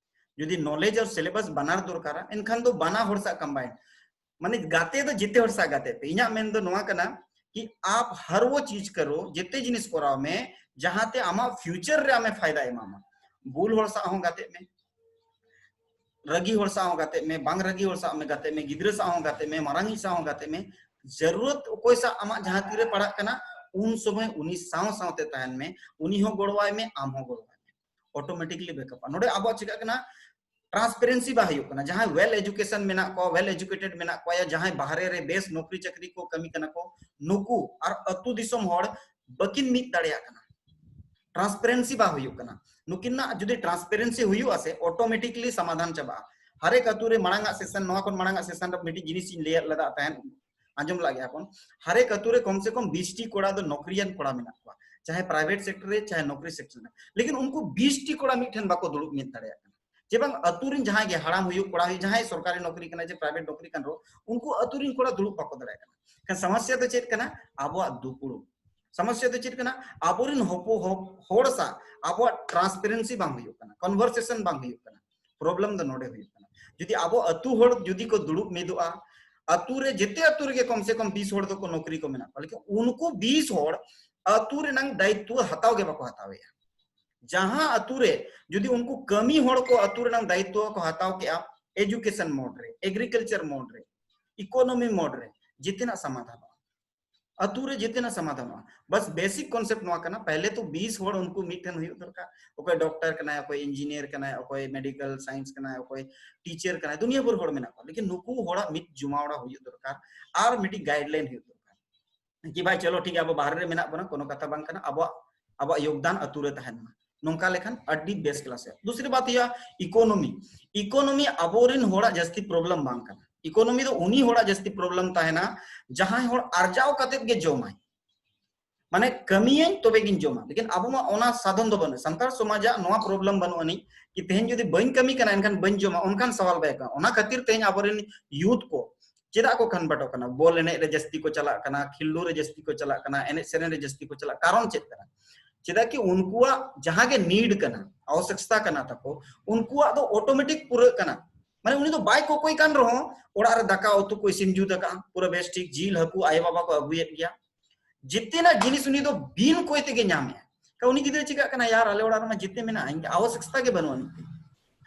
ᱡᱩᱫᱤ ᱱᱚᱞᱮᱡᱽ ᱟᱨ ᱥᱤᱞᱮᱵᱟᱥ ᱵᱟᱱᱟᱨ ᱫᱚᱨᱠᱟᱨᱟ, ᱮᱱᱠᱷᱟᱱ ᱫᱚ ᱵᱟᱱᱟ ᱦᱚᱲ ᱥᱟᱶ ᱠᱚᱢᱵᱟᱭᱤᱱ, ᱢᱟᱱᱮ ᱜᱟᱛᱮ ᱫᱚ ᱡᱮᱛᱮ ᱦᱚᱲ ᱥᱟᱶ ᱜᱟᱛᱮ ᱯᱮ᱾ ᱤᱧᱟᱹᱜ ᱢᱮᱱ ᱫᱚ ᱱᱚᱣᱟ ᱠᱟᱱᱟ ᱠᱤ ᱟᱯ ᱦᱟᱨ ᱣᱚ ᱪᱤᱡᱽ ᱠᱟᱨᱳ, ᱡᱮᱛᱮ ᱡᱤᱱᱤᱥ ᱠᱚᱨᱟᱣ ᱢᱮ ᱡᱟᱦᱟᱸᱛᱮ ᱟᱢᱟᱜ ᱯᱷᱤᱭᱩᱪᱟᱨ ᱨᱮ ᱟᱢᱮ ᱯᱷᱟᱭᱫᱟ ᱮᱢᱟᱢᱟ᱾ ᱵᱩᱞ ᱦᱚᱲ ᱥᱟᱶ ᱦᱚᱸ ᱜᱟᱛᱮᱜ ᱢᱮ, ᱨᱟᱹᱜᱤ ᱦᱚᱲ ᱥᱟᱶ ᱦᱚᱸ ᱜᱟᱛᱮᱜ ᱢᱮ, ᱵᱟᱝ ᱨᱟᱹᱜᱤ ᱦᱚᱲ ᱥᱟᱶ ᱦᱚᱸ ᱜᱟᱛᱮᱜ ᱢᱮ, ᱜᱤᱫᱽᱨᱟᱹ ᱥᱟᱶ ᱦᱚᱸ ᱜᱟᱛᱮᱜ ᱢᱮ, ᱢᱟᱨᱟᱝᱤᱡ ᱥᱟᱶ ᱦᱚᱸ ᱜᱟᱛᱮᱜ ᱢᱮ᱾ ᱡᱟᱹᱨᱩᱨᱟᱛ ᱚᱠᱚᱭ ᱥᱟᱶ ᱟᱢᱟᱜ ᱡᱟᱦᱟᱸ ᱛᱤᱨᱮ ᱯᱟᱲᱟᱜ ᱠᱟᱱᱟ, ᱩᱱ ᱥᱚᱢᱚᱭ ᱩᱱᱤ ᱥᱟᱶ ᱥᱟᱶᱛᱮ ᱛᱟᱦᱮᱱ ᱢᱮ, ᱩᱱᱤ ᱦᱚᱸ ᱜᱚᱲᱚᱣᱟᱭ ᱢᱮ, ᱟᱢ ᱦᱚᱸ ᱜᱚᱲᱚᱣᱟᱭ ᱢᱮ᱾ ᱚᱴᱳᱢᱮᱴᱤᱠᱞᱤ ᱵᱮᱠᱟᱯᱟ᱾ ᱱᱚᱰᱮ ᱟᱵᱚᱣᱟᱜ ᱪᱤᱠᱟᱹᱜ ᱠᱟᱱᱟ, ᱴᱨᱟᱱᱥᱯᱮᱨᱮᱱᱥᱤ ᱵᱟᱝ ᱦᱩᱭᱩᱜ ᱠᱟᱱᱟ᱾ ᱡᱟᱦᱟᱸᱭ ᱣᱮᱞ ᱮᱡᱩᱠᱮᱥᱚᱱ ᱢᱮᱱᱟᱜ ᱠᱚᱣᱟ, ᱣᱮᱞ ᱮᱡᱩᱠᱮᱴᱮᱰ ᱢᱮᱱᱟᱜ ᱠᱚᱣᱟ, ᱭᱟ ᱡᱟᱦᱟᱸᱭ ᱵᱟᱦᱨᱮ ᱨᱮ ᱵᱮᱥ ᱱᱚᱠᱨᱤ ᱪᱟᱹᱠᱨᱤ ᱠᱚ ᱠᱟᱹᱢᱤ ᱠᱟᱱᱟ ᱠᱚ, ᱱᱩᱠᱩ ᱟᱨ ᱟᱹᱛᱩ ᱫᱤᱥᱚᱢ ᱦᱚᱲ ᱵᱟᱹᱠᱤᱱ ᱢᱤᱫ ᱫᱟᱲᱮᱭᱟᱜ ᱠᱟᱱᱟ, ᱴᱨᱟᱱᱥᱯᱮᱨᱮᱱᱥᱤ ᱵᱟᱝ ᱦᱩᱭᱩᱜ ᱠᱟᱱᱟ᱾ ᱱᱩᱠᱤᱱᱟᱜ ᱡᱩᱫᱤ ᱴᱨᱟᱱᱥᱯᱮᱨᱮᱱᱥᱤ ᱦᱩᱭᱩᱜᱼᱟ ᱥᱮ, ᱚᱴᱳᱢᱮᱴᱤᱠᱞᱤ ᱥᱚᱢᱟᱫᱷᱟᱱ ᱪᱟᱵᱟᱜᱼᱟ᱾ ᱦᱟᱨᱮᱠ ᱟᱹᱛᱩ ᱨᱮ ᱢᱟᱲᱟᱝ ᱟᱜ ᱥᱮᱥᱚᱱ, ᱱᱚᱣᱟ ᱠᱷᱚᱱ ᱢᱟᱲᱟᱝ ᱟᱜ ᱥᱮᱥᱚᱱ ᱨᱮ ᱢᱤᱫᱴᱤᱡ ᱡᱤᱱᱤᱥ ᱤᱧ ᱞᱟᱹᱭᱟᱫ ᱞᱮᱫᱟ ᱛᱟᱦᱮᱸᱫ, ᱟᱸᱡᱚᱢ ᱞᱟᱜ ᱜᱮᱭᱟ ᱵᱚᱱ, ᱦᱟᱨᱮᱠ ᱟᱹᱛᱩ ᱨᱮ ᱠᱚᱢ ᱥᱮ ᱠᱚᱢ ᱵᱤᱥ ᱴᱤ ᱠᱚᱲᱟ ᱫᱚ ᱱᱚᱠᱨᱤᱭᱟᱱ ᱠᱚᱲᱟ ᱢᱮᱱᱟᱜ ᱠᱚᱣᱟ, ᱪᱟᱦᱮ ᱯᱨᱟᱭᱵᱷᱮᱴ ᱥᱮᱠᱴᱚᱨ ᱨᱮ, ᱪᱟᱦᱮ ᱱᱚᱠᱨᱤ ᱥᱮᱠᱴᱚᱨ ᱨᱮ᱾ ᱞᱮᱠᱤᱱ ᱩᱱᱠᱩ ᱵᱤᱥ ᱴᱤ ᱠᱚᱲᱟ ᱢᱤᱫ ᱴᱷᱮᱱ ᱵᱟᱠᱚ ᱫᱩᱲᱩᱵ ᱢᱤᱫ ᱫᱟᱲᱮᱭᱟᱜ ᱠᱟᱱᱟ᱾ ᱡᱮ ᱵᱟᱝ ᱟᱹᱛᱩ ᱨᱮᱱ ᱡᱟᱦᱟᱸᱭ ᱜᱮ ᱦᱟᱲᱟᱢ ᱦᱩᱭᱩᱜ, ᱠᱚᱲᱟ ᱦᱩᱭᱩᱜ, ᱡᱟᱦᱟᱸᱭ ᱥᱚᱨᱠᱟᱨᱤ ᱱᱚᱠᱨᱤ ᱠᱟᱱᱟ ᱪᱮ ᱯᱨᱟᱭᱵᱷᱮᱴ ᱱᱚᱠᱨᱤ ᱠᱟᱱ ᱨᱮᱦᱚᱸ, ᱩᱱᱠᱩ ᱟᱹᱛᱩ ᱨᱮᱱ ᱠᱚᱲᱟ ᱫᱩᱲᱩᱵ ᱵᱟᱠᱚ ᱫᱟᱲᱮᱭᱟᱜ ᱠᱟᱱᱟ᱾ ᱠᱷᱟᱱ ᱥᱚᱢᱚᱥᱥᱟ ᱫᱚ ᱪᱮᱫ ᱠᱟᱱᱟ? ᱟᱵᱚᱣᱟᱜ ᱫᱩᱯᱲᱩᱵ᱾ ᱥᱚᱢᱚᱥᱥᱟ ᱫᱚ ᱪᱮᱫ ᱠᱟᱱᱟ? ᱟᱵᱚᱨᱮᱱ ᱦᱚᱯᱚ-, ᱦᱚ-, ᱦᱚᱲ ᱥᱟᱶ ᱟᱵᱚᱣᱟᱜ ᱴᱨᱟᱱᱥᱯᱮᱨᱮᱱᱥᱤ ᱵᱟᱝ ᱦᱩᱭᱩᱜ ᱠᱟᱱᱟ, ᱠᱚᱱᱵᱷᱟᱨᱥᱮᱥᱚᱱ ᱵᱟᱝ ᱦᱩᱭᱩᱜ ᱠᱟᱱᱟ᱾ ᱯᱨᱚᱵᱞᱮᱢ ᱫᱚ ᱱᱚᱰᱮ ᱦᱩᱭᱩᱜ ᱠᱟᱱᱟ᱾ ᱡᱩᱫᱤ ᱟᱵᱚ ᱟᱹᱛᱩ ᱦᱚᱲ ᱡᱩᱫᱤ ᱠᱚ ᱫᱩᱲᱩᱵ ᱢᱤᱫᱚᱜᱼᱟ, ᱟᱛᱩ ᱨᱮ, ᱡᱮᱛᱮ ᱟᱛᱩ ᱨᱮᱜᱮ ᱠᱚᱢ ᱥᱮ ᱠᱚᱢ ᱵᱤᱥ ᱦᱚᱲ ᱫᱚᱠᱚ ᱱᱚᱠᱨᱤ ᱠᱚ ᱢᱮᱱᱟᱜ ᱠᱚᱣᱟ, ᱞᱮᱠᱤᱱ ᱩᱱᱠᱩ ᱵᱤᱥ ᱦᱚᱲ ᱟᱛᱩ ᱨᱮᱱᱟᱝ ᱫᱟᱭᱤᱛᱛᱚ ᱦᱟᱛᱟᱣ ᱜᱮ ᱵᱟᱠᱚ ᱦᱟᱛᱟᱣᱮᱫᱼᱟ᱾ ᱡᱟᱦᱟᱸ ᱟᱛᱩ ᱨᱮ ᱡᱩᱫᱤ ᱩᱱᱠᱩ ᱠᱟᱹᱢᱤ ᱦᱚᱲ ᱠᱚ ᱟᱛᱩ ᱨᱮᱱᱟᱝ ᱫᱟᱭᱤᱛᱛᱚ ᱠᱚ ᱦᱟᱛᱟᱣ ᱠᱮᱜᱼᱟ, education mode ᱨᱮ, agriculture mode ᱨᱮ, economy mode ᱨᱮ, ᱡᱮᱛᱮᱱᱟᱜ ᱥᱚᱢᱟᱫᱷᱟᱱᱚᱜᱼᱟ᱾ ᱟᱛᱩ ᱨᱮ ᱡᱮᱛᱮᱱᱟᱜ ᱥᱚᱢᱟᱫᱷᱟᱱᱚᱜᱼᱟ᱾ ᱵᱟᱥ basic concept ᱱᱚᱣᱟ ᱠᱟᱱᱟ, ᱯᱟᱦᱞᱮ ᱛᱚ ᱵᱤᱥ ᱦᱚᱲ ᱩᱱᱠᱩ ᱢᱤᱫᱴᱷᱮᱱ ᱦᱩᱭᱩᱜ ᱫᱚᱨᱠᱟᱨ᱾ ᱚᱠᱚᱭ doctor ᱠᱟᱱᱟᱭ, ᱚᱠᱚᱭ engineer ᱠᱟᱱᱟᱭ, ᱚᱠᱚᱭ medical science ᱠᱟᱱᱟᱭ, ᱚᱠᱚᱭ teacher ᱠᱟᱱᱟᱭ, ᱫᱩᱱᱤᱭᱟᱹ ᱵᱷᱳᱨ ᱦᱚᱲ ᱢᱮᱱᱟᱜ ᱠᱚᱣᱟ, ᱞᱮᱠᱤᱱ ᱱᱩᱠᱩ ᱦᱚᱲᱟᱜ ᱢᱤᱫ ᱡᱚᱢᱟᱣᱲᱟ ᱦᱩᱭᱩᱜ ᱫᱚᱨᱠᱟᱨ, ᱟᱨ ᱢᱤᱫᱴᱤᱡ guideline ᱦᱩᱭᱩᱜ ᱫᱚᱨᱠᱟᱨ᱾ ᱠᱤ ᱵᱷᱟᱭ, ᱪᱚᱞᱚ ᱴᱷᱤᱠ ᱜᱮᱭᱟ, ᱟᱵᱚ ᱵᱟᱦᱨᱮ ᱨᱮ ᱢᱮᱱᱟᱜ ᱵᱚᱱᱟ, ᱠᱳᱱᱳ ᱠᱟᱛᱷᱟ ᱵᱟᱝ ᱠᱟᱱᱟ, ᱟᱵᱚᱣᱟᱜ, ᱟᱵᱚᱣᱟᱜ ᱭᱳᱜᱽᱫᱟᱱ ᱟᱛᱩ ᱨᱮ ᱛᱟᱦᱮᱱ ᱢᱟ, ᱱᱚᱝᱠᱟ ᱞᱮᱠᱷᱟᱱ ᱟᱹᱰᱤ best class ᱦᱩᱭᱩᱜᱼᱟ᱾ ᱫᱩᱥᱨᱤ ᱵᱟᱛ ᱦᱩᱭᱩᱜᱼᱟ economy᱾ Economy ᱟᱵᱚᱨᱮᱱ ᱦᱚᱲᱟᱜ ᱡᱟᱹᱥᱛᱤ problem ᱵᱟᱝ ᱠᱟᱱᱟ᱾ Economy ᱫᱚ ᱩᱱᱤ ᱦᱚᱲᱟᱜ ᱡᱟᱹᱥᱛᱤ problem ᱛᱟᱦᱮᱱᱟ, ᱡᱟᱦᱟᱸᱭ ᱦᱚᱲ ᱟᱨᱡᱟᱣ ᱠᱟᱛᱮᱫ ᱜᱮ ᱡᱚᱢᱟᱭ, ᱢᱟᱱᱮ ᱠᱟᱹᱢᱤᱭᱟᱹᱧ ᱛᱚᱵᱮ ᱜᱤᱧ ᱡᱚᱢᱟ᱾ ᱞᱮᱠᱤᱱ ᱟᱵᱚ ᱢᱟ ᱚᱱᱟ ᱥᱟᱫᱷᱚᱱ ᱫᱚ ᱵᱟᱹᱱᱩᱜ᱾ ᱥᱟᱱᱛᱟᱲ ᱥᱚᱢᱟᱡᱟᱜ ᱱᱚᱣᱟ problem ᱵᱟᱹᱱᱩᱜ ᱟᱹᱱᱤᱡ ᱠᱤ ᱛᱮᱦᱮᱧ ᱡᱩᱫᱤ ᱵᱟᱹᱧ ᱠᱟᱹᱢᱤ ᱠᱟᱱᱟ ᱮᱱᱠᱷᱟᱱ ᱵᱟᱹᱧ ᱡᱚᱢᱟ, ᱚᱱᱠᱟᱱ ᱥᱟᱣᱟᱞ ᱵᱟᱭ ᱠᱟᱱᱟ᱾ ᱚᱱᱟ ᱠᱷᱟᱹᱛᱤᱨ ᱛᱮᱦᱮᱧ ᱟᱵᱚᱨᱮᱱ youth ᱠᱚ ᱪᱮᱫᱟᱜ ᱠᱚ convertᱚᱜ ᱠᱟᱱᱟ? ᱵᱚᱞ ᱮᱱᱮᱡ ᱨᱮ ᱡᱟᱹᱥᱛᱤ ᱠᱚ ᱪᱟᱞᱟᱜ ᱠᱟᱱᱟ, ᱠᱷᱤᱞᱰᱩ ᱨᱮ ᱡᱟᱹᱥᱛᱤ ᱠᱚ ᱪᱟᱞᱟᱜ ᱠᱟᱱᱟ, ᱮᱱᱮᱡ ᱥᱮᱨᱮᱧ ᱨᱮ ᱡᱟᱹᱥᱛᱤ ᱠᱚ ᱪᱟᱞᱟᱜ, ᱠᱟᱨᱚᱱ ᱪᱮᱫ ᱠᱟᱱᱟ? ᱪᱮᱫᱟᱜ ᱠᱤ ᱩᱱᱠᱩᱣᱟᱜ ᱡᱟᱦᱟᱸ ᱜᱮ need ᱠᱟᱱᱟ, ᱟᱵᱚᱥᱭᱚᱠᱛᱟ ᱠᱟᱱᱟ ᱛᱟᱠᱚ, ᱩᱱᱠᱩᱣᱟᱜ ᱫᱚ automatic ᱯᱩᱨᱟᱹᱜ ᱠᱟᱱᱟ᱾ ᱢᱟᱱᱮ ᱩᱱᱤ ᱫᱚ ᱵᱟᱭ ᱠᱚᱠᱚᱭ ᱠᱟᱱ ᱨᱮᱦᱚᱸ ᱚᱲᱟᱜ ᱨᱮ ᱫᱟᱠᱟ ᱩᱛᱩ ᱠᱚ ᱤᱥᱤᱱ ᱡᱩᱛ ᱟᱠᱟᱫᱼᱟ, ᱯᱩᱨᱟᱹ ᱵᱮᱥ ᱴᱷᱤᱠ, ᱡᱤᱞ ᱦᱟᱹᱠᱩ ᱟᱭᱳ ᱵᱟᱵᱟ ᱠᱚ ᱟᱹᱜᱩᱭᱮᱫ ᱜᱮᱭᱟ᱾ ᱡᱮᱛᱮᱱᱟᱜ ᱡᱤᱱᱤᱥ ᱩᱱᱤ ᱫᱚ ᱵᱤᱱ ᱠᱚᱭ ᱛᱮᱜᱮ ᱧᱟᱢᱮᱜᱼᱟ᱾ ᱠᱟ ᱩᱱᱤ ᱜᱤᱫᱽᱨᱟᱹ ᱪᱤᱠᱟᱹᱜ ᱠᱟᱱᱟ, ᱭᱟᱨ ᱟᱞᱮ ᱚᱲᱟᱜ ᱨᱮᱢᱟ ᱡᱮᱛᱮ ᱢᱮᱱᱟᱜᱼᱟ, ᱤᱧ ᱟᱵᱚᱥᱭᱚᱠᱛᱟ ᱜᱮ ᱵᱟᱹᱱᱩᱜ ᱟᱹᱱᱤᱡ᱾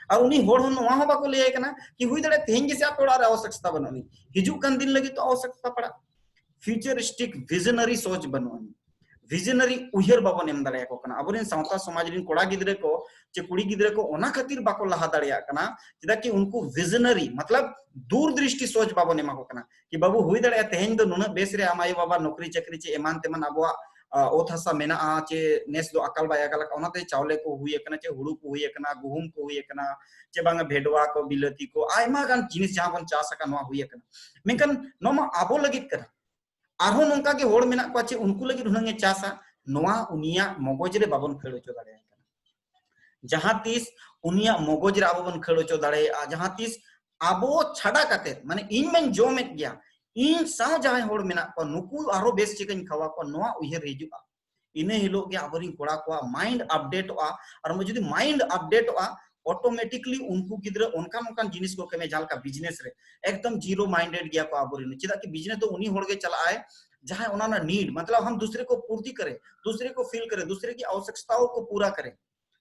ᱟᱨ ᱩᱱᱤ ᱦᱚᱲ ᱦᱚᱸ ᱱᱚᱣᱟ ᱦᱚᱸ ᱵᱟᱠᱚ ᱞᱟᱹᱭᱟᱭ ᱠᱟᱱᱟ ᱠᱤ ᱦᱩᱭ ᱫᱟᱲᱮᱭᱟᱜᱼᱟ ᱛᱮᱦᱮᱧ ᱜᱮᱥᱮ ᱟᱯᱮ ᱚᱲᱟᱜ ᱨᱮ ᱟᱵᱚᱥᱭᱚᱠᱛᱟ ᱵᱟᱹᱱᱩᱜ ᱟᱹᱱᱤᱡ, ᱦᱤᱡᱩᱜ ᱠᱟᱱ ᱫᱤᱱ ᱞᱟᱹᱜᱤᱫ ᱛᱚ ᱟᱵᱚᱥᱭᱚᱠᱛᱟ ᱯᱟᱲᱟᱜ᱾ Futuristic visionary ᱥᱳᱪ ᱵᱟᱹᱱᱩᱜ ᱟᱹᱱᱤᱡ, visionary ᱩᱭᱦᱟᱹᱨ ᱵᱟᱵᱚᱱ ᱮᱢ ᱫᱟᱲᱮᱭᱟᱠᱚ ᱠᱟᱱᱟ᱾ ᱟᱵᱚᱨᱮᱱ ᱥᱟᱶᱛᱟ ᱥᱚᱢᱟᱡᱽ ᱨᱮᱱ ᱠᱚᱲᱟ ᱜᱤᱫᱽᱨᱟᱹ ᱠᱚ ᱪᱮ ᱠᱩᱲᱤ ᱜᱤᱫᱽᱨᱟᱹ ᱠᱚ ᱚᱱᱟ ᱠᱷᱟᱹᱛᱤᱨ ᱵᱟᱠᱚ ᱞᱟᱦᱟ ᱫᱟᱲᱮᱭᱟᱜ ᱠᱟᱱᱟ, ᱪᱮᱫᱟᱜ ᱠᱤ ᱩᱱᱠᱩ visionary ᱢᱚᱛᱞᱚᱵ ᱫᱩᱨ ᱫᱨᱤᱥᱴᱤ ᱥᱳᱪ ᱵᱟᱵᱚᱱ ᱮᱢᱟ ᱠᱚ ᱠᱟᱱᱟ᱾ ᱠᱤ ᱵᱟᱹᱵᱩ, ᱦᱩᱭ ᱫᱟᱲᱮᱭᱟᱜᱼᱟ ᱛᱮᱦᱮᱧ ᱫᱚ ᱱᱩᱱᱟᱹᱜ ᱵᱮᱥ ᱨᱮ ᱟᱢ ᱟᱭᱳ ᱵᱟᱵᱟ ᱱᱚᱠᱨᱤ ᱪᱟᱹᱠᱨᱤ ᱪᱮ ᱮᱢᱟᱱ ᱛᱮᱢᱟᱱ ᱟᱵᱚᱣᱟᱜ, ᱟ, ᱚᱛ ᱦᱟᱥᱟ ᱢᱮᱱᱟᱜᱼᱟ, ᱪᱮ ᱱᱮᱥ ᱫᱚ ᱟᱠᱟᱞ ᱵᱟᱭ ᱟᱠᱟᱞ ᱟᱠᱟᱫ, ᱚᱱᱟᱛᱮ ᱪᱟᱣᱞᱮ ᱠᱚ ᱦᱩᱭ ᱟᱠᱟᱱᱟ, ᱪᱮ ᱦᱩᱲᱩ ᱠᱚ ᱦᱩᱭ ᱟᱠᱟᱱᱟ, ᱜᱩᱦᱩᱢ ᱠᱚ ᱦᱩᱭ ᱟᱠᱟᱱᱟ, ᱪᱮ ᱵᱟᱝᱟ ᱵᱷᱮᱰᱣᱟ ᱠᱚ, ᱵᱤᱞᱟᱹᱛᱤ ᱠᱚ, ᱟᱭᱢᱟ ᱜᱟᱱ ᱡᱤᱱᱤᱥ ᱡᱟᱦᱟᱸ ᱵᱚᱱ ᱪᱟᱥ ᱟᱠᱟᱫ ᱱᱚᱣᱟ ᱦᱩᱭ ᱟᱠᱟᱱᱟ᱾ ᱢᱮᱱᱠᱷᱟᱱ ᱱᱚᱣᱟ ᱢᱟ ᱟᱵᱚ ᱞᱟᱹᱜᱤᱫ ᱠᱟᱱᱟ᱾ ᱟᱨᱦᱚᱸ ᱱᱚᱝᱠᱟ ᱜᱮ ᱦᱚᱲ ᱢᱮᱱᱟᱜ ᱠᱚᱣᱟ ᱪᱮ ᱩᱱᱠᱩ ᱞᱟᱹᱜᱤᱫ ᱦᱩᱱᱟᱹᱝ ᱮ ᱪᱟᱥᱟ, ᱱᱚᱣᱟ ᱩᱱᱤᱭᱟᱜ ᱢᱚᱜᱚᱡ ᱨᱮ ᱵᱟᱵᱚᱱ ᱠᱷᱟᱹᱲ ᱦᱚᱪᱚ ᱫᱟᱲᱮᱭᱟᱭ ᱠᱟᱱᱟ᱾ ᱡᱟᱦᱟᱸ ᱛᱤᱥ ᱩᱱᱤᱭᱟᱜ ᱢᱚᱜᱚᱡ ᱨᱮ ᱟᱵᱚ ᱵᱚᱱ ᱠᱷᱟᱹᱲ ᱦᱚᱪᱚ ᱫᱟᱲᱮᱭᱟᱜᱼᱟ, ᱡᱟᱦᱟᱸ ᱛᱤᱥ ᱟᱵᱚ ᱪᱷᱟᱰᱟ ᱠᱟᱛᱮ, ᱢᱟᱱᱮ ᱤᱧ ᱢᱟᱧ ᱡᱚᱢᱮᱫ ᱜᱮᱭᱟ, ᱤᱧ ᱥᱟᱶ ᱡᱟᱦᱟᱸᱭ ᱦᱚᱲ ᱢᱮᱱᱟᱜ ᱠᱚᱣᱟ ᱱᱩᱠᱩ ᱟᱨᱦᱚᱸ ᱵᱮᱥ ᱪᱤᱠᱟᱹᱧ ᱠᱷᱟᱣᱟ ᱠᱚᱣᱟ, ᱱᱚᱣᱟ ᱩᱭᱦᱟᱹᱨ ᱦᱤᱡᱩᱜᱼᱟ᱾ ᱤᱱᱟᱹ ᱦᱤᱞᱳᱜ ᱜᱮ ᱟᱵᱚᱨᱮᱱ ᱠᱚᱲᱟ ᱠᱚᱣᱟᱜ mind updateᱚᱜᱼᱟ᱾ ᱟᱨ ᱡᱩᱫᱤ mind updateᱚᱜᱼᱟ, automatically ᱩᱱᱠᱩ ᱜᱤᱫᱽᱨᱟᱹ ᱚᱱᱠᱟᱱ ᱚᱱᱠᱟᱱ ᱡᱤᱱᱤᱥ ᱠᱚ ᱠᱟᱹᱢᱤᱭᱟ, ᱡᱟᱦᱟᱸ ᱞᱮᱠᱟ business ᱨᱮ ᱮᱠᱫᱚᱢ zero minded ᱜᱮᱭᱟ ᱠᱚ ᱟᱵᱚᱨᱮᱱ᱾ ᱪᱮᱫᱟᱜ ᱠᱤ business ᱫᱚ ᱩᱱᱤ ᱦᱚᱲ ᱜᱮ ᱪᱟᱞᱟᱜ ᱟᱭ ᱡᱟᱦᱟᱸᱭ ᱚᱱᱟ ᱨᱮᱱᱟᱜ need, मतलब हम दूसरे को पूर्ति करे, दूसरे को feel करे, दूसरे की आवश्यकताओं को पूरा करे।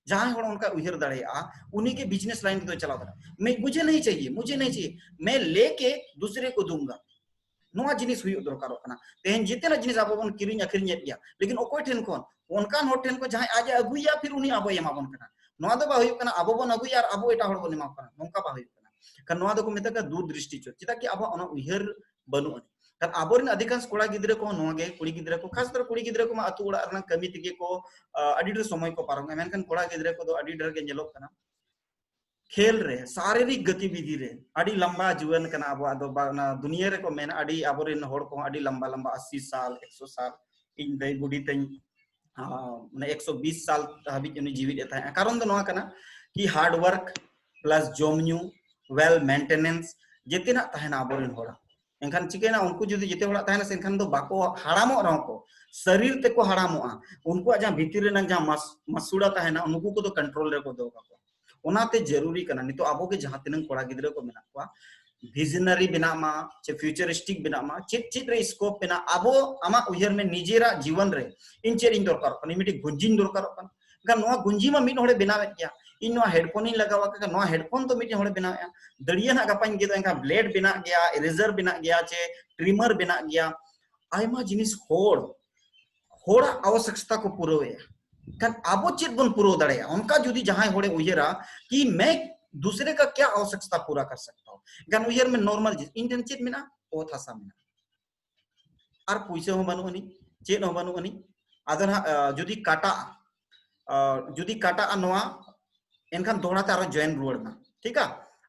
ᱡᱟᱦᱟᱸᱭ ᱦᱚᱲ ᱚᱱᱠᱟ ᱩᱭᱦᱟᱹᱨ ᱫᱟᱲᱮᱭᱟᱜᱼᱟ, ᱩᱱᱤ ᱜᱮ business line ᱨᱮᱫᱚ ᱪᱟᱞᱟᱣ ᱫᱟᱲᱮᱭᱟᱜᱼᱟ᱾ मैं, मुझे नहीं चाहिए, मुझे नहीं चाहिए, मैं लेके दूसरे को दूंगा। ᱱᱚᱣᱟ ᱡᱤᱱᱤᱥ ᱦᱩᱭᱩᱜ ᱫᱚᱨᱠᱟᱨᱚᱜ ᱠᱟᱱᱟ᱾ ᱛᱮᱦᱮᱧ ᱡᱮᱛᱮᱱᱟᱜ ᱡᱤᱱᱤᱥ ᱟᱵᱚ ᱵᱚᱱ ᱠᱤᱨᱤᱧ ᱟᱹᱠᱷᱨᱤᱧᱮᱫ ᱜᱮᱭᱟ, ᱞᱮᱠᱤᱱ ᱚᱠᱚᱭ ᱴᱷᱮᱱ ᱠᱷᱚᱱ? ᱚᱱᱠᱟᱱ ᱦᱚᱲ ᱴᱷᱮᱱ ᱠᱷᱚᱱ ᱡᱟᱦᱟᱸᱭ ᱟᱡ ᱮ ᱟᱹᱜᱩᱭᱟ, ᱯᱷᱤᱨ ᱩᱱᱤ ᱟᱵᱚᱭ ᱮᱢᱟ ᱵᱚᱱ ᱠᱟᱱᱟ᱾ ᱱᱚᱣᱟ ᱫᱚ ᱵᱟᱝ ᱦᱩᱭᱩᱜ ᱠᱟᱱᱟ ᱟᱵᱚ ᱵᱚᱱ ᱟᱹᱜᱩᱭᱟ ᱟᱨ ᱟᱵᱚ ᱮᱴᱟᱜ ᱦᱚᱲ ᱵᱚᱱ ᱮᱢᱟ ᱠᱚ ᱠᱟᱱᱟ, ᱱᱚᱝᱠᱟ ᱵᱟᱝ ᱦᱩᱭᱩᱜ ᱠᱟᱱᱟ᱾ ᱠᱷᱟᱱ ᱱᱚᱣᱟ ᱫᱚᱠᱚ ᱢᱮᱛᱟᱜ ᱠᱟᱱᱟ ᱫᱩᱨᱫᱨᱤᱥᱴᱤ ᱪᱳᱨ᱾ ᱪᱮᱫᱟᱜ ᱠᱤ ᱟᱵᱚᱣᱟᱜ ᱚᱱᱟ ᱩᱭᱦᱟᱹᱨ ᱵᱟᱹᱱᱩᱜ ᱟᱹᱱᱤᱡ᱾ ᱠᱷᱟᱱ ᱟᱵᱚᱨᱮᱱ ᱚᱫᱷᱤᱠᱟᱝᱥ ᱠᱚᱲᱟ ᱜᱤᱫᱽᱨᱟᱹ ᱠᱚᱦᱚᱸ ᱱᱚᱣᱟ ᱜᱮ, ᱠᱩᱲᱤ ᱜᱤᱫᱽᱨᱟᱹ ᱠᱚ, ᱠᱷᱟᱥ ᱠᱚᱨᱮ ᱠᱩᱲᱤ ᱜᱤᱫᱽᱨᱟᱹ ᱠᱚᱢᱟ ᱟᱹᱛᱩ ᱚᱲᱟᱜ ᱨᱮᱱᱟᱜ ᱠᱟᱹᱢᱤ ᱛᱮᱜᱮ ᱠᱚ, ᱟ, ᱟᱹᱰᱤ ᱰᱷᱮᱨ ᱥᱚᱢᱚᱭ ᱠᱚ ᱯᱟᱨᱚᱢᱟ, ᱢᱮᱱᱠᱷᱟᱱ ᱠᱚᱲᱟ ᱜᱤᱫᱽᱨᱟᱹ ᱠᱚᱫᱚ ᱟᱹᱰᱤ ᱰᱷᱮᱨ ᱜᱮ ᱧᱮᱞᱚᱜ ᱠᱟᱱᱟ ᱠᱷᱮᱞ ᱨᱮ, ᱥᱟᱨᱤᱨᱤᱠ ᱜᱚᱛᱤᱵᱤᱫᱷᱤ ᱨᱮ ᱟᱹᱰᱤ ᱞᱟᱢᱵᱟ ᱡᱩᱣᱟᱹᱱ ᱠᱟᱱᱟ ᱟᱵᱚᱣᱟᱜ ᱫᱚ᱾ ᱵᱟ-, ᱚᱱᱟ ᱫᱩᱱᱤᱭᱟᱹ ᱨᱮᱠᱚ ᱢᱮᱱᱟ, ᱟᱹᱰᱤ ᱟᱵᱚᱨᱮᱱ ᱦᱚᱲ ᱠᱚᱦᱚᱸ ᱟᱹᱰᱤ ᱞᱟᱢᱵᱟ ᱞᱟᱢᱵᱟ ᱟᱥᱤ ᱥᱟᱞ, ᱮᱠᱥᱚ ᱥᱟᱞ, ᱤᱧ ᱫᱟᱹᱭ ᱵᱩᱰᱤ ᱛᱟᱹᱧ, ᱟ, ᱢᱟᱱᱮ ᱮᱠᱥᱚ ᱵᱤᱥ ᱥᱟᱞ ᱦᱟᱹᱵᱤᱡ ᱩᱱᱤ ᱡᱤᱣᱤᱫ ᱮ ᱛᱟᱦᱮᱸᱜᱼᱟ᱾ ᱠᱟᱨᱚᱱ ᱫᱚ ᱱᱚᱣᱟ ᱠᱟᱱᱟ ᱠᱤ hard work plus ᱡᱚᱢ ᱧᱩ, well maintenance, ᱡᱮᱛᱮᱱᱟᱜ ᱛᱟᱦᱮᱱᱟ ᱟᱵᱚᱨᱮᱱ ᱦᱚᱲᱟᱜ᱾ ᱮᱱᱠᱷᱟᱱ ᱪᱤᱠᱟᱹᱭᱮᱱᱟ, ᱩᱱᱠᱩ ᱡᱩᱫᱤ ᱡᱮᱛᱮ ᱦᱚᱲᱟᱜ ᱛᱟᱦᱮᱱᱟ ᱥᱮ, ᱮᱱᱠᱷᱟᱱ ᱫᱚ ᱵᱟᱠᱚ ᱦᱟᱲᱟᱢᱚᱜ ᱨᱮᱦᱚᱸ ᱠᱚ, ᱥᱟᱨᱤᱨ ᱛᱮᱠᱚ ᱦᱟᱲᱟᱢᱚᱜᱼᱟ᱾ ᱩᱱᱠᱩᱣᱟᱜ ᱡᱟᱦᱟᱸ ᱵᱷᱤᱛᱤᱨ ᱨᱮᱱᱟᱜ ᱡᱟᱦᱟᱸ ᱢᱟᱥ-, ᱢᱟᱥᱩᱲᱟ ᱛᱟᱦᱮᱱᱟ, ᱩᱱᱠᱩ ᱠᱚᱫᱚ control ᱨᱮᱠᱚ ᱫᱚᱦᱚ ᱠᱟᱠᱚᱣᱟ᱾ ᱚᱱᱟᱛᱮ ᱡᱟᱹᱨᱩᱨᱤ ᱠᱟᱱᱟ ᱱᱤᱛᱚᱜ ᱟᱵᱚ ᱜᱮ ᱡᱟᱦᱟᱸ ᱛᱤᱱᱟᱹᱜ ᱠᱚᱲᱟ ᱜᱤᱫᱽᱨᱟᱹ ᱠᱚ ᱢᱮᱱᱟᱜ ᱠᱚᱣᱟ, visionary ᱵᱮᱱᱟᱜ ᱢᱟ ᱪᱮ futuristic ᱵᱮᱱᱟᱜ ᱢᱟ, ᱪᱮᱫ ᱪᱮᱫ ᱨᱮ scope ᱢᱮᱱᱟᱜᱼᱟ, ᱟᱵᱚ ᱟᱢᱟᱜ ᱩᱭᱦᱟᱹᱨ ᱢᱮ ᱱᱤᱡᱮᱨᱟᱜ ᱡᱤᱵᱚᱱ ᱨᱮ ᱤᱧ ᱪᱮᱫ ᱤᱧ ᱫᱚᱨᱠᱟᱨᱚᱜ ᱠᱟᱱᱟ, ᱤᱧ ᱢᱤᱫᱴᱤᱡ ᱜᱩᱸᱡᱤᱧ ᱫᱚᱨᱠᱟᱨᱚᱜ ᱠᱟᱱᱟ᱾ ᱮᱱᱠᱷᱟᱱ ᱱᱚᱣᱟ ᱜᱩᱸᱡᱤ ᱢᱟ ᱢᱤᱫ ᱦᱚᱲᱮ ᱵᱮᱱᱟᱣᱮᱫ ᱜᱮᱭᱟ, ᱤᱧ ᱱᱚᱣᱟ headphone ᱤᱧ ᱞᱟᱜᱟᱣ ᱟᱠᱟᱫᱟ, ᱱᱚᱣᱟ headphone ᱫᱚ ᱢᱤᱫᱴᱮᱱ ᱦᱚᱲᱮ ᱵᱮᱱᱟᱣᱮᱫᱼᱟ᱾ ᱫᱟᱹᱲᱤᱭᱟᱹ ᱱᱟᱜ ᱜᱟᱯᱟᱧ ᱜᱮᱫᱟ, ᱮᱱᱠᱷᱟᱱ blade ᱵᱮᱱᱟᱜ ᱜᱮᱭᱟ, eraser ᱵᱮᱱᱟᱜ ᱜᱮᱭᱟ, ᱪᱮ trimmer ᱵᱮᱱᱟᱜ ᱜᱮᱭᱟ᱾ ᱟᱭᱢᱟ ᱡᱤᱱᱤᱥ ᱦᱚᱲ, ᱦᱚᱲᱟᱜ ᱟᱵᱚᱥᱭᱚᱠᱛᱟ ᱠᱚ ᱯᱩᱨᱟᱹᱣᱮᱫᱼᱟ᱾ ᱮᱱᱠᱷᱟᱱ ᱟᱵᱚ ᱪᱮᱫ ᱵᱚᱱ ᱯᱩᱨᱟᱹᱣ ᱫᱟᱲᱮᱭᱟᱜᱼᱟ? ᱚᱱᱠᱟ ᱡᱩᱫᱤ ᱡᱟᱦᱟᱸᱭ ᱦᱚᱲᱮ ᱩᱭᱦᱟᱹᱨᱟ ᱠᱤ मैं दूसरे का क्या आवश्यकता पूरा कर सकता हूँ, ᱮᱱᱠᱷᱟᱱ ᱩᱭᱦᱟᱹᱨ ᱢᱮ normal ᱡᱤᱱᱤᱥ, ᱤᱧ ᱴᱷᱮᱱ ᱪᱮᱫ ᱢᱮᱱᱟᱜᱼᱟ? ᱚᱛ ᱦᱟᱥᱟ ᱢᱮᱱᱟᱜᱼᱟ, ᱟᱨ ᱯᱩᱭᱥᱟᱹ ᱦᱚᱸ ᱵᱟᱹᱱᱩᱜ ᱟᱹᱱᱤᱡ, ᱪᱮᱫ ᱦᱚᱸ ᱵᱟᱹᱱᱩᱜ ᱟᱹᱱᱤᱡ᱾ ᱟᱫᱚ ᱱᱟᱦᱟᱜ, ᱟ, ᱡᱩᱫᱤ ᱠᱟᱴᱟᱜᱼᱟ, ᱟ, ᱡᱩᱫᱤ ᱠᱟᱴᱟᱜᱼᱟ ᱱᱚᱣᱟ, ᱮᱱᱠᱷᱟᱱ ᱫᱚᱦᱲᱟ ᱛᱮ ᱟᱨᱚ join ᱨᱩᱣᱟᱹᱲ ᱢᱟ, ᱴᱷᱤᱠᱟ?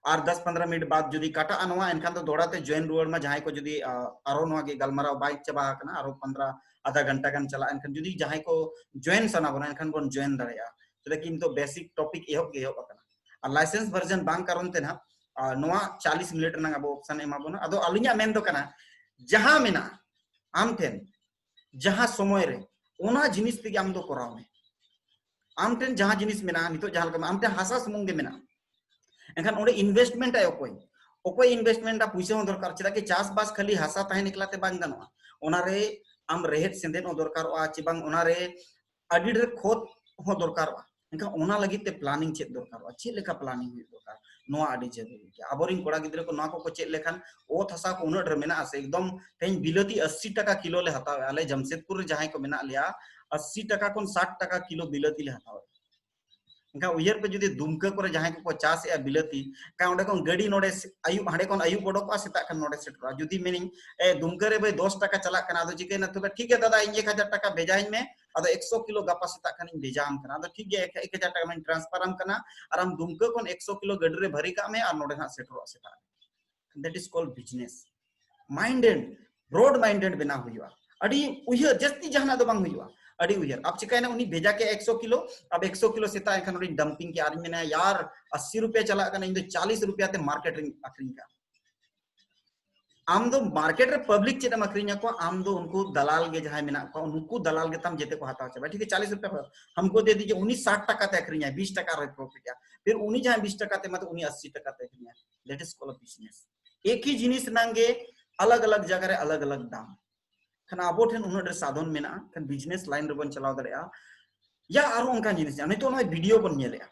ᱟᱨ ᱫᱚᱥ ᱯᱚᱱᱫᱽᱨᱚ ᱢᱤᱱᱤᱴ ᱵᱟᱫ ᱡᱩᱫᱤ ᱠᱟᱴᱟᱜᱼᱟ ᱱᱚᱣᱟ, ᱮᱱᱠᱷᱟᱱ ᱫᱚ ᱫᱚᱦᱲᱟ ᱛᱮ join ᱨᱩᱣᱟᱹᱲ ᱢᱟ᱾ ᱡᱟᱦᱟᱸᱭ ᱠᱚ ᱡᱩᱫᱤ, ᱟ, ᱟᱨᱚ ᱱᱚᱣᱟ ᱜᱮ ᱜᱟᱞᱢᱟᱨᱟᱣ ᱵᱟᱭ ᱪᱟᱵᱟ ᱟᱠᱟᱱᱟ, ᱟᱨᱚ ᱯᱚᱱᱫᱽᱨᱚ, ᱟᱫᱷᱟ ᱜᱷᱚᱱᱴᱟ ᱜᱟᱱ ᱪᱟᱞᱟᱜᱼᱟ, ᱮᱱᱠᱷᱟᱱ ᱡᱩᱫᱤ ᱡᱟᱦᱟᱸᱭ ᱠᱚ join ᱥᱟᱱᱟ ᱵᱚᱱᱟ, ᱮᱱᱠᱷᱟᱱ ᱵᱚᱱ join ᱫᱟᱲᱮᱭᱟᱜᱼᱟ᱾ ᱪᱮᱫᱟᱜ ᱠᱤ ᱱᱤᱛᱚᱜ basic topic ᱮᱦᱚᱵ ᱜᱮ ᱮᱦᱚᱵ ᱟᱠᱟᱱᱟ᱾ ᱟᱨ license version ᱵᱟᱝ ᱠᱟᱨᱚᱱ ᱛᱮ ᱱᱟᱦᱟᱜ, ᱟ, ᱱᱚᱣᱟ ᱪᱟᱞᱤᱥ ᱢᱤᱱᱤᱴ ᱨᱮᱱᱟᱜ ᱟᱵᱚ option ᱮ ᱮᱢᱟ ᱵᱚᱱᱟ᱾ ᱟᱫᱚ ᱟᱹᱞᱤᱧᱟᱜ ᱢᱮᱱ ᱫᱚ ᱠᱟᱱᱟ, ᱡᱟᱦᱟᱸ ᱢᱮᱱᱟᱜᱼᱟ ᱟᱢ ᱴᱷᱮᱱ, ᱡᱟᱦᱟᱸ ᱥᱚᱢᱚᱭ ᱨᱮ, ᱚᱱᱟ ᱡᱤᱱᱤᱥ ᱛᱮᱜᱮ ᱟᱢ ᱫᱚ ᱠᱚᱨᱟᱣ ᱢᱮ᱾ ᱟᱢ ᱴᱷᱮᱱ ᱡᱟᱦᱟᱸ ᱡᱤᱱᱤᱥ ᱢᱮᱱᱟᱜᱼᱟ, ᱱᱤᱛᱚᱜ ᱡᱟᱦᱟᱸ ᱞᱮᱠᱟ ᱟᱢ ᱴᱷᱮᱱ ᱦᱟᱥᱟ ᱥᱩᱢᱩᱝ ᱜᱮ ᱢᱮᱱᱟᱜᱼᱟ, ᱮᱱᱠᱷᱟᱱ ᱚᱸᱰᱮ investment ᱟᱭ ᱚᱠᱚᱭ? ᱚᱠᱚᱭ investment ᱟ? ᱯᱩᱭᱥᱟᱹ ᱦᱚᱸ ᱫᱚᱨᱠᱟᱨ᱾ ᱪᱮᱫᱟᱜ ᱠᱤ ᱪᱟᱥᱵᱟᱥ ᱠᱷᱟᱹᱞᱤ ᱦᱟᱥᱟ ᱛᱟᱦᱮᱱ ᱮᱠᱞᱟ ᱛᱮ ᱵᱟᱝ ᱜᱟᱱᱚᱜᱼᱟ, ᱚᱱᱟᱨᱮ ᱟᱢ ᱨᱮᱦᱮᱫ ᱥᱮᱸᱫᱮᱫ ᱦᱚᱸ ᱫᱚᱨᱠᱟᱨᱚᱜᱼᱟ, ᱪᱮ ᱵᱟᱝ ᱚᱱᱟᱨᱮ ᱟᱹᱰᱤ ᱰᱷᱮᱨ ᱠᱷᱚᱛ ᱦᱚᱸ ᱫᱚᱨᱠᱟᱨᱚᱜᱼᱟ᱾ ᱮᱱᱠᱷᱟᱱ ᱚᱱᱟ ᱞᱟᱹᱜᱤᱫ ᱛᱮ planning ᱪᱮᱫ ᱫᱚᱨᱠᱟᱨᱚᱜᱼᱟ, ᱪᱮᱫ ᱞᱮᱠᱟ planning ᱦᱩᱭᱩᱜ ᱫᱚᱨᱠᱟᱨ, ᱱᱚᱣᱟ ᱟᱹᱰᱤ ᱡᱟᱹᱨᱩᱨᱤ ᱜᱮᱭᱟ᱾ ᱟᱵᱚᱨᱮᱱ ᱠᱚᱲᱟ ᱜᱤᱫᱽᱨᱟᱹ ᱠᱚ ᱱᱚᱣᱟ ᱠᱚᱠᱚ ᱪᱮᱫ ᱞᱮᱠᱷᱟᱱ, ᱚᱛ ᱦᱟᱥᱟ ᱠᱚ ᱩᱱᱟᱹᱜ ᱰᱷᱮᱨ ᱢᱮᱱᱟᱜᱼᱟ ᱥᱮ, ᱮᱠᱫᱚᱢ ᱛᱮᱦᱮᱧ ᱵᱤᱞᱟᱹᱛᱤ ᱟᱥᱤ ᱴᱟᱠᱟ ᱠᱤᱞᱳ ᱞᱮ ᱦᱟᱛᱟᱣᱮᱫᱼᱟ᱾ ᱟᱞᱮ ᱡᱟᱢᱥᱮᱫᱽᱯᱩᱨ ᱨᱮ ᱡᱟᱦᱟᱸᱭ ᱠᱚ ᱢᱮᱱᱟᱜ ᱞᱮᱭᱟ, ᱟᱥᱤ ᱴᱟᱠᱟ ᱠᱷᱚᱱ ᱥᱟᱴ ᱴᱟᱠᱟ ᱠᱤᱞᱳ ᱵᱤᱞᱟᱹᱛᱤ ᱞᱮ ᱦᱟᱛᱟᱣᱮᱫᱼᱟ᱾ ᱮᱱᱠᱷᱟᱱ ᱩᱭᱦᱟᱹᱨ ᱯᱮ, ᱡᱩᱫᱤ ᱫᱩᱢᱠᱟᱹ ᱠᱚᱨᱮ ᱡᱟᱦᱟᱸᱭ ᱠᱚᱠᱚ ᱪᱟᱥᱮᱫᱼᱟ ᱵᱤᱞᱟᱹᱛᱤ, ᱮᱱᱠᱷᱟᱱ ᱚᱸᱰᱮ ᱠᱷᱚᱱ ᱜᱟᱹᱰᱤ ᱱᱚᱰᱮ ᱥᱮ-, ᱟᱭᱩᱵ, ᱦᱟᱸᱰᱮ ᱠᱷᱚᱱ ᱟᱭᱩᱵ ᱚᱰᱚᱠᱚᱜᱼᱟ, ᱥᱮᱛᱟᱜ ᱠᱷᱟᱱ ᱱᱚᱰᱮ ᱥᱮᱴᱮᱨᱚᱜᱼᱟ᱾ ᱡᱩᱫᱤ ᱢᱮᱱᱤᱧ, "ᱮ, ᱫᱩᱢᱠᱟᱹ ᱨᱮ ᱵᱷᱟᱹᱭ ᱫᱚᱥ ᱴᱟᱠᱟ ᱪᱟᱞᱟᱜ ᱠᱟᱱᱟ, ᱟᱫᱚ ᱪᱤᱠᱟᱹᱭᱮᱱᱟ ᱛᱚᱵᱮ?" "ᱴᱷᱤᱠ ᱜᱮᱭᱟ ᱫᱟᱫᱟ, ᱤᱧ ᱮᱠ ᱦᱟᱡᱟᱨ ᱴᱟᱠᱟ ᱵᱷᱮᱡᱟᱭᱟᱹᱧ ᱢᱮ, ᱟᱫᱚ ᱮᱠᱥᱚ ᱠᱤᱞᱳ ᱜᱟᱯᱟ ᱥᱮᱛᱟᱜ ᱠᱷᱟᱱᱤᱧ ᱵᱷᱮᱡᱟ ᱟᱢ ᱠᱟᱱᱟ᱾" ᱟᱫᱚ ᱴᱷᱤᱠ ᱜᱮᱭᱟ, ᱮᱠ, ᱮᱠ ᱦᱟᱡᱟᱨ ᱴᱟᱠᱟ ᱢᱟᱧ transfer ᱟᱢ ᱠᱟᱱᱟ, ᱟᱨ ᱟᱢ ᱫᱩᱢᱠᱟᱹ ᱠᱷᱚᱱ ᱮᱠᱥᱚ ᱠᱤᱞᱳ ᱜᱟᱹᱰᱤ ᱨᱮ ᱵᱷᱟᱹᱨᱤ ᱠᱟᱜ ᱢᱮ ᱟᱨ ᱱᱚᱰᱮ ᱦᱟᱸᱜ ᱥᱮᱴᱮᱨᱚᱜᱼᱟ ᱥᱮᱛᱟᱜ ᱨᱮ᱾ That is called business minded, broad minded ᱵᱮᱱᱟᱣ ᱦᱩᱭᱩᱜᱼᱟ᱾ ᱟᱹᱰᱤ ᱩᱭᱦᱟᱹᱨ, ᱡᱟᱹᱥᱛᱤ ᱡᱟᱦᱟᱱᱟᱜ ᱫᱚ ᱵᱟᱝ ᱦᱩᱭᱩᱜᱼᱟ, ᱟᱹᱰᱤ ᱩᱭᱦᱟᱹᱨ᱾ ᱟᱯ ᱪᱤᱠᱟᱹᱭᱮᱱᱟ, ᱩᱱᱤ ᱵᱷᱮᱡᱟ ᱠᱮᱫ ᱮᱠᱥᱚ ᱠᱤᱞᱳ, ᱟᱵ ᱮᱠᱥᱚ ᱠᱤᱞᱳ ᱥᱮᱛᱟᱜ ᱮᱱᱠᱷᱟᱱ ᱱᱚᱰᱮᱧ dumping ᱠᱮᱫᱼᱟ, ᱟᱨᱤᱧ ᱢᱮᱱᱟ, "ᱭᱟᱨ, ᱟᱥᱤ ᱨᱩᱯᱤᱭᱟ ᱪᱟᱞᱟᱜ ᱠᱟᱱᱟ, ᱤᱧ ᱫᱚ ᱪᱟᱞᱤᱥ ᱨᱩᱯᱤᱭᱟ ᱛᱮ market ᱨᱤᱧ ᱟᱹᱠᱷᱨᱤᱧ ᱠᱟᱜᱼᱟ᱾" ᱟᱢ ᱫᱚ market ᱨᱮ public ᱪᱮᱫ ᱮᱢ ᱟᱹᱠᱷᱨᱤᱧ ᱟᱠᱚᱣᱟ? ᱟᱢ ᱫᱚ ᱩᱱᱠᱩ ᱫᱟᱞᱟᱞ ᱜᱮ ᱡᱟᱦᱟᱸᱭ ᱢᱮᱱᱟᱜ ᱠᱚᱣᱟ, ᱩᱱᱠᱩ ᱫᱟᱞᱟᱞ ᱜᱮ ᱛᱟᱢ ᱡᱮᱛᱮ ᱠᱚ ᱦᱟᱛᱟᱣ ᱪᱟᱵᱟᱭᱟ᱾ ᱴᱷᱤᱠ ᱜᱮ, ᱪᱟᱞᱤᱥ ᱨᱩᱯᱤᱭᱟ ᱦᱟᱢᱠᱳ ᱫᱮ ᱫᱤᱡᱮ, ᱩᱱᱤ ᱥᱟᱴ ᱴᱟᱠᱟ ᱛᱮ ᱟᱹᱠᱷᱨᱤᱧᱟᱭ, ᱵᱤᱥ ᱴᱟᱠᱟ ᱨᱮ profit ᱟ, ᱯᱷᱤᱨ ᱩᱱᱤ ᱡᱟᱦᱟᱸᱭ ᱵᱤᱥ ᱴᱟᱠᱟ ᱛᱮ ᱮᱢᱟ, ᱩᱱᱤ ᱟᱥᱤ ᱴᱟᱠᱟ ᱛᱮ ᱟᱹᱠᱷᱨᱤᱧᱟᱭ᱾ That is called business. ᱮᱠ ᱦᱤ ᱡᱤᱱᱤᱥ ᱨᱮᱱᱟᱜ ᱜᱮ ᱟᱞᱟᱜᱽ ᱟᱞᱟᱜᱽ ᱡᱟᱭᱜᱟ ᱨᱮ ᱟᱞᱟᱜᱽ ᱟᱞᱟᱜᱽ ᱫᱟᱢ᱾ ᱠᱷᱟᱱ ᱟᱵᱚ ᱴᱷᱮᱱ ᱩᱱᱟᱹᱜ ᱰᱷᱮᱨ ᱥᱟᱫᱷᱚᱱ ᱢᱮᱱᱟᱜᱼᱟ, ᱠᱷᱟᱱ business line ᱨᱮᱵᱚᱱ ᱪᱟᱞᱟᱣ ᱫᱟᱲᱮᱭᱟᱜᱼᱟ᱾ ᱭᱟ ᱟᱨᱦᱚᱸ ᱚᱱᱠᱟᱱ ᱡᱤᱱᱤᱥ, ᱡᱟᱦᱟᱸ ᱱᱤᱛᱚᱜ ᱱᱚᱜᱼᱚᱭ video ᱵᱚᱱ ᱧᱮᱞᱮᱜᱼᱟ,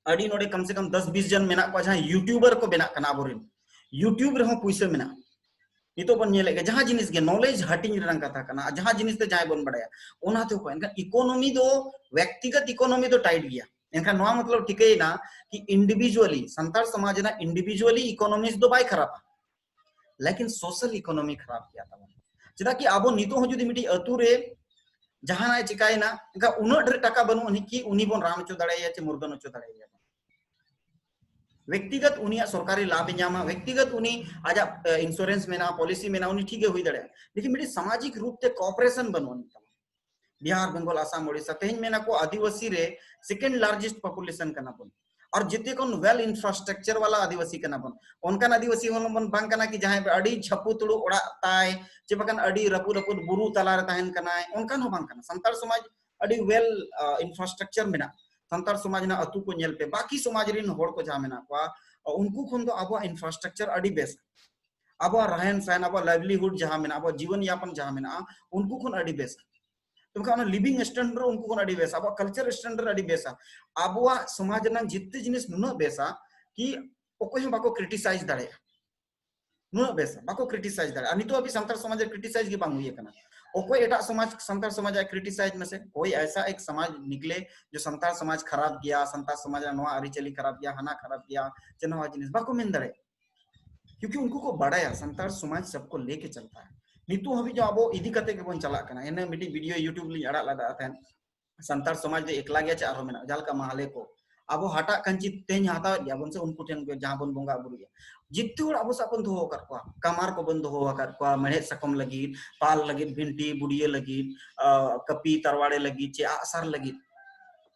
ᱟᱹᱰᱤ ᱱᱚᱰᱮ ᱠᱚᱢ ᱥᱮ ᱠᱚᱢ ᱫᱚᱥ ᱵᱤᱥ ᱡᱚᱱ ᱢᱮᱱᱟᱜ ᱠᱚᱣᱟ ᱡᱟᱦᱟᱸᱭ YouTuber ᱠᱚ ᱵᱮᱱᱟᱜ ᱠᱟᱱᱟ ᱟᱵᱚᱨᱮᱱ᱾ YouTube ᱨᱮᱦᱚᱸ ᱯᱩᱭᱥᱟᱹ ᱢᱮᱱᱟᱜᱼᱟ᱾ ᱱᱤᱛᱚᱜ ᱵᱚᱱ ᱧᱮᱞᱮᱫ ᱜᱮ, ᱡᱟᱦᱟᱸ ᱡᱤᱱᱤᱥ ᱜᱮ knowledge ᱦᱟᱹᱴᱤᱧ ᱨᱮᱱᱟᱜ ᱠᱟᱛᱷᱟ ᱠᱟᱱᱟ, ᱡᱟᱦᱟᱸ ᱡᱤᱱᱤᱥ ᱛᱮ ᱡᱟᱦᱟᱸᱭ ᱵᱚᱱ ᱵᱟᱲᱟᱭᱟ, ᱚᱱᱟ ᱛᱮ ᱚᱠᱚᱭ, ᱮᱱᱠᱷᱟᱱ economy ᱫᱚ, ᱵᱮᱠᱛᱤᱜᱚᱛ economy ᱫᱚ tight ᱜᱮᱭᱟ᱾ ᱮᱱᱠᱷᱟᱱ ᱱᱚᱣᱟ ᱢᱚᱛᱞᱚᱵ ᱴᱷᱤᱠᱟᱹᱭᱮᱱᱟ ᱠᱤ individually, ᱥᱟᱱᱛᱟᱲ ᱥᱚᱢᱟᱡᱽ ᱨᱮᱱᱟᱜ individually economies ᱫᱚ ᱵᱟᱭ ᱠᱷᱟᱨᱟᱯᱟ, ᱞᱮᱠᱤᱱ social economy ᱠᱷᱟᱨᱟᱯ ᱜᱮᱭᱟ ᱛᱟᱵᱚᱱ᱾ ᱪᱮᱫᱟᱜ ᱠᱤ ᱟᱵᱚ ᱱᱤᱛᱚᱜ ᱦᱚᱸ ᱡᱩᱫᱤ ᱢᱤᱫᱴᱤᱡ ᱟᱹᱛᱩ ᱨᱮ ᱡᱟᱦᱟᱱᱟᱜ ᱮ ᱪᱤᱠᱟᱭᱮᱱᱟ, ᱮᱱᱠᱷᱟᱱ ᱩᱱᱟᱹᱜ ᱰᱷᱮᱨ ᱴᱟᱠᱟ ᱵᱟᱹᱱᱩᱜ ᱟᱹᱱᱤᱡ ᱠᱤ ᱩᱱᱤ ᱵᱚᱱ ᱨᱟᱱ ᱦᱚᱪᱚ ᱫᱟᱲᱮᱭᱟᱭᱟ ᱪᱮ ᱢᱩᱨᱜᱟᱹᱱ ᱦᱚᱪᱚ ᱫᱟᱲᱮᱭᱟᱭᱟ᱾ ᱵᱮᱠᱛᱤᱜᱚᱛ ᱩᱱᱤᱭᱟᱜ ᱥᱚᱨᱠᱟᱨᱤ ᱞᱟᱵᱷ ᱮ ᱧᱟᱢᱟ, ᱵᱮᱠᱛᱤᱜᱚᱛ ᱩᱱᱤ ᱟᱡᱟᱜ, ᱮ, insurance ᱢᱮᱱᱟᱜᱼᱟ, policy ᱢᱮᱱᱟᱜᱼᱟ, ᱩᱱᱤ ᱴᱷᱤᱠ ᱜᱮ ᱦᱩᱭ ᱫᱟᱲᱮᱭᱟᱜᱼᱟ᱾ ᱞᱮᱠᱤᱱ ᱢᱤᱫᱴᱤᱡ ᱥᱟᱢᱟᱡᱤᱠ ᱨᱩᱯ ᱛᱮ cooperation ᱵᱟᱹᱱᱩᱜ ᱟᱹᱱᱤᱡ ᱛᱟᱵᱚᱱ᱾ ᱵᱤᱦᱟᱨ, ᱵᱮᱝᱜᱚᱞ, ᱟᱥᱟᱢ, ᱳᱰᱤᱥᱟ, ᱛᱮᱦᱮᱧ ᱢᱮᱱᱟ ᱠᱚ ᱟᱹᱫᱤᱵᱟᱹᱥᱤ ᱨᱮ second largest population ᱠᱟᱱᱟ ᱵᱚᱱ, ᱟᱨ ᱡᱮᱛᱮ ᱠᱷᱚᱱ well infrastructure ᱣᱟᱞᱟ ᱟᱹᱫᱤᱵᱟᱹᱥᱤ ᱠᱟᱱᱟ ᱵᱚᱱ᱾ ᱚᱱᱠᱟᱱ ᱟᱹᱫᱤᱵᱟᱹᱥᱤ ᱦᱚᱸ ᱵᱚᱱ ᱵᱟᱝ ᱠᱟᱱᱟ ᱠᱤ ᱡᱟᱦᱟᱸᱭ ᱟᱹᱰᱤ ᱡᱷᱟᱹᱯᱩ ᱛᱩᱲᱩ ᱚᱲᱟᱜ ᱛᱟᱭ, ᱪᱮ ᱵᱟᱠᱷᱟᱱ ᱟᱹᱰᱤ ᱨᱟᱹᱯᱩᱫ ᱨᱟᱹᱯᱩᱫ ᱵᱩᱨᱩ ᱛᱟᱞᱟ ᱨᱮ ᱛᱟᱦᱮᱱ ᱠᱟᱱᱟᱭ, ᱚᱱᱠᱟᱱ ᱦᱚᱸ ᱵᱟᱝ ᱠᱟᱱᱟ᱾ ᱥᱟᱱᱛᱟᱲ ᱥᱚᱢᱟᱡᱽ ᱟᱹᱰᱤ well infrastructure ᱢᱮᱱᱟᱜᱼᱟ᱾ ᱥᱟᱱᱛᱟᱲ ᱥᱚᱢᱟᱡᱽ ᱨᱮᱱᱟᱜ ᱟᱹᱛᱩ ᱠᱚ ᱧᱮᱞ ᱯᱮ, ᱵᱟᱠᱤ ᱥᱚᱢᱟᱡᱽ ᱨᱮᱱ ᱦᱚᱲ ᱠᱚ ᱡᱟᱦᱟᱸ ᱢᱮᱱᱟᱜ ᱠᱚᱣᱟ, ᱩᱱᱠᱩ ᱠᱷᱚᱱ ᱫᱚ ᱟᱵᱚᱣᱟᱜ infrastructure ᱟᱹᱰᱤ ᱵᱮᱥ, ᱟᱵᱚᱣᱟᱜ ᱨᱟᱦᱮᱱ ᱥᱟᱦᱮᱱ, ᱟᱵᱚᱣᱟᱜ livelihood ᱡᱟᱦᱟᱸ ᱢᱮᱱᱟᱜᱼᱟ, ᱟᱵᱚᱣᱟᱜ ᱡᱤᱵᱚᱱ ᱭᱟᱯᱚᱱ ᱡᱟᱦᱟᱸ ᱢᱮᱱᱟᱜᱼᱟ, ᱩᱱᱠᱩ ᱠᱷᱚᱱ ᱟᱹᱰᱤ ᱵᱮᱥ᱾ ᱛᱚᱵᱮ ᱠᱷᱟᱱ ᱚᱱᱟ living standard ᱩᱱᱠᱩ ᱠᱷᱚᱱ ᱟᱹᱰᱤ ᱵᱮᱥ, ᱟᱵᱚᱣᱟᱜ culture standard ᱟᱹᱰᱤ ᱵᱮᱥᱟ᱾ ᱟᱵᱚᱣᱟᱜ ᱥᱚᱢᱟᱡᱽ ᱨᱮᱱᱟᱜ ᱡᱤᱛᱛᱤ ᱡᱤᱱᱤᱥ ᱱᱩᱱᱟᱹᱜ ᱵᱮᱥᱟ ᱠᱤ ᱚᱠᱚᱭ ᱦᱚᱸ ᱵᱟᱠᱚ criticize ᱫᱟᱲᱮᱭᱟᱜᱼᱟ᱾ ᱱᱩᱱᱟᱹᱜ ᱵᱮᱥ ᱵᱟᱠᱚ criticize ᱫᱟᱲᱮᱭᱟᱜᱼᱟ᱾ ᱱᱤᱛᱚᱜ ᱦᱟᱹᱵᱤᱡ ᱥᱟᱱᱛᱟᱲ ᱥᱚᱢᱟᱡᱽ ᱨᱮ criticize ᱜᱮ ᱵᱟᱝ ᱦᱩᱭ ᱟᱠᱟᱱᱟ᱾ ᱚᱠᱚᱭ ᱮᱴᱟᱜ ᱥᱚᱢᱟᱡᱽ, ᱥᱟᱱᱛᱟᱲ ᱥᱚᱢᱟᱡᱽ ᱟᱜ criticize ᱢᱮᱥᱮ, कोई ऐसा एक समाज निकले जो ᱥᱟᱱᱛᱟᱲ ᱥᱚᱢᱟᱡᱽ ᱠᱷᱟᱨᱟᱯ ᱜᱮᱭᱟ, ᱥᱟᱱᱛᱟᱲ ᱥᱚᱢᱟᱡᱽ ᱨᱮ ᱱᱚᱣᱟ ᱟᱹᱨᱤᱪᱟᱹᱞᱤ ᱠᱷᱟᱨᱟᱯ ᱜᱮᱭᱟ, ᱦᱟᱱᱟ ᱠᱷᱟᱨᱟᱯ ᱜᱮᱭᱟ, ᱪᱮ ᱱᱚᱣᱟ ᱡᱤᱱᱤᱥ ᱵᱟᱠᱚ ᱢᱮᱱ ᱫᱟᱲᱮᱭᱟᱜᱼᱟ᱾ क्योंकि ᱩᱱᱠᱩ ᱠᱚ ᱵᱟᱲᱟᱭᱟ ᱥᱟᱱᱛᱟᱲ ᱥᱚᱢᱟᱡᱽ सबको लेके चलता है᱾ ᱱᱤᱛᱚᱜ ᱦᱟᱹᱵᱤᱡ ᱫᱚ ᱟᱵᱚ ᱤᱫᱤ ᱠᱟᱛᱮ ᱜᱮᱵᱚᱱ ᱪᱟᱞᱟᱜ ᱠᱟᱱᱟ᱾ ᱮᱱᱮ ᱢᱤᱫᱴᱤᱡ video YouTube ᱞᱤᱧ ᱟᱲᱟᱜ ᱞᱮᱫᱟ ᱛᱟᱦᱮᱸᱫ, ᱥᱟᱱᱛᱟᱲ ᱥᱚᱢᱟᱡᱽ ᱫᱚ ᱮᱠᱞᱟ ᱜᱮᱭᱟ ᱪᱮ ᱟᱨᱦᱚᱸ ᱢᱮᱱᱟᱜᱼᱟ? ᱡᱟᱦᱟᱸ ᱞᱮᱠᱟ ᱢᱟᱦᱞᱮ ᱠᱚ, ᱟᱵᱚ ᱦᱟᱴᱟᱜ ᱠᱷᱟᱧᱪᱤ ᱛᱮᱦᱮᱧ ᱦᱟᱛᱟᱣᱮᱫ ᱜᱮᱭᱟ ᱵᱚᱱ ᱥᱮ, ᱩᱱᱠᱩ ᱴᱷᱮᱱ ᱜᱮ ᱡᱟᱦᱟᱸ ᱵᱚᱱ ᱵᱚᱸᱜᱟ ᱵᱩᱨᱩᱭᱟ, ᱡᱤᱛᱛᱤ ᱦᱚᱲ ᱟᱵᱚ ᱥᱟᱵ ᱵᱚᱱ ᱫᱚᱦᱚ ᱟᱠᱟᱫ ᱠᱚᱣᱟ, ᱠᱟᱢᱟᱨ ᱠᱚᱵᱚᱱ ᱫᱚᱦᱚ ᱟᱠᱟᱫ ᱠᱚᱣᱟ, ᱢᱮᱲᱦᱮᱫ ᱥᱟᱠᱚᱢ ᱞᱟᱹᱜᱤᱫ, ᱯᱟᱞ ᱞᱟᱹᱜᱤᱫ, ᱵᱷᱤᱱᱴᱤ ᱵᱩᱰᱤᱭᱟᱹ ᱞᱟᱹᱜᱤᱫ, ᱟᱸ, ᱠᱟᱹᱯᱤ ᱛᱟᱨᱣᱟᱲᱮ ᱞᱟᱹᱜᱤᱫ ᱪᱮ ᱟᱜᱼᱥᱟᱨ ᱞᱟᱹᱜᱤᱫ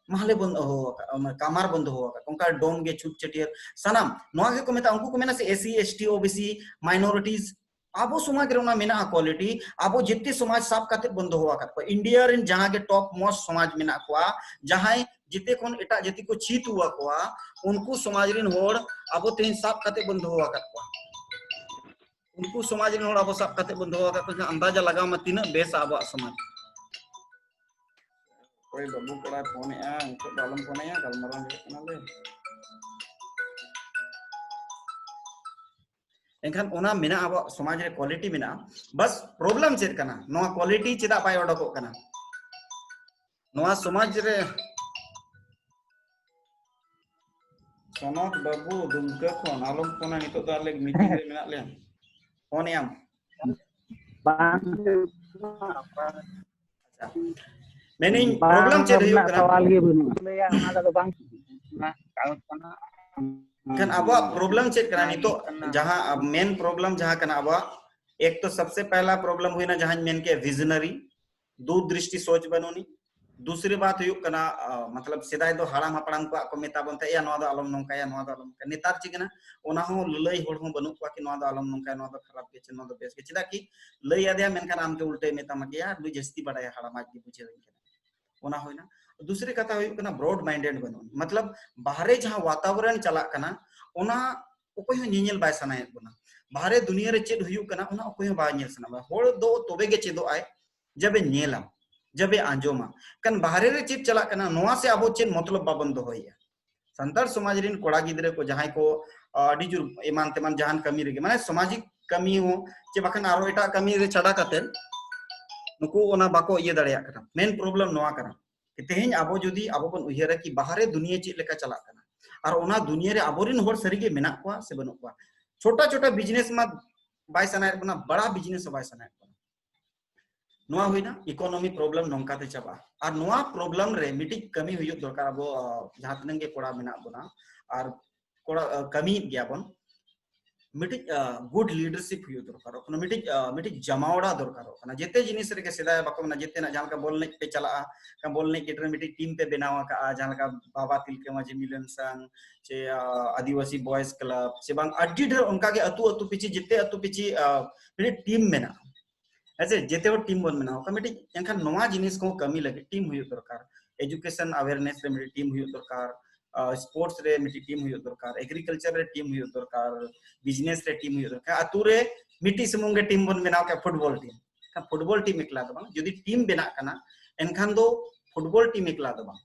ᱢᱟᱦᱞᱮ ᱵᱚᱱ ᱫᱚᱦᱚ ᱟᱠᱟᱫ, ᱚᱱᱟ ᱠᱟᱢᱟᱨ ᱵᱚᱱ ᱫᱚᱦᱚ ᱟᱠᱟᱫ, ᱚᱱᱠᱟ ᱰᱚᱢ ᱜᱮ ᱪᱷᱩᱴ ᱪᱷᱟᱹᱴᱭᱟᱹᱨ ᱥᱟᱱᱟᱢ ᱱᱚᱣᱟ ᱜᱮᱠᱚ ᱢᱮᱛᱟᱜᱼᱟ᱾ ᱩᱱᱠᱩ ᱠᱚ ᱢᱮᱱᱟ ᱥᱮ SC ST OBC minorities, ᱟᱵᱚ ᱥᱚᱢᱟᱡᱽ ᱨᱮ ᱚᱱᱟ ᱢᱮᱱᱟᱜᱼᱟ quality᱾ ᱟᱵᱚ ᱡᱟᱹᱛᱤ ᱥᱚᱢᱟᱡᱽ ᱥᱟᱵ ᱠᱟᱛᱮ ᱵᱚᱱ ᱫᱚᱦᱚ ᱟᱠᱟᱫ ᱠᱚᱣᱟ᱾ ᱤᱱᱰᱤᱭᱟ ᱨᱮᱱ ᱡᱟᱦᱟᱸ ᱜᱮ top most ᱥᱚᱢᱟᱡᱽ ᱢᱮᱱᱟᱜ ᱠᱚᱣᱟ, ᱡᱟᱦᱟᱸᱭ ᱡᱮᱛᱮ ᱠᱷᱚᱱ ᱮᱴᱟᱜ ᱡᱟᱹᱛᱤ ᱠᱚ ᱪᱷᱤ ᱛᱩᱣᱟ ᱠᱚᱣᱟ, ᱩᱱᱠᱩ ᱥᱚᱢᱟᱡᱽ ᱨᱮᱱ ᱦᱚᱲ ᱟᱵᱚ ᱛᱮᱦᱮᱧ ᱥᱟᱵ ᱠᱟᱛᱮ ᱵᱚᱱ ᱫᱚᱦᱚ ᱟᱠᱟᱫ ᱠᱚᱣᱟ᱾ ᱩᱱᱠᱩ ᱥᱚᱢᱟᱡᱽ ᱨᱮᱱ ᱦᱚᱲ ᱟᱵᱚ ᱥᱟᱵ ᱠᱟᱛᱮ ᱵᱚᱱ ᱫᱚᱦᱚ ᱟᱠᱟᱫ ᱠᱚᱣᱟ, ᱮᱱᱠᱷᱟᱱ ᱟᱱᱫᱟᱡᱟ ᱞᱟᱜᱟᱣ ᱢᱟ ᱛᱤᱱᱟᱹᱜ ᱵᱮᱥᱟ ᱟᱵᱚᱣᱟᱜ ᱥᱚᱢᱟᱡᱽ᱾ ᱚᱠᱚᱭ ᱵᱟᱹᱵᱩ ᱠᱚᱲᱟᱭ ᱯᱷᱳᱱᱮᱜᱼᱟ? ᱱᱤᱛᱚᱜ ᱫᱚ ᱟᱞᱚᱢ ᱯᱷᱳᱱᱮᱜᱼᱟ, ᱜᱟᱞᱢᱟᱨᱟᱣ ᱦᱩᱭᱩᱜ ᱠᱟᱱᱟ ᱞᱮ᱾ ᱮᱱᱠᱷᱟᱱ ᱚᱱᱟ ᱢᱮᱱᱟᱜᱼᱟ, ᱟᱵᱚᱣᱟᱜ ᱥᱚᱢᱟᱡᱽ ᱨᱮ quality ᱢᱮᱱᱟᱜᱼᱟ᱾ ᱵᱟᱥ problem ᱪᱮᱫ ᱠᱟᱱᱟ? ᱱᱚᱣᱟ quality ᱪᱮᱫᱟᱜ ᱵᱟᱭ ᱚᱰᱚᱠᱚᱜ ᱠᱟᱱᱟ? ᱱᱚᱣᱟ ᱥᱚᱢᱟᱡᱽ ᱨᱮ ᱥᱚᱱᱚᱛ ᱵᱟᱹᱵᱩ ᱫᱩᱢᱠᱟᱹ ᱠᱷᱚᱱ ᱟᱞᱚᱢ ᱯᱷᱳᱱᱟ, ᱱᱤᱛᱚᱜ ᱫᱚ ᱟᱞᱮ meeting ᱨᱮ ᱢᱮᱱᱟᱜ ᱞᱮᱭᱟ᱾ ᱯᱷᱳᱱᱮᱜᱼᱟᱢ? ᱵᱟᱝ᱾ ᱟᱪᱪᱷᱟ᱾ ᱢᱮᱱᱤᱧ ᱵᱟᱝ, problem ᱪᱮᱫ ᱦᱩᱭᱩᱜ ᱨᱮᱱᱟᱜ ᱠᱟᱱᱟ? ᱥᱟᱣᱟᱞ ᱜᱮ ᱵᱟᱹᱱᱩᱜᱼᱟ᱾ ᱞᱟᱹᱭᱟ ᱚᱱᱟ ᱫᱚ ᱵᱟᱝ ᱠᱟᱱᱟ᱾ ᱮᱱᱠᱷᱟᱱ ᱟᱵᱚᱣᱟᱜ problem ᱪᱮᱫ ᱠᱟᱱᱟ? ᱱᱤᱛᱚᱜ ᱡᱟᱦᱟᱸ main problem ᱡᱟᱦᱟᱸ ᱠᱟᱱᱟ ᱟᱵᱚᱣᱟᱜ, ᱮᱠ ᱛᱚ ᱥᱚᱵᱥᱮ ᱯᱮᱦᱞᱟ problem ᱦᱩᱭᱱᱟ ᱡᱟᱦᱟᱸᱧ ᱢᱮᱱ ᱠᱮᱫ visionary, ᱫᱩᱨᱫᱨᱤᱥᱴᱤ ᱥᱳᱪ ᱵᱟᱹᱱᱩᱜ ᱟᱹᱱᱤᱡ᱾ ᱫᱩᱥᱨᱤ ᱵᱟᱛ ᱦᱩᱭᱩᱜ ᱠᱟᱱᱟ, ᱟ, ᱢᱚᱛᱞᱚᱵ ᱥᱮᱫᱟᱭ ᱫᱚ ᱦᱟᱲᱟᱢ ᱦᱟᱯᱲᱟᱢ ᱠᱚᱣᱟᱜ ᱠᱚ ᱢᱮᱛᱟ ᱵᱚᱱ ᱛᱟᱦᱮᱸᱜᱼᱟ, ᱱᱚᱣᱟ ᱫᱚ ᱟᱞᱚᱢ ᱱᱚᱝᱠᱟᱭᱟ, ᱱᱚᱣᱟ ᱫᱚ ᱟᱞᱚᱢ ᱱᱚᱝᱠᱟᱭᱟ᱾ ᱱᱮᱛᱟᱨ ᱪᱮᱫ ᱠᱟᱱᱟ, ᱚᱱᱟ ᱦᱚᱸ ᱞᱟᱹᱞᱟᱹᱭ ᱦᱚᱲ ᱦᱚᱸ ᱵᱟᱹᱱᱩᱜ ᱠᱚᱣᱟ ᱠᱤ ᱱᱚᱣᱟ ᱫᱚ ᱟᱞᱚᱢ ᱱᱚᱝᱠᱟᱭᱟ, ᱱᱚᱣᱟ ᱫᱚ ᱠᱷᱟᱨᱟᱯ ᱜᱮᱭᱟ ᱪᱮ ᱱᱚᱣᱟ ᱫᱚ ᱵᱮᱥ ᱜᱮᱭᱟ᱾ ᱪᱮᱫᱟᱜ ᱠᱤ ᱞᱟᱹᱭ ᱟᱫᱮᱭᱟ, ᱢᱮᱱᱠᱷᱟᱱ ᱟᱢ ᱜᱮ ᱩᱞᱴᱟᱹᱭ ᱢᱮᱛᱟᱢᱟ ᱠᱮᱭᱟ, ᱱᱩᱭ ᱡᱟᱹᱥᱛᱤ ᱵᱟᱲᱟᱭᱟ, ᱦᱟᱲᱟᱢ ᱟᱡ ᱜᱮ ᱵᱩᱡᱷᱟᱹᱣ ᱟᱹᱧ ᱠᱟᱱᱟ᱾ ᱚᱱᱟ ᱦᱩᱭᱱᱟ᱾ ᱫᱩᱥᱨᱤ ᱠᱟᱛᱷᱟ ᱦᱩᱭᱩᱜ ᱠᱟᱱᱟ, ᱵᱨᱚᱰ ᱢᱟᱭᱤᱱᱰᱮᱰ ᱵᱟᱹᱱᱩᱜ᱾ ᱢᱚᱛᱞᱚᱵ, ᱵᱟᱦᱨᱮ ᱡᱟᱦᱟᱸ ᱣᱟᱛᱟᱵᱚᱨᱚᱱ ᱪᱟᱞᱟᱜ ᱠᱟᱱᱟ, ᱚᱱᱟ ᱚᱠᱚᱭ ᱦᱚᱸ ᱧᱮᱧᱮᱞ ᱵᱟᱭ ᱥᱟᱱᱟᱭᱮᱫ ᱵᱚᱱᱟ᱾ ᱵᱟᱦᱨᱮ ᱫᱩᱱᱤᱭᱟᱹ ᱨᱮ ᱪᱮᱫ ᱦᱩᱭᱩᱜ ᱠᱟᱱᱟ, ᱚᱱᱟ ᱚᱠᱚᱭ ᱦᱚᱸ ᱵᱟᱭ ᱧᱮᱞ ᱥᱟᱱᱟ ᱵᱚᱱᱟ᱾ ᱦᱚᱲ ᱫᱚ ᱛᱚᱵᱮ ᱜᱮ ᱪᱮᱫᱚᱜ ᱟᱭ, ᱡᱟᱵᱮ ᱧᱮᱞᱟ, ᱡᱟᱵᱮ ᱟᱸᱡᱚᱢᱟ᱾ ᱠᱟᱱ ᱵᱟᱦᱨᱮ ᱨᱮ ᱪᱮᱫ ᱪᱟᱞᱟᱜ ᱠᱟᱱᱟ, ᱱᱚᱣᱟ ᱥᱮ ᱟᱵᱚ ᱪᱮᱫ ᱢᱚᱛᱞᱚᱵ ᱵᱟᱵᱚᱱ ᱫᱚᱦᱚᱭᱮᱫᱼᱟ? ᱥᱟᱱᱛᱟᱲ ᱥᱚᱢᱟᱡᱽ ᱨᱮᱱ ᱠᱚᱲᱟ ᱜᱤᱫᱽᱨᱟᱹ ᱠᱚ ᱡᱟᱦᱟᱸᱭ ᱠᱚ, ᱟ, ᱟᱹᱰᱤ ᱡᱳᱨ ᱮᱢᱟᱱ ᱛᱮᱢᱟᱱ ᱡᱟᱦᱟᱱ ᱠᱟᱹᱢᱤ ᱨᱮᱜᱮ, ᱢᱟᱱᱮ ᱥᱟᱢᱟᱡᱤᱠ ᱠᱟᱹᱢᱤ ᱦᱚᱸ ᱪᱮ ᱵᱟᱠᱷᱟᱱ ᱟᱨᱚ ᱮᱴᱟᱜ ᱠᱟᱹᱢᱤ ᱨᱮ ᱪᱷᱟᱰᱟ ᱠᱟᱛᱮ ᱱᱩᱠᱩ ᱚᱱᱟ ᱵᱟᱠᱚ ᱤᱭᱟᱹ ᱫᱟᱲᱮᱭᱟᱜ ᱠᱟᱱᱟ᱾ ᱢᱮᱱ ᱯᱨᱚᱵᱞᱮᱢ ᱱᱚᱣᱟ ᱠᱟᱱᱟ᱾ ᱛᱮᱦᱮᱧ ᱟᱵᱚ ᱡᱩᱫᱤ ᱟᱵᱚ ᱵᱚᱱ ᱩᱭᱦᱟᱹᱨᱟ ᱠᱤ ᱵᱟᱦᱨᱮ ᱫᱩᱱᱤᱭᱟᱹ ᱪᱮᱫ ᱞᱮᱠᱟ ᱪᱟᱞᱟᱜ ᱠᱟᱱᱟ, ᱟᱨ ᱚᱱᱟ ᱫᱩᱱᱤᱭᱟᱹ ᱨᱮ ᱟᱵᱚᱨᱮᱱ ᱦᱚᱲ ᱥᱟᱹᱨᱤᱜᱮ ᱢᱮᱱᱟᱜ ᱠᱚᱣᱟ ᱥᱮ ᱵᱟᱹᱱᱩᱜ ᱠᱚᱣᱟ? ᱪᱷᱳᱴᱟ ᱪᱷᱳᱴᱟ ᱵᱤᱡᱽᱱᱮᱥ ᱢᱟ ᱵᱟᱭ ᱥᱟᱱᱟᱭᱮᱫ ᱵᱚᱱᱟ, ᱵᱟᱲᱟ ᱵᱤᱡᱽᱱᱮᱥ ᱦᱚᱸ ᱵᱟᱭ ᱥᱟᱱᱟᱭᱮᱫ ᱵᱚᱱᱟ᱾ ᱱᱚᱣᱟ ᱦᱩᱭᱱᱟ ᱤᱠᱳᱱᱚᱢᱤ ᱯᱨᱚᱵᱞᱮᱢ, ᱱᱚᱝᱠᱟᱛᱮ ᱪᱟᱵᱟᱜᱼᱟ᱾ ᱟᱨ ᱱᱚᱣᱟ ᱯᱨᱚᱵᱞᱮᱢ ᱨᱮ ᱢᱤᱫᱴᱤᱡ ᱠᱟᱹᱢᱤ ᱦᱩᱭᱩᱜ ᱫᱚᱨᱠᱟᱨ᱾ ᱟᱵᱚ, ᱟ, ᱡᱟᱦᱟᱸ ᱛᱤᱱᱟᱹᱜ ᱜᱮ ᱠᱚᱲᱟ ᱢᱮᱱᱟᱜ ᱵᱚᱱᱟ, ᱟᱨ ᱠᱚᱲᱟ, ᱟ, ᱠᱟᱹᱢᱤᱭᱮᱫ ᱜᱮᱭᱟ ᱵᱚᱱ, ᱢᱤᱫᱴᱤᱡ, ᱟ, ᱜᱩᱰ ᱞᱤᱰᱟᱨᱥᱤᱯ ᱦᱩᱭᱩᱜ ᱫᱚᱨᱠᱟᱨᱚᱜ ᱠᱟᱱᱟ, ᱢᱤᱫᱴᱤᱡ, ᱟ, ᱢᱤᱫᱴᱤᱡ ᱡᱟᱢᱟᱣᱲᱟ ᱫᱚᱨᱠᱟᱨᱚᱜ ᱠᱟᱱᱟ᱾ ᱡᱮᱛᱮ ᱡᱤᱱᱤᱥ ᱨᱮᱜᱮ ᱥᱮᱫᱟᱭ ᱵᱟᱠᱚ ᱢᱮᱱᱟ, ᱡᱮᱛᱮᱱᱟᱜ ᱡᱟᱦᱟᱸ ᱞᱮᱠᱟ ᱵᱚᱞ ᱮᱱᱮᱡ ᱯᱮ ᱪᱟᱞᱟᱜᱼᱟ, ᱠᱷᱟᱱ ᱵᱚᱞ ᱮᱱᱮᱡ ᱜᱤᱫᱽᱨᱟᱹ ᱢᱤᱫᱴᱤᱡ ᱴᱤᱢ ᱯᱮ ᱵᱮᱱᱟᱣ ᱟᱠᱟᱫᱼᱟ, ᱡᱟᱦᱟᱸ ᱞᱮᱠᱟ ᱵᱟᱵᱟ ᱛᱤᱞᱠᱟᱹ ᱢᱟᱹᱡᱷᱤ ᱢᱤᱞᱚᱱ ᱥᱟᱝ ᱥᱮ, ᱟ, ᱟᱹᱫᱤᱵᱟᱹᱥᱤ ᱵᱚᱭᱮᱡᱽ ᱠᱞᱟᱵᱽ ᱥᱮ ᱵᱟᱝ ᱟᱹᱰᱤ ᱰᱷᱮᱨ ᱚᱱᱠᱟᱜᱮ ᱟᱹᱛᱩ ᱟᱹᱛᱩ ᱯᱤᱪᱷᱤ, ᱡᱮᱛᱮ ᱟᱹᱛᱩ ᱯᱤᱪᱷᱤ, ᱟ, ᱢᱤᱫᱴᱤᱡ ᱴᱤᱢ ᱢᱮᱱᱟᱜᱼᱟ᱾ ᱦᱮᱸ ᱥᱮ, ᱡᱮᱛᱮ ᱦᱚᱲ ᱴᱤᱢ ᱵᱚᱱ ᱵᱮᱱᱟᱣ ᱠᱟᱜᱼᱟ ᱢᱤᱫᱴᱤᱡ᱾ ᱮᱱᱠᱷᱟᱱ ᱱᱚᱣᱟ ᱡᱤᱱᱤᱥ ᱠᱚᱦᱚᱸ ᱠᱟᱹᱢᱤ ᱞᱟᱹᱜᱤᱫ ᱴᱤᱢ ᱦᱩᱭᱩᱜ ᱫᱚᱨᱠᱟᱨ᱾ ᱮᱡᱩᱠᱮᱥᱚᱱ ᱟᱣᱮᱨᱱᱮᱥ ᱨᱮ ᱢᱤᱫᱴᱤᱡ ᱴᱤᱢ ᱦᱩᱭᱩᱜ ᱫᱚᱨᱠᱟᱨ, ᱟ, ᱥᱯᱳᱨᱴᱥ ᱨᱮ ᱢᱤᱫᱴᱤᱡ ᱴᱤᱢ ᱦᱩᱭᱩᱜ ᱫᱚᱨᱠᱟᱨ, ᱮᱜᱽᱨᱤᱠᱟᱞᱪᱟᱨ ᱨᱮ ᱴᱤᱢ ᱦᱩᱭᱩᱜ ᱫᱚᱨᱠᱟᱨ, ᱵᱤᱡᱽᱱᱮᱥ ᱨᱮ ᱴᱤᱢ ᱦᱩᱭᱩᱜ ᱫᱚᱨᱠᱟᱨ᱾ ᱟᱹᱛᱩ ᱨᱮ ᱢᱤᱫᱴᱤᱡ ᱥᱩᱢᱩᱝ ᱜᱮ ᱴᱤᱢ ᱵᱚᱱ ᱵᱮᱱᱟᱣ ᱠᱮᱫ, ᱯᱷᱩᱴᱵᱚᱞ ᱴᱤᱢ᱾ ᱮᱱᱠᱷᱟᱱ ᱯᱷᱩᱴᱵᱚᱞ ᱴᱤᱢ ᱮᱠᱞᱟ ᱫᱚ ᱵᱟᱝ, ᱡᱩᱫᱤ ᱴᱤᱢ ᱵᱮᱱᱟᱜ ᱠᱟᱱᱟ, ᱮᱱᱠᱷᱟᱱ ᱫᱚ ᱯᱷᱩᱴᱵᱚᱞ ᱴᱤᱢ ᱮᱠᱞᱟ ᱫᱚ ᱵᱟᱝ,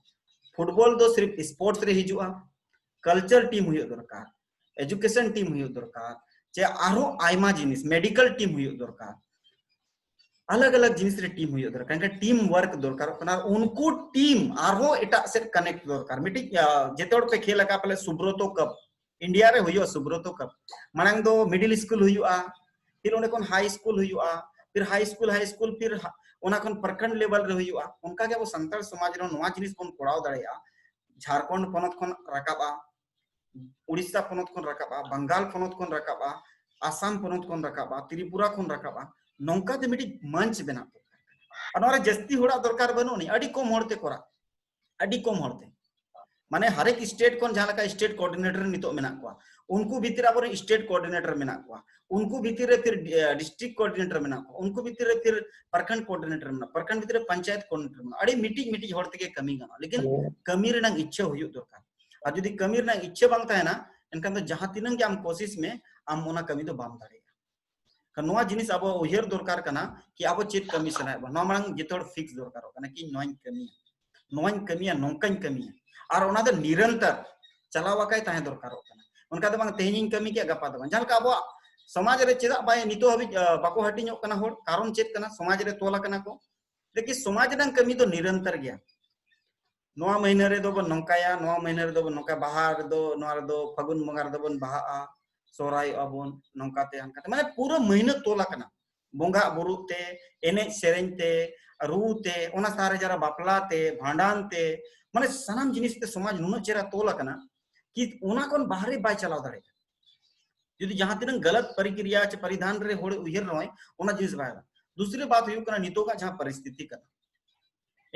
ᱯᱷᱩᱴᱵᱚᱞ ᱫᱚ ᱥᱤᱨᱯ ᱥᱯᱳᱨᱴᱥ ᱨᱮ ᱦᱤᱡᱩᱜᱼᱟ, ᱠᱟᱞᱪᱟᱨ ᱴᱤᱢ ᱦᱩᱭᱩᱜ ᱫᱚᱨᱠᱟᱨ, ᱮᱡᱩᱠᱮᱥᱚᱱ ᱴᱤᱢ ᱦᱩᱭᱩᱜ ᱫᱚᱨᱠᱟᱨ, ᱪᱮ ᱟᱨᱦᱚᱸ ᱟᱭᱢᱟ ᱡᱤᱱᱤᱥ, ᱢᱮᱰᱤᱠᱟᱞ ᱴᱤᱢ ᱦᱩᱭᱩᱜ ᱫᱚᱨᱠᱟᱨ, ᱟᱞᱟᱜᱽ ᱟᱞᱟᱜᱽ ᱡᱤᱱᱤᱥ ᱨᱮ ᱴᱤᱢ ᱦᱩᱭᱩᱜ ᱫᱚᱨᱠᱟᱨ᱾ ᱮᱱᱠᱷᱟᱱ ᱴᱤᱢ ᱣᱟᱨᱠ ᱫᱚᱨᱠᱟᱨᱚᱜ ᱠᱟᱱᱟ᱾ ᱟᱨ ᱩᱱᱠᱩ ᱴᱤᱢ ᱟᱨᱦᱚᱸ ᱮᱴᱟᱜ ᱥᱮᱫ ᱠᱟᱱᱮᱠᱴ ᱫᱚᱨᱠᱟᱨ᱾ ᱢᱤᱫᱴᱤᱡ, ᱟ, ᱡᱮᱛᱮ ᱦᱚᱲ ᱯᱮ ᱠᱷᱮᱞ ᱟᱠᱟᱫ ᱯᱟᱞᱮ ᱥᱩᱵᱨᱚᱛᱚ ᱠᱟᱯ, ᱤᱱᱰᱤᱭᱟ ᱨᱮ ᱦᱩᱭᱩᱜᱼᱟ ᱥᱩᱵᱨᱚᱛᱚ ᱠᱟᱯ᱾ ᱢᱟᱲᱟᱝ ᱫᱚ ᱢᱤᱰᱤᱞ ᱥᱠᱩᱞ ᱦᱩᱭᱩᱜᱼᱟ, ᱯᱷᱤᱨ ᱚᱸᱰᱮ ᱠᱷᱚᱱ ᱦᱟᱭ ᱥᱠᱩᱞ ᱦᱩᱭᱩᱜᱼᱟ, ᱯᱷᱤᱨ ᱦᱟᱭ ᱥᱠᱩᱞ, ᱦᱟᱭ ᱥᱠᱩᱞ, ᱯᱷᱤᱨ ᱦᱟ-, ᱚᱱᱟ ᱠᱷᱚᱱ ᱯᱨᱚᱠᱷᱚᱸᱰ ᱞᱮᱵᱮᱞ ᱨᱮ ᱦᱩᱭᱩᱜᱼᱟ᱾ ᱚᱱᱠᱟ ᱜᱮ ᱟᱵᱚ ᱥᱟᱱᱛᱟᱲ ᱥᱚᱢᱟᱡᱽ ᱨᱮᱦᱚᱸ ᱱᱚᱣᱟ ᱡᱤᱱᱤᱥ ᱵᱚᱱ ᱠᱚᱨᱟᱣ ᱫᱟᱲᱮᱭᱟᱜᱼᱟ᱾ ᱡᱷᱟᱲᱠᱷᱚᱸᱰ ᱯᱚᱱᱚᱛ ᱠᱷᱚᱱ ᱨᱟᱠᱟᱵᱼᱟ, ᱩᱲᱤᱥᱥᱟ ᱯᱚᱱᱚᱛ ᱠᱷᱚᱱ ᱨᱟᱠᱟᱵᱼᱟ, ᱵᱟᱝᱜᱟᱞ ᱯᱚᱱᱚᱛ ᱠᱷᱚᱱ ᱨᱟᱠᱟᱵᱼᱟ, ᱟᱥᱟᱢ ᱯᱚᱱᱚᱛ ᱠᱷᱚᱱ ᱨᱟᱠᱟᱵᱼᱟ, ᱛᱨᱤᱯᱩᱨᱟ ᱠᱷᱚᱱ ᱨᱟᱠᱟᱵᱼᱟ᱾ ᱱᱚᱝᱠᱟ ᱛᱮ ᱢᱤᱫᱴᱤᱡ ᱢᱚᱧᱪ ᱵᱮᱱᱟᱜ ᱫᱚᱨᱠᱟᱨ ᱠᱟᱱᱟ᱾ ᱟᱨ ᱱᱚᱣᱟ ᱨᱮ ᱡᱟᱹᱥᱛᱤ ᱦᱚᱲᱟᱜ ᱫᱚᱨᱠᱟᱨ ᱵᱟᱹᱱᱩᱜ ᱟᱹᱱᱤᱡ, ᱟᱹᱰᱤ ᱠᱚᱢ ᱦᱚᱲ ᱛᱮ ᱠᱚᱨᱟᱜ, ᱟᱹᱰᱤ ᱠᱚᱢ ᱦᱚᱲ ᱛᱮ᱾ ᱢᱟᱱᱮ ᱦᱟᱨᱮᱠ ᱥᱴᱮᱴ ᱠᱷᱚᱱ ᱡᱟᱦᱟᱸ ᱞᱮᱠᱟ ᱥᱴᱮᱴ ᱠᱳᱚᱨᱰᱤᱱᱮᱴᱚᱨ ᱱᱤᱛᱚᱜ ᱢᱮᱱᱟᱜ ᱠᱚᱣᱟ, ᱩᱱᱠᱩ ᱵᱷᱤᱛᱤᱨ ᱨᱮ ᱟᱵᱚᱨᱮᱱ ᱥᱴᱮᱴ ᱠᱳᱚᱨᱰᱤᱱᱮᱴᱚᱨ ᱢᱮᱱᱟᱜ ᱠᱚᱣᱟ, ᱩᱱᱠᱩ ᱵᱷᱤᱛᱤᱨ ᱨᱮ ᱯᱷᱤᱨ ᱰᱤᱥᱴᱨᱤᱠᱴ ᱠᱳᱚᱨᱰᱤᱱᱮᱴᱚᱨ ᱢᱮᱱᱟᱜ ᱠᱚᱣᱟ, ᱩᱱᱠᱩ ᱵᱷᱤᱛᱤᱨ ᱨᱮ ᱯᱷᱤᱨ ᱯᱨᱚᱠᱷᱚᱸᱰ ᱠᱳᱚᱨᱰᱤᱱᱮᱴᱚᱨ ᱢᱮᱱᱟᱜᱼᱟ, ᱯᱨᱚᱠᱷᱚᱸᱰ ᱵᱷᱤᱛᱤᱨ ᱨᱮ ᱯᱚᱧᱪᱟᱭᱮᱛ ᱠᱳᱚᱨᱰᱤᱱᱮᱴᱚᱨ ᱢᱮᱱᱟᱜᱼᱟ᱾ ᱟᱹᱰᱤ ᱢᱤᱫᱴᱤᱡ ᱢᱤᱫᱴᱤᱡ ᱦᱚᱲ ᱛᱮᱜᱮ ᱠᱟᱹᱢᱤ ᱜᱟᱱᱚᱜᱼᱟ, ᱞᱮᱠᱤᱱ ᱠᱟᱹᱢᱤ ᱨᱮᱱᱟᱜ ᱤᱪᱪᱷᱟᱹ ᱦᱩᱭᱩᱜ ᱫᱚᱨᱠᱟᱨ᱾ ᱟᱨ ᱡᱩᱫᱤ ᱠᱟᱹᱢᱤ ᱨᱮᱱᱟᱜ ᱤᱪᱪᱷᱟᱹ ᱵᱟᱝ ᱛᱟᱦᱮᱱᱟ, ᱮᱱᱠᱷᱟᱱ ᱫᱚ ᱡᱟᱦᱟᱸ ᱛᱤᱱᱟᱹᱜ ᱜᱮ ᱟᱢ ᱠᱳᱥᱤᱥ ᱢᱮ, ᱟᱢ ᱚᱱᱟ ᱠᱟᱹᱢᱤ ᱫᱚ ᱵᱟᱢ ᱫᱟᱲᱮᱭᱟᱜᱼᱟ᱾ ᱠᱷᱟᱱ ᱱᱚᱣᱟ ᱡᱤᱱᱤᱥ ᱟᱵᱚ ᱩᱭᱦᱟᱹᱨ ᱫᱚᱨᱠᱟᱨ ᱠᱟᱱᱟ ᱠᱤ ᱟᱵᱚ ᱪᱮᱫ ᱠᱟᱹᱢᱤ ᱥᱟᱱᱟᱭᱮᱫ ᱵᱚᱱᱟ᱾ ᱱᱚᱣᱟ ᱢᱟᱲᱟᱝ ᱡᱚᱛᱚ ᱦᱚᱲ ᱯᱷᱤᱠᱥ ᱫᱚᱨᱠᱟᱨᱚᱜ ᱠᱟᱱᱟ ᱠᱤ ᱱᱚᱣᱟᱧ ᱠᱟᱹᱢᱤᱭᱟ, ᱱᱚᱣᱟᱧ ᱠᱟᱹᱢᱤᱭᱟ, ᱱᱚᱝᱠᱟᱧ ᱠᱟᱹᱢᱤᱭᱟ, ᱟᱨ ᱚᱱᱟ ᱫᱚ ᱱᱤᱨᱚᱱᱛᱚᱨ ᱪᱟᱞᱟᱣ ᱟᱠᱟᱭ ᱛᱟᱦᱮᱸ ᱫᱚᱨᱠᱟᱨᱚᱜ ᱠᱟᱱᱟ᱾ ᱚᱱᱠᱟ ᱫᱚ ᱵᱟᱝ ᱛᱮᱦᱮᱧᱤᱧ ᱠᱟᱹᱢᱤ ᱠᱮᱫ ᱜᱟᱯᱟ ᱫᱚ ᱵᱟᱝ᱾ ᱡᱟᱦᱟᱸ ᱞᱮᱠᱟ ᱟᱵᱚᱣᱟᱜ ᱥᱚᱢᱟᱡᱽ ᱨᱮ ᱪᱮᱫᱟᱜ ᱵᱟᱭ ᱱᱤᱛᱚᱜ ᱦᱟᱹᱵᱤᱡ ᱵᱟᱠᱚ ᱦᱟᱹᱴᱤᱧᱚᱜ ᱠᱟᱱᱟ ᱦᱚᱲ, ᱠᱟᱨᱚᱱ ᱪᱮᱫ ᱠᱟᱱᱟ? ᱥᱚᱢᱟᱡᱽ ᱨᱮ ᱛᱚᱞ ᱟᱠᱟᱱᱟ ᱠᱚ᱾ ᱞᱮᱠᱤᱱ ᱥᱚᱢᱟᱡᱽ ᱨᱮᱱᱟᱜ ᱠᱟᱹᱢᱤ ᱫᱚ ᱱᱤᱨᱚᱱᱛᱚᱨ ᱜᱮᱭᱟ᱾ ᱱᱚᱣᱟ ᱢᱟᱹᱦᱱᱟᱹ ᱨᱮᱫᱚ ᱵᱚᱱ ᱱᱚᱝᱠᱟᱭᱟ, ᱱᱚᱣᱟ ᱢᱟᱹᱦᱱᱟᱹ ᱨᱮᱫᱚ ᱵᱚᱱ ᱱᱚᱝᱠᱟ, ᱵᱟᱦᱟ ᱨᱮᱫᱚ, ᱱᱚᱣᱟ ᱨᱮᱫᱚ ᱯᱷᱟᱹᱜᱩᱱ ᱵᱚᱸᱜᱟ ᱨᱮᱫᱚ ᱵᱚᱱ ᱵᱟᱦᱟᱜᱼᱟ, ᱥᱚᱦᱨᱟᱭᱚᱜᱼᱟ ᱵᱚᱱ ᱱᱚᱝᱠᱟᱛᱮ ᱦᱟᱱᱠᱟᱛᱮ, ᱢᱟᱱᱮ ᱯᱩᱨᱟᱹ ᱢᱟᱹᱦᱱᱟᱹ ᱛᱚᱞ ᱟᱠᱟᱱᱟ᱾ ᱵᱚᱸᱜᱟ ᱵᱩᱨᱩ ᱛᱮ, ᱮᱱᱮᱡ ᱥᱮᱨᱮᱧ ᱛᱮ, ᱨᱩ ᱛᱮ, ᱚᱱᱟ ᱥᱟᱶ ᱨᱮ ᱡᱟᱨᱟ ᱵᱟᱯᱞᱟ ᱛᱮ, ᱵᱷᱟᱸᱰᱟᱱ ᱛᱮ, ᱢᱟᱱᱮ ᱥᱟᱱᱟᱢ ᱡᱤᱱᱤᱥ ᱛᱮ ᱥᱚᱢᱟᱡᱽ ᱱᱩᱱᱟᱹᱜ ᱪᱮᱦᱨᱟ ᱛᱚᱞ ᱟᱠᱟᱱᱟ ᱠᱤ ᱚᱱᱟ ᱠᱷᱚᱱ ᱵᱟᱦᱨᱮ ᱵᱟᱭ ᱪᱟᱞᱟᱣ ᱫᱟᱲᱮᱭᱟᱜᱼᱟ᱾ ᱡᱩᱫᱤ ᱡᱟᱦᱟᱸ ᱛᱤᱱᱟᱹᱜ ᱜᱟᱞᱟᱛ ᱯᱨᱚᱠᱨᱤᱭᱟ ᱪᱮ ᱯᱚᱨᱤᱫᱷᱟᱱ ᱨᱮ ᱦᱚᱲ ᱩᱭᱦᱟᱹᱨ ᱨᱮᱦᱚᱸᱭ, ᱚᱱᱟ ᱡᱤᱱᱤᱥ ᱵᱟᱭ ᱦᱩᱭᱩᱜᱼᱟ᱾ ᱫᱩᱥᱨᱤ ᱵᱟᱛ ᱦᱩᱭᱩᱜ ᱠᱟᱱᱟ ᱱᱤᱛᱚᱜᱟᱜ ᱡᱟᱦᱟᱸ ᱯᱚᱨᱤᱥᱛᱷᱤᱛᱤ ᱠᱟᱱᱟ,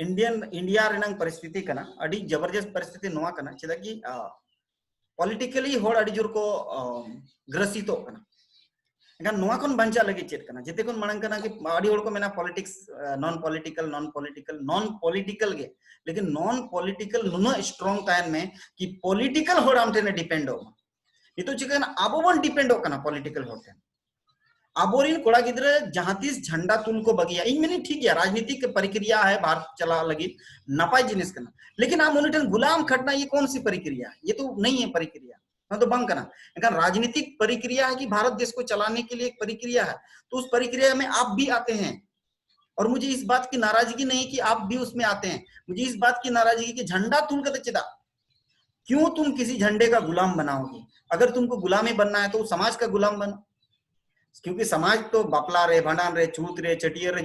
ᱤᱱᱰᱤᱭᱟᱱ, ᱤᱱᱰᱤᱭᱟ ᱨᱮᱱᱟᱜ ᱯᱚᱨᱤᱥᱛᱷᱤᱛᱤ ᱠᱟᱱᱟ, ᱟᱹᱰᱤ ᱡᱚᱵᱚᱨᱡᱚᱥᱛ ᱯᱚᱨᱤᱥᱛᱷᱤᱛᱤ ᱱᱚᱣᱟ ᱠᱟᱱᱟ, ᱪᱮᱫᱟᱜ ᱠᱤ ᱯᱚᱞᱤᱴᱤᱠᱟᱞᱤ ᱦᱚᱲ ᱟᱹᱰᱤ ᱡᱳᱨ ᱠᱚ ᱟ, ᱜᱨᱟᱥᱤᱛᱚᱜ ᱠᱟᱱᱟ᱾ ᱮᱱᱠᱷᱟᱱ ᱱᱚᱣᱟ ᱠᱷᱚᱱ ᱵᱟᱧᱪᱟᱜ ᱞᱟᱹᱜᱤᱫ ᱪᱮᱫ ᱠᱟᱱᱟ? ᱡᱮᱛᱮ ᱠᱷᱚᱱ ᱢᱟᱲᱟᱝ ᱠᱟᱱᱟ ᱠᱤ ᱟᱹᱰᱤ ᱦᱚᱲ ᱠᱚ ᱢᱮᱱᱟ ᱯᱚᱞᱤᱴᱤᱠᱥ ᱱᱚᱱ ᱯᱚᱞᱤᱴᱤᱠᱟᱞ, ᱱᱚᱱ ᱯᱚᱞᱤᱴᱤᱠᱟᱞ, ᱱᱚᱱ ᱯᱚᱞᱤᱴᱤᱠᱟᱞ ᱜᱮ, ᱞᱮᱠᱤᱱ ᱱᱚᱱ ᱯᱚᱞᱤᱴᱤᱠᱟᱞ ᱱᱩᱱᱟᱹᱜ ᱥᱴᱨᱚᱝ ᱛᱟᱦᱮᱱ ᱢᱮ ᱠᱤ ᱯᱚᱞᱤᱴᱤᱠᱟᱞ ᱦᱚᱲ ᱟᱢ ᱴᱷᱮᱱ ᱮ ᱰᱤᱯᱮᱱᱰᱚᱜ ᱢᱟ᱾ ᱱᱤᱛᱚᱜ ᱪᱤᱠᱟᱹ ᱠᱟᱱᱟ? ᱟᱵᱚ ᱵᱚᱱ ᱰᱤᱯᱮᱱᱰᱚᱜ ᱠᱟᱱᱟ ᱯᱚᱞᱤᱴᱤᱠᱟᱞ ᱦᱚᱲ ᱴᱷᱮᱱ᱾ ᱟᱵᱚᱨᱮᱱ ᱠᱚᱲᱟ ᱜᱤᱫᱽᱨᱟᱹ ᱡᱟᱦᱟᱸ ᱛᱤᱥ ᱡᱷᱟᱱᱰᱟ ᱛᱩᱞ ᱠᱚ ᱵᱟᱹᱜᱤᱭᱟ, ᱤᱧ ᱢᱮᱱᱟᱹᱧ ᱴᱷᱤᱠ ᱜᱮᱭᱟ, ᱨᱟᱡᱽᱱᱤᱛᱤᱠ ᱯᱨᱚᱠᱨᱤᱭᱟ ᱦᱮ ᱵᱷᱟᱨᱚᱛ ᱪᱟᱞᱟᱣ ᱞᱟᱹᱜᱤᱫ ᱱᱟᱯᱟᱭ ᱡᱤᱱᱤᱥ ᱠᱟᱱᱟ, ᱞᱮᱠᱤᱱ ᱟᱢ ᱩᱱᱤ ᱴᱷᱮᱱ ᱜᱩᱞᱟᱢ ᱠᱷᱟᱴᱱᱟ ᱭᱮ ᱠᱚᱱ ᱥᱤ ᱯᱨᱚᱠᱨᱤᱭᱟ? ᱭᱮ ᱛᱚ ᱱᱟᱦᱤ ᱦᱮ ᱯᱨᱚᱠᱨᱤᱭᱟ, ᱚᱱᱟ ᱫᱚ ᱵᱟᱝ ᱠᱟᱱᱟ᱾ ᱮᱱᱠᱷᱟᱱ ᱨᱟᱡᱽᱱᱤᱛᱤᱠ ᱯᱨᱚᱠᱨᱤᱭᱟ ᱦᱮ ᱠᱤ ᱵᱷᱟᱨᱚᱛ ᱫᱮᱥ ᱠᱚ ᱪᱟᱞᱟᱱᱮ ᱠᱮ ᱞᱤᱭᱮ ᱯᱨᱚᱠᱨᱤᱭᱟ ᱦᱮ, ᱛᱚ ᱩᱥ ᱯᱨᱚᱠᱨᱤᱭᱟ ᱢᱮ ᱟᱯ ᱵᱷᱤ ᱟᱛᱮ ᱦᱮ᱾ ᱟᱨ ᱢᱩᱡᱷᱮ ᱤᱥ ᱵᱟᱛ ᱠᱤ ᱱᱟᱨᱟᱡᱽᱜᱤ ᱱᱟᱦᱤ ᱠᱤ ᱟᱯ ᱵᱷᱤ ᱩᱥᱢᱮ ᱟᱛᱮ ᱦᱮ, ᱢᱩᱡᱷᱮ ᱤᱥ ᱵᱟᱛ ᱠᱤ ᱱᱟᱨᱟᱡᱽᱜᱤ ᱠᱤ ᱡᱷᱟᱱᱰᱟ ᱛᱩᱞ ᱠᱟᱛᱮ ᱪᱮᱫᱟᱜ? क्यों तुम किसी झंडे का गुलाम बनाओगे? अगर तुमको गुलाम ही बनना है तो समाज का गुलाम बनो, क्योंकि समाज तो ᱵᱟᱯᱞᱟ ᱨᱮ, ᱵᱷᱟᱸᱰᱟᱱ ᱨᱮ, ᱪᱷᱩᱛ ᱨᱮ, ᱪᱷᱟᱹᱴᱭᱟᱹᱨ ᱨᱮ,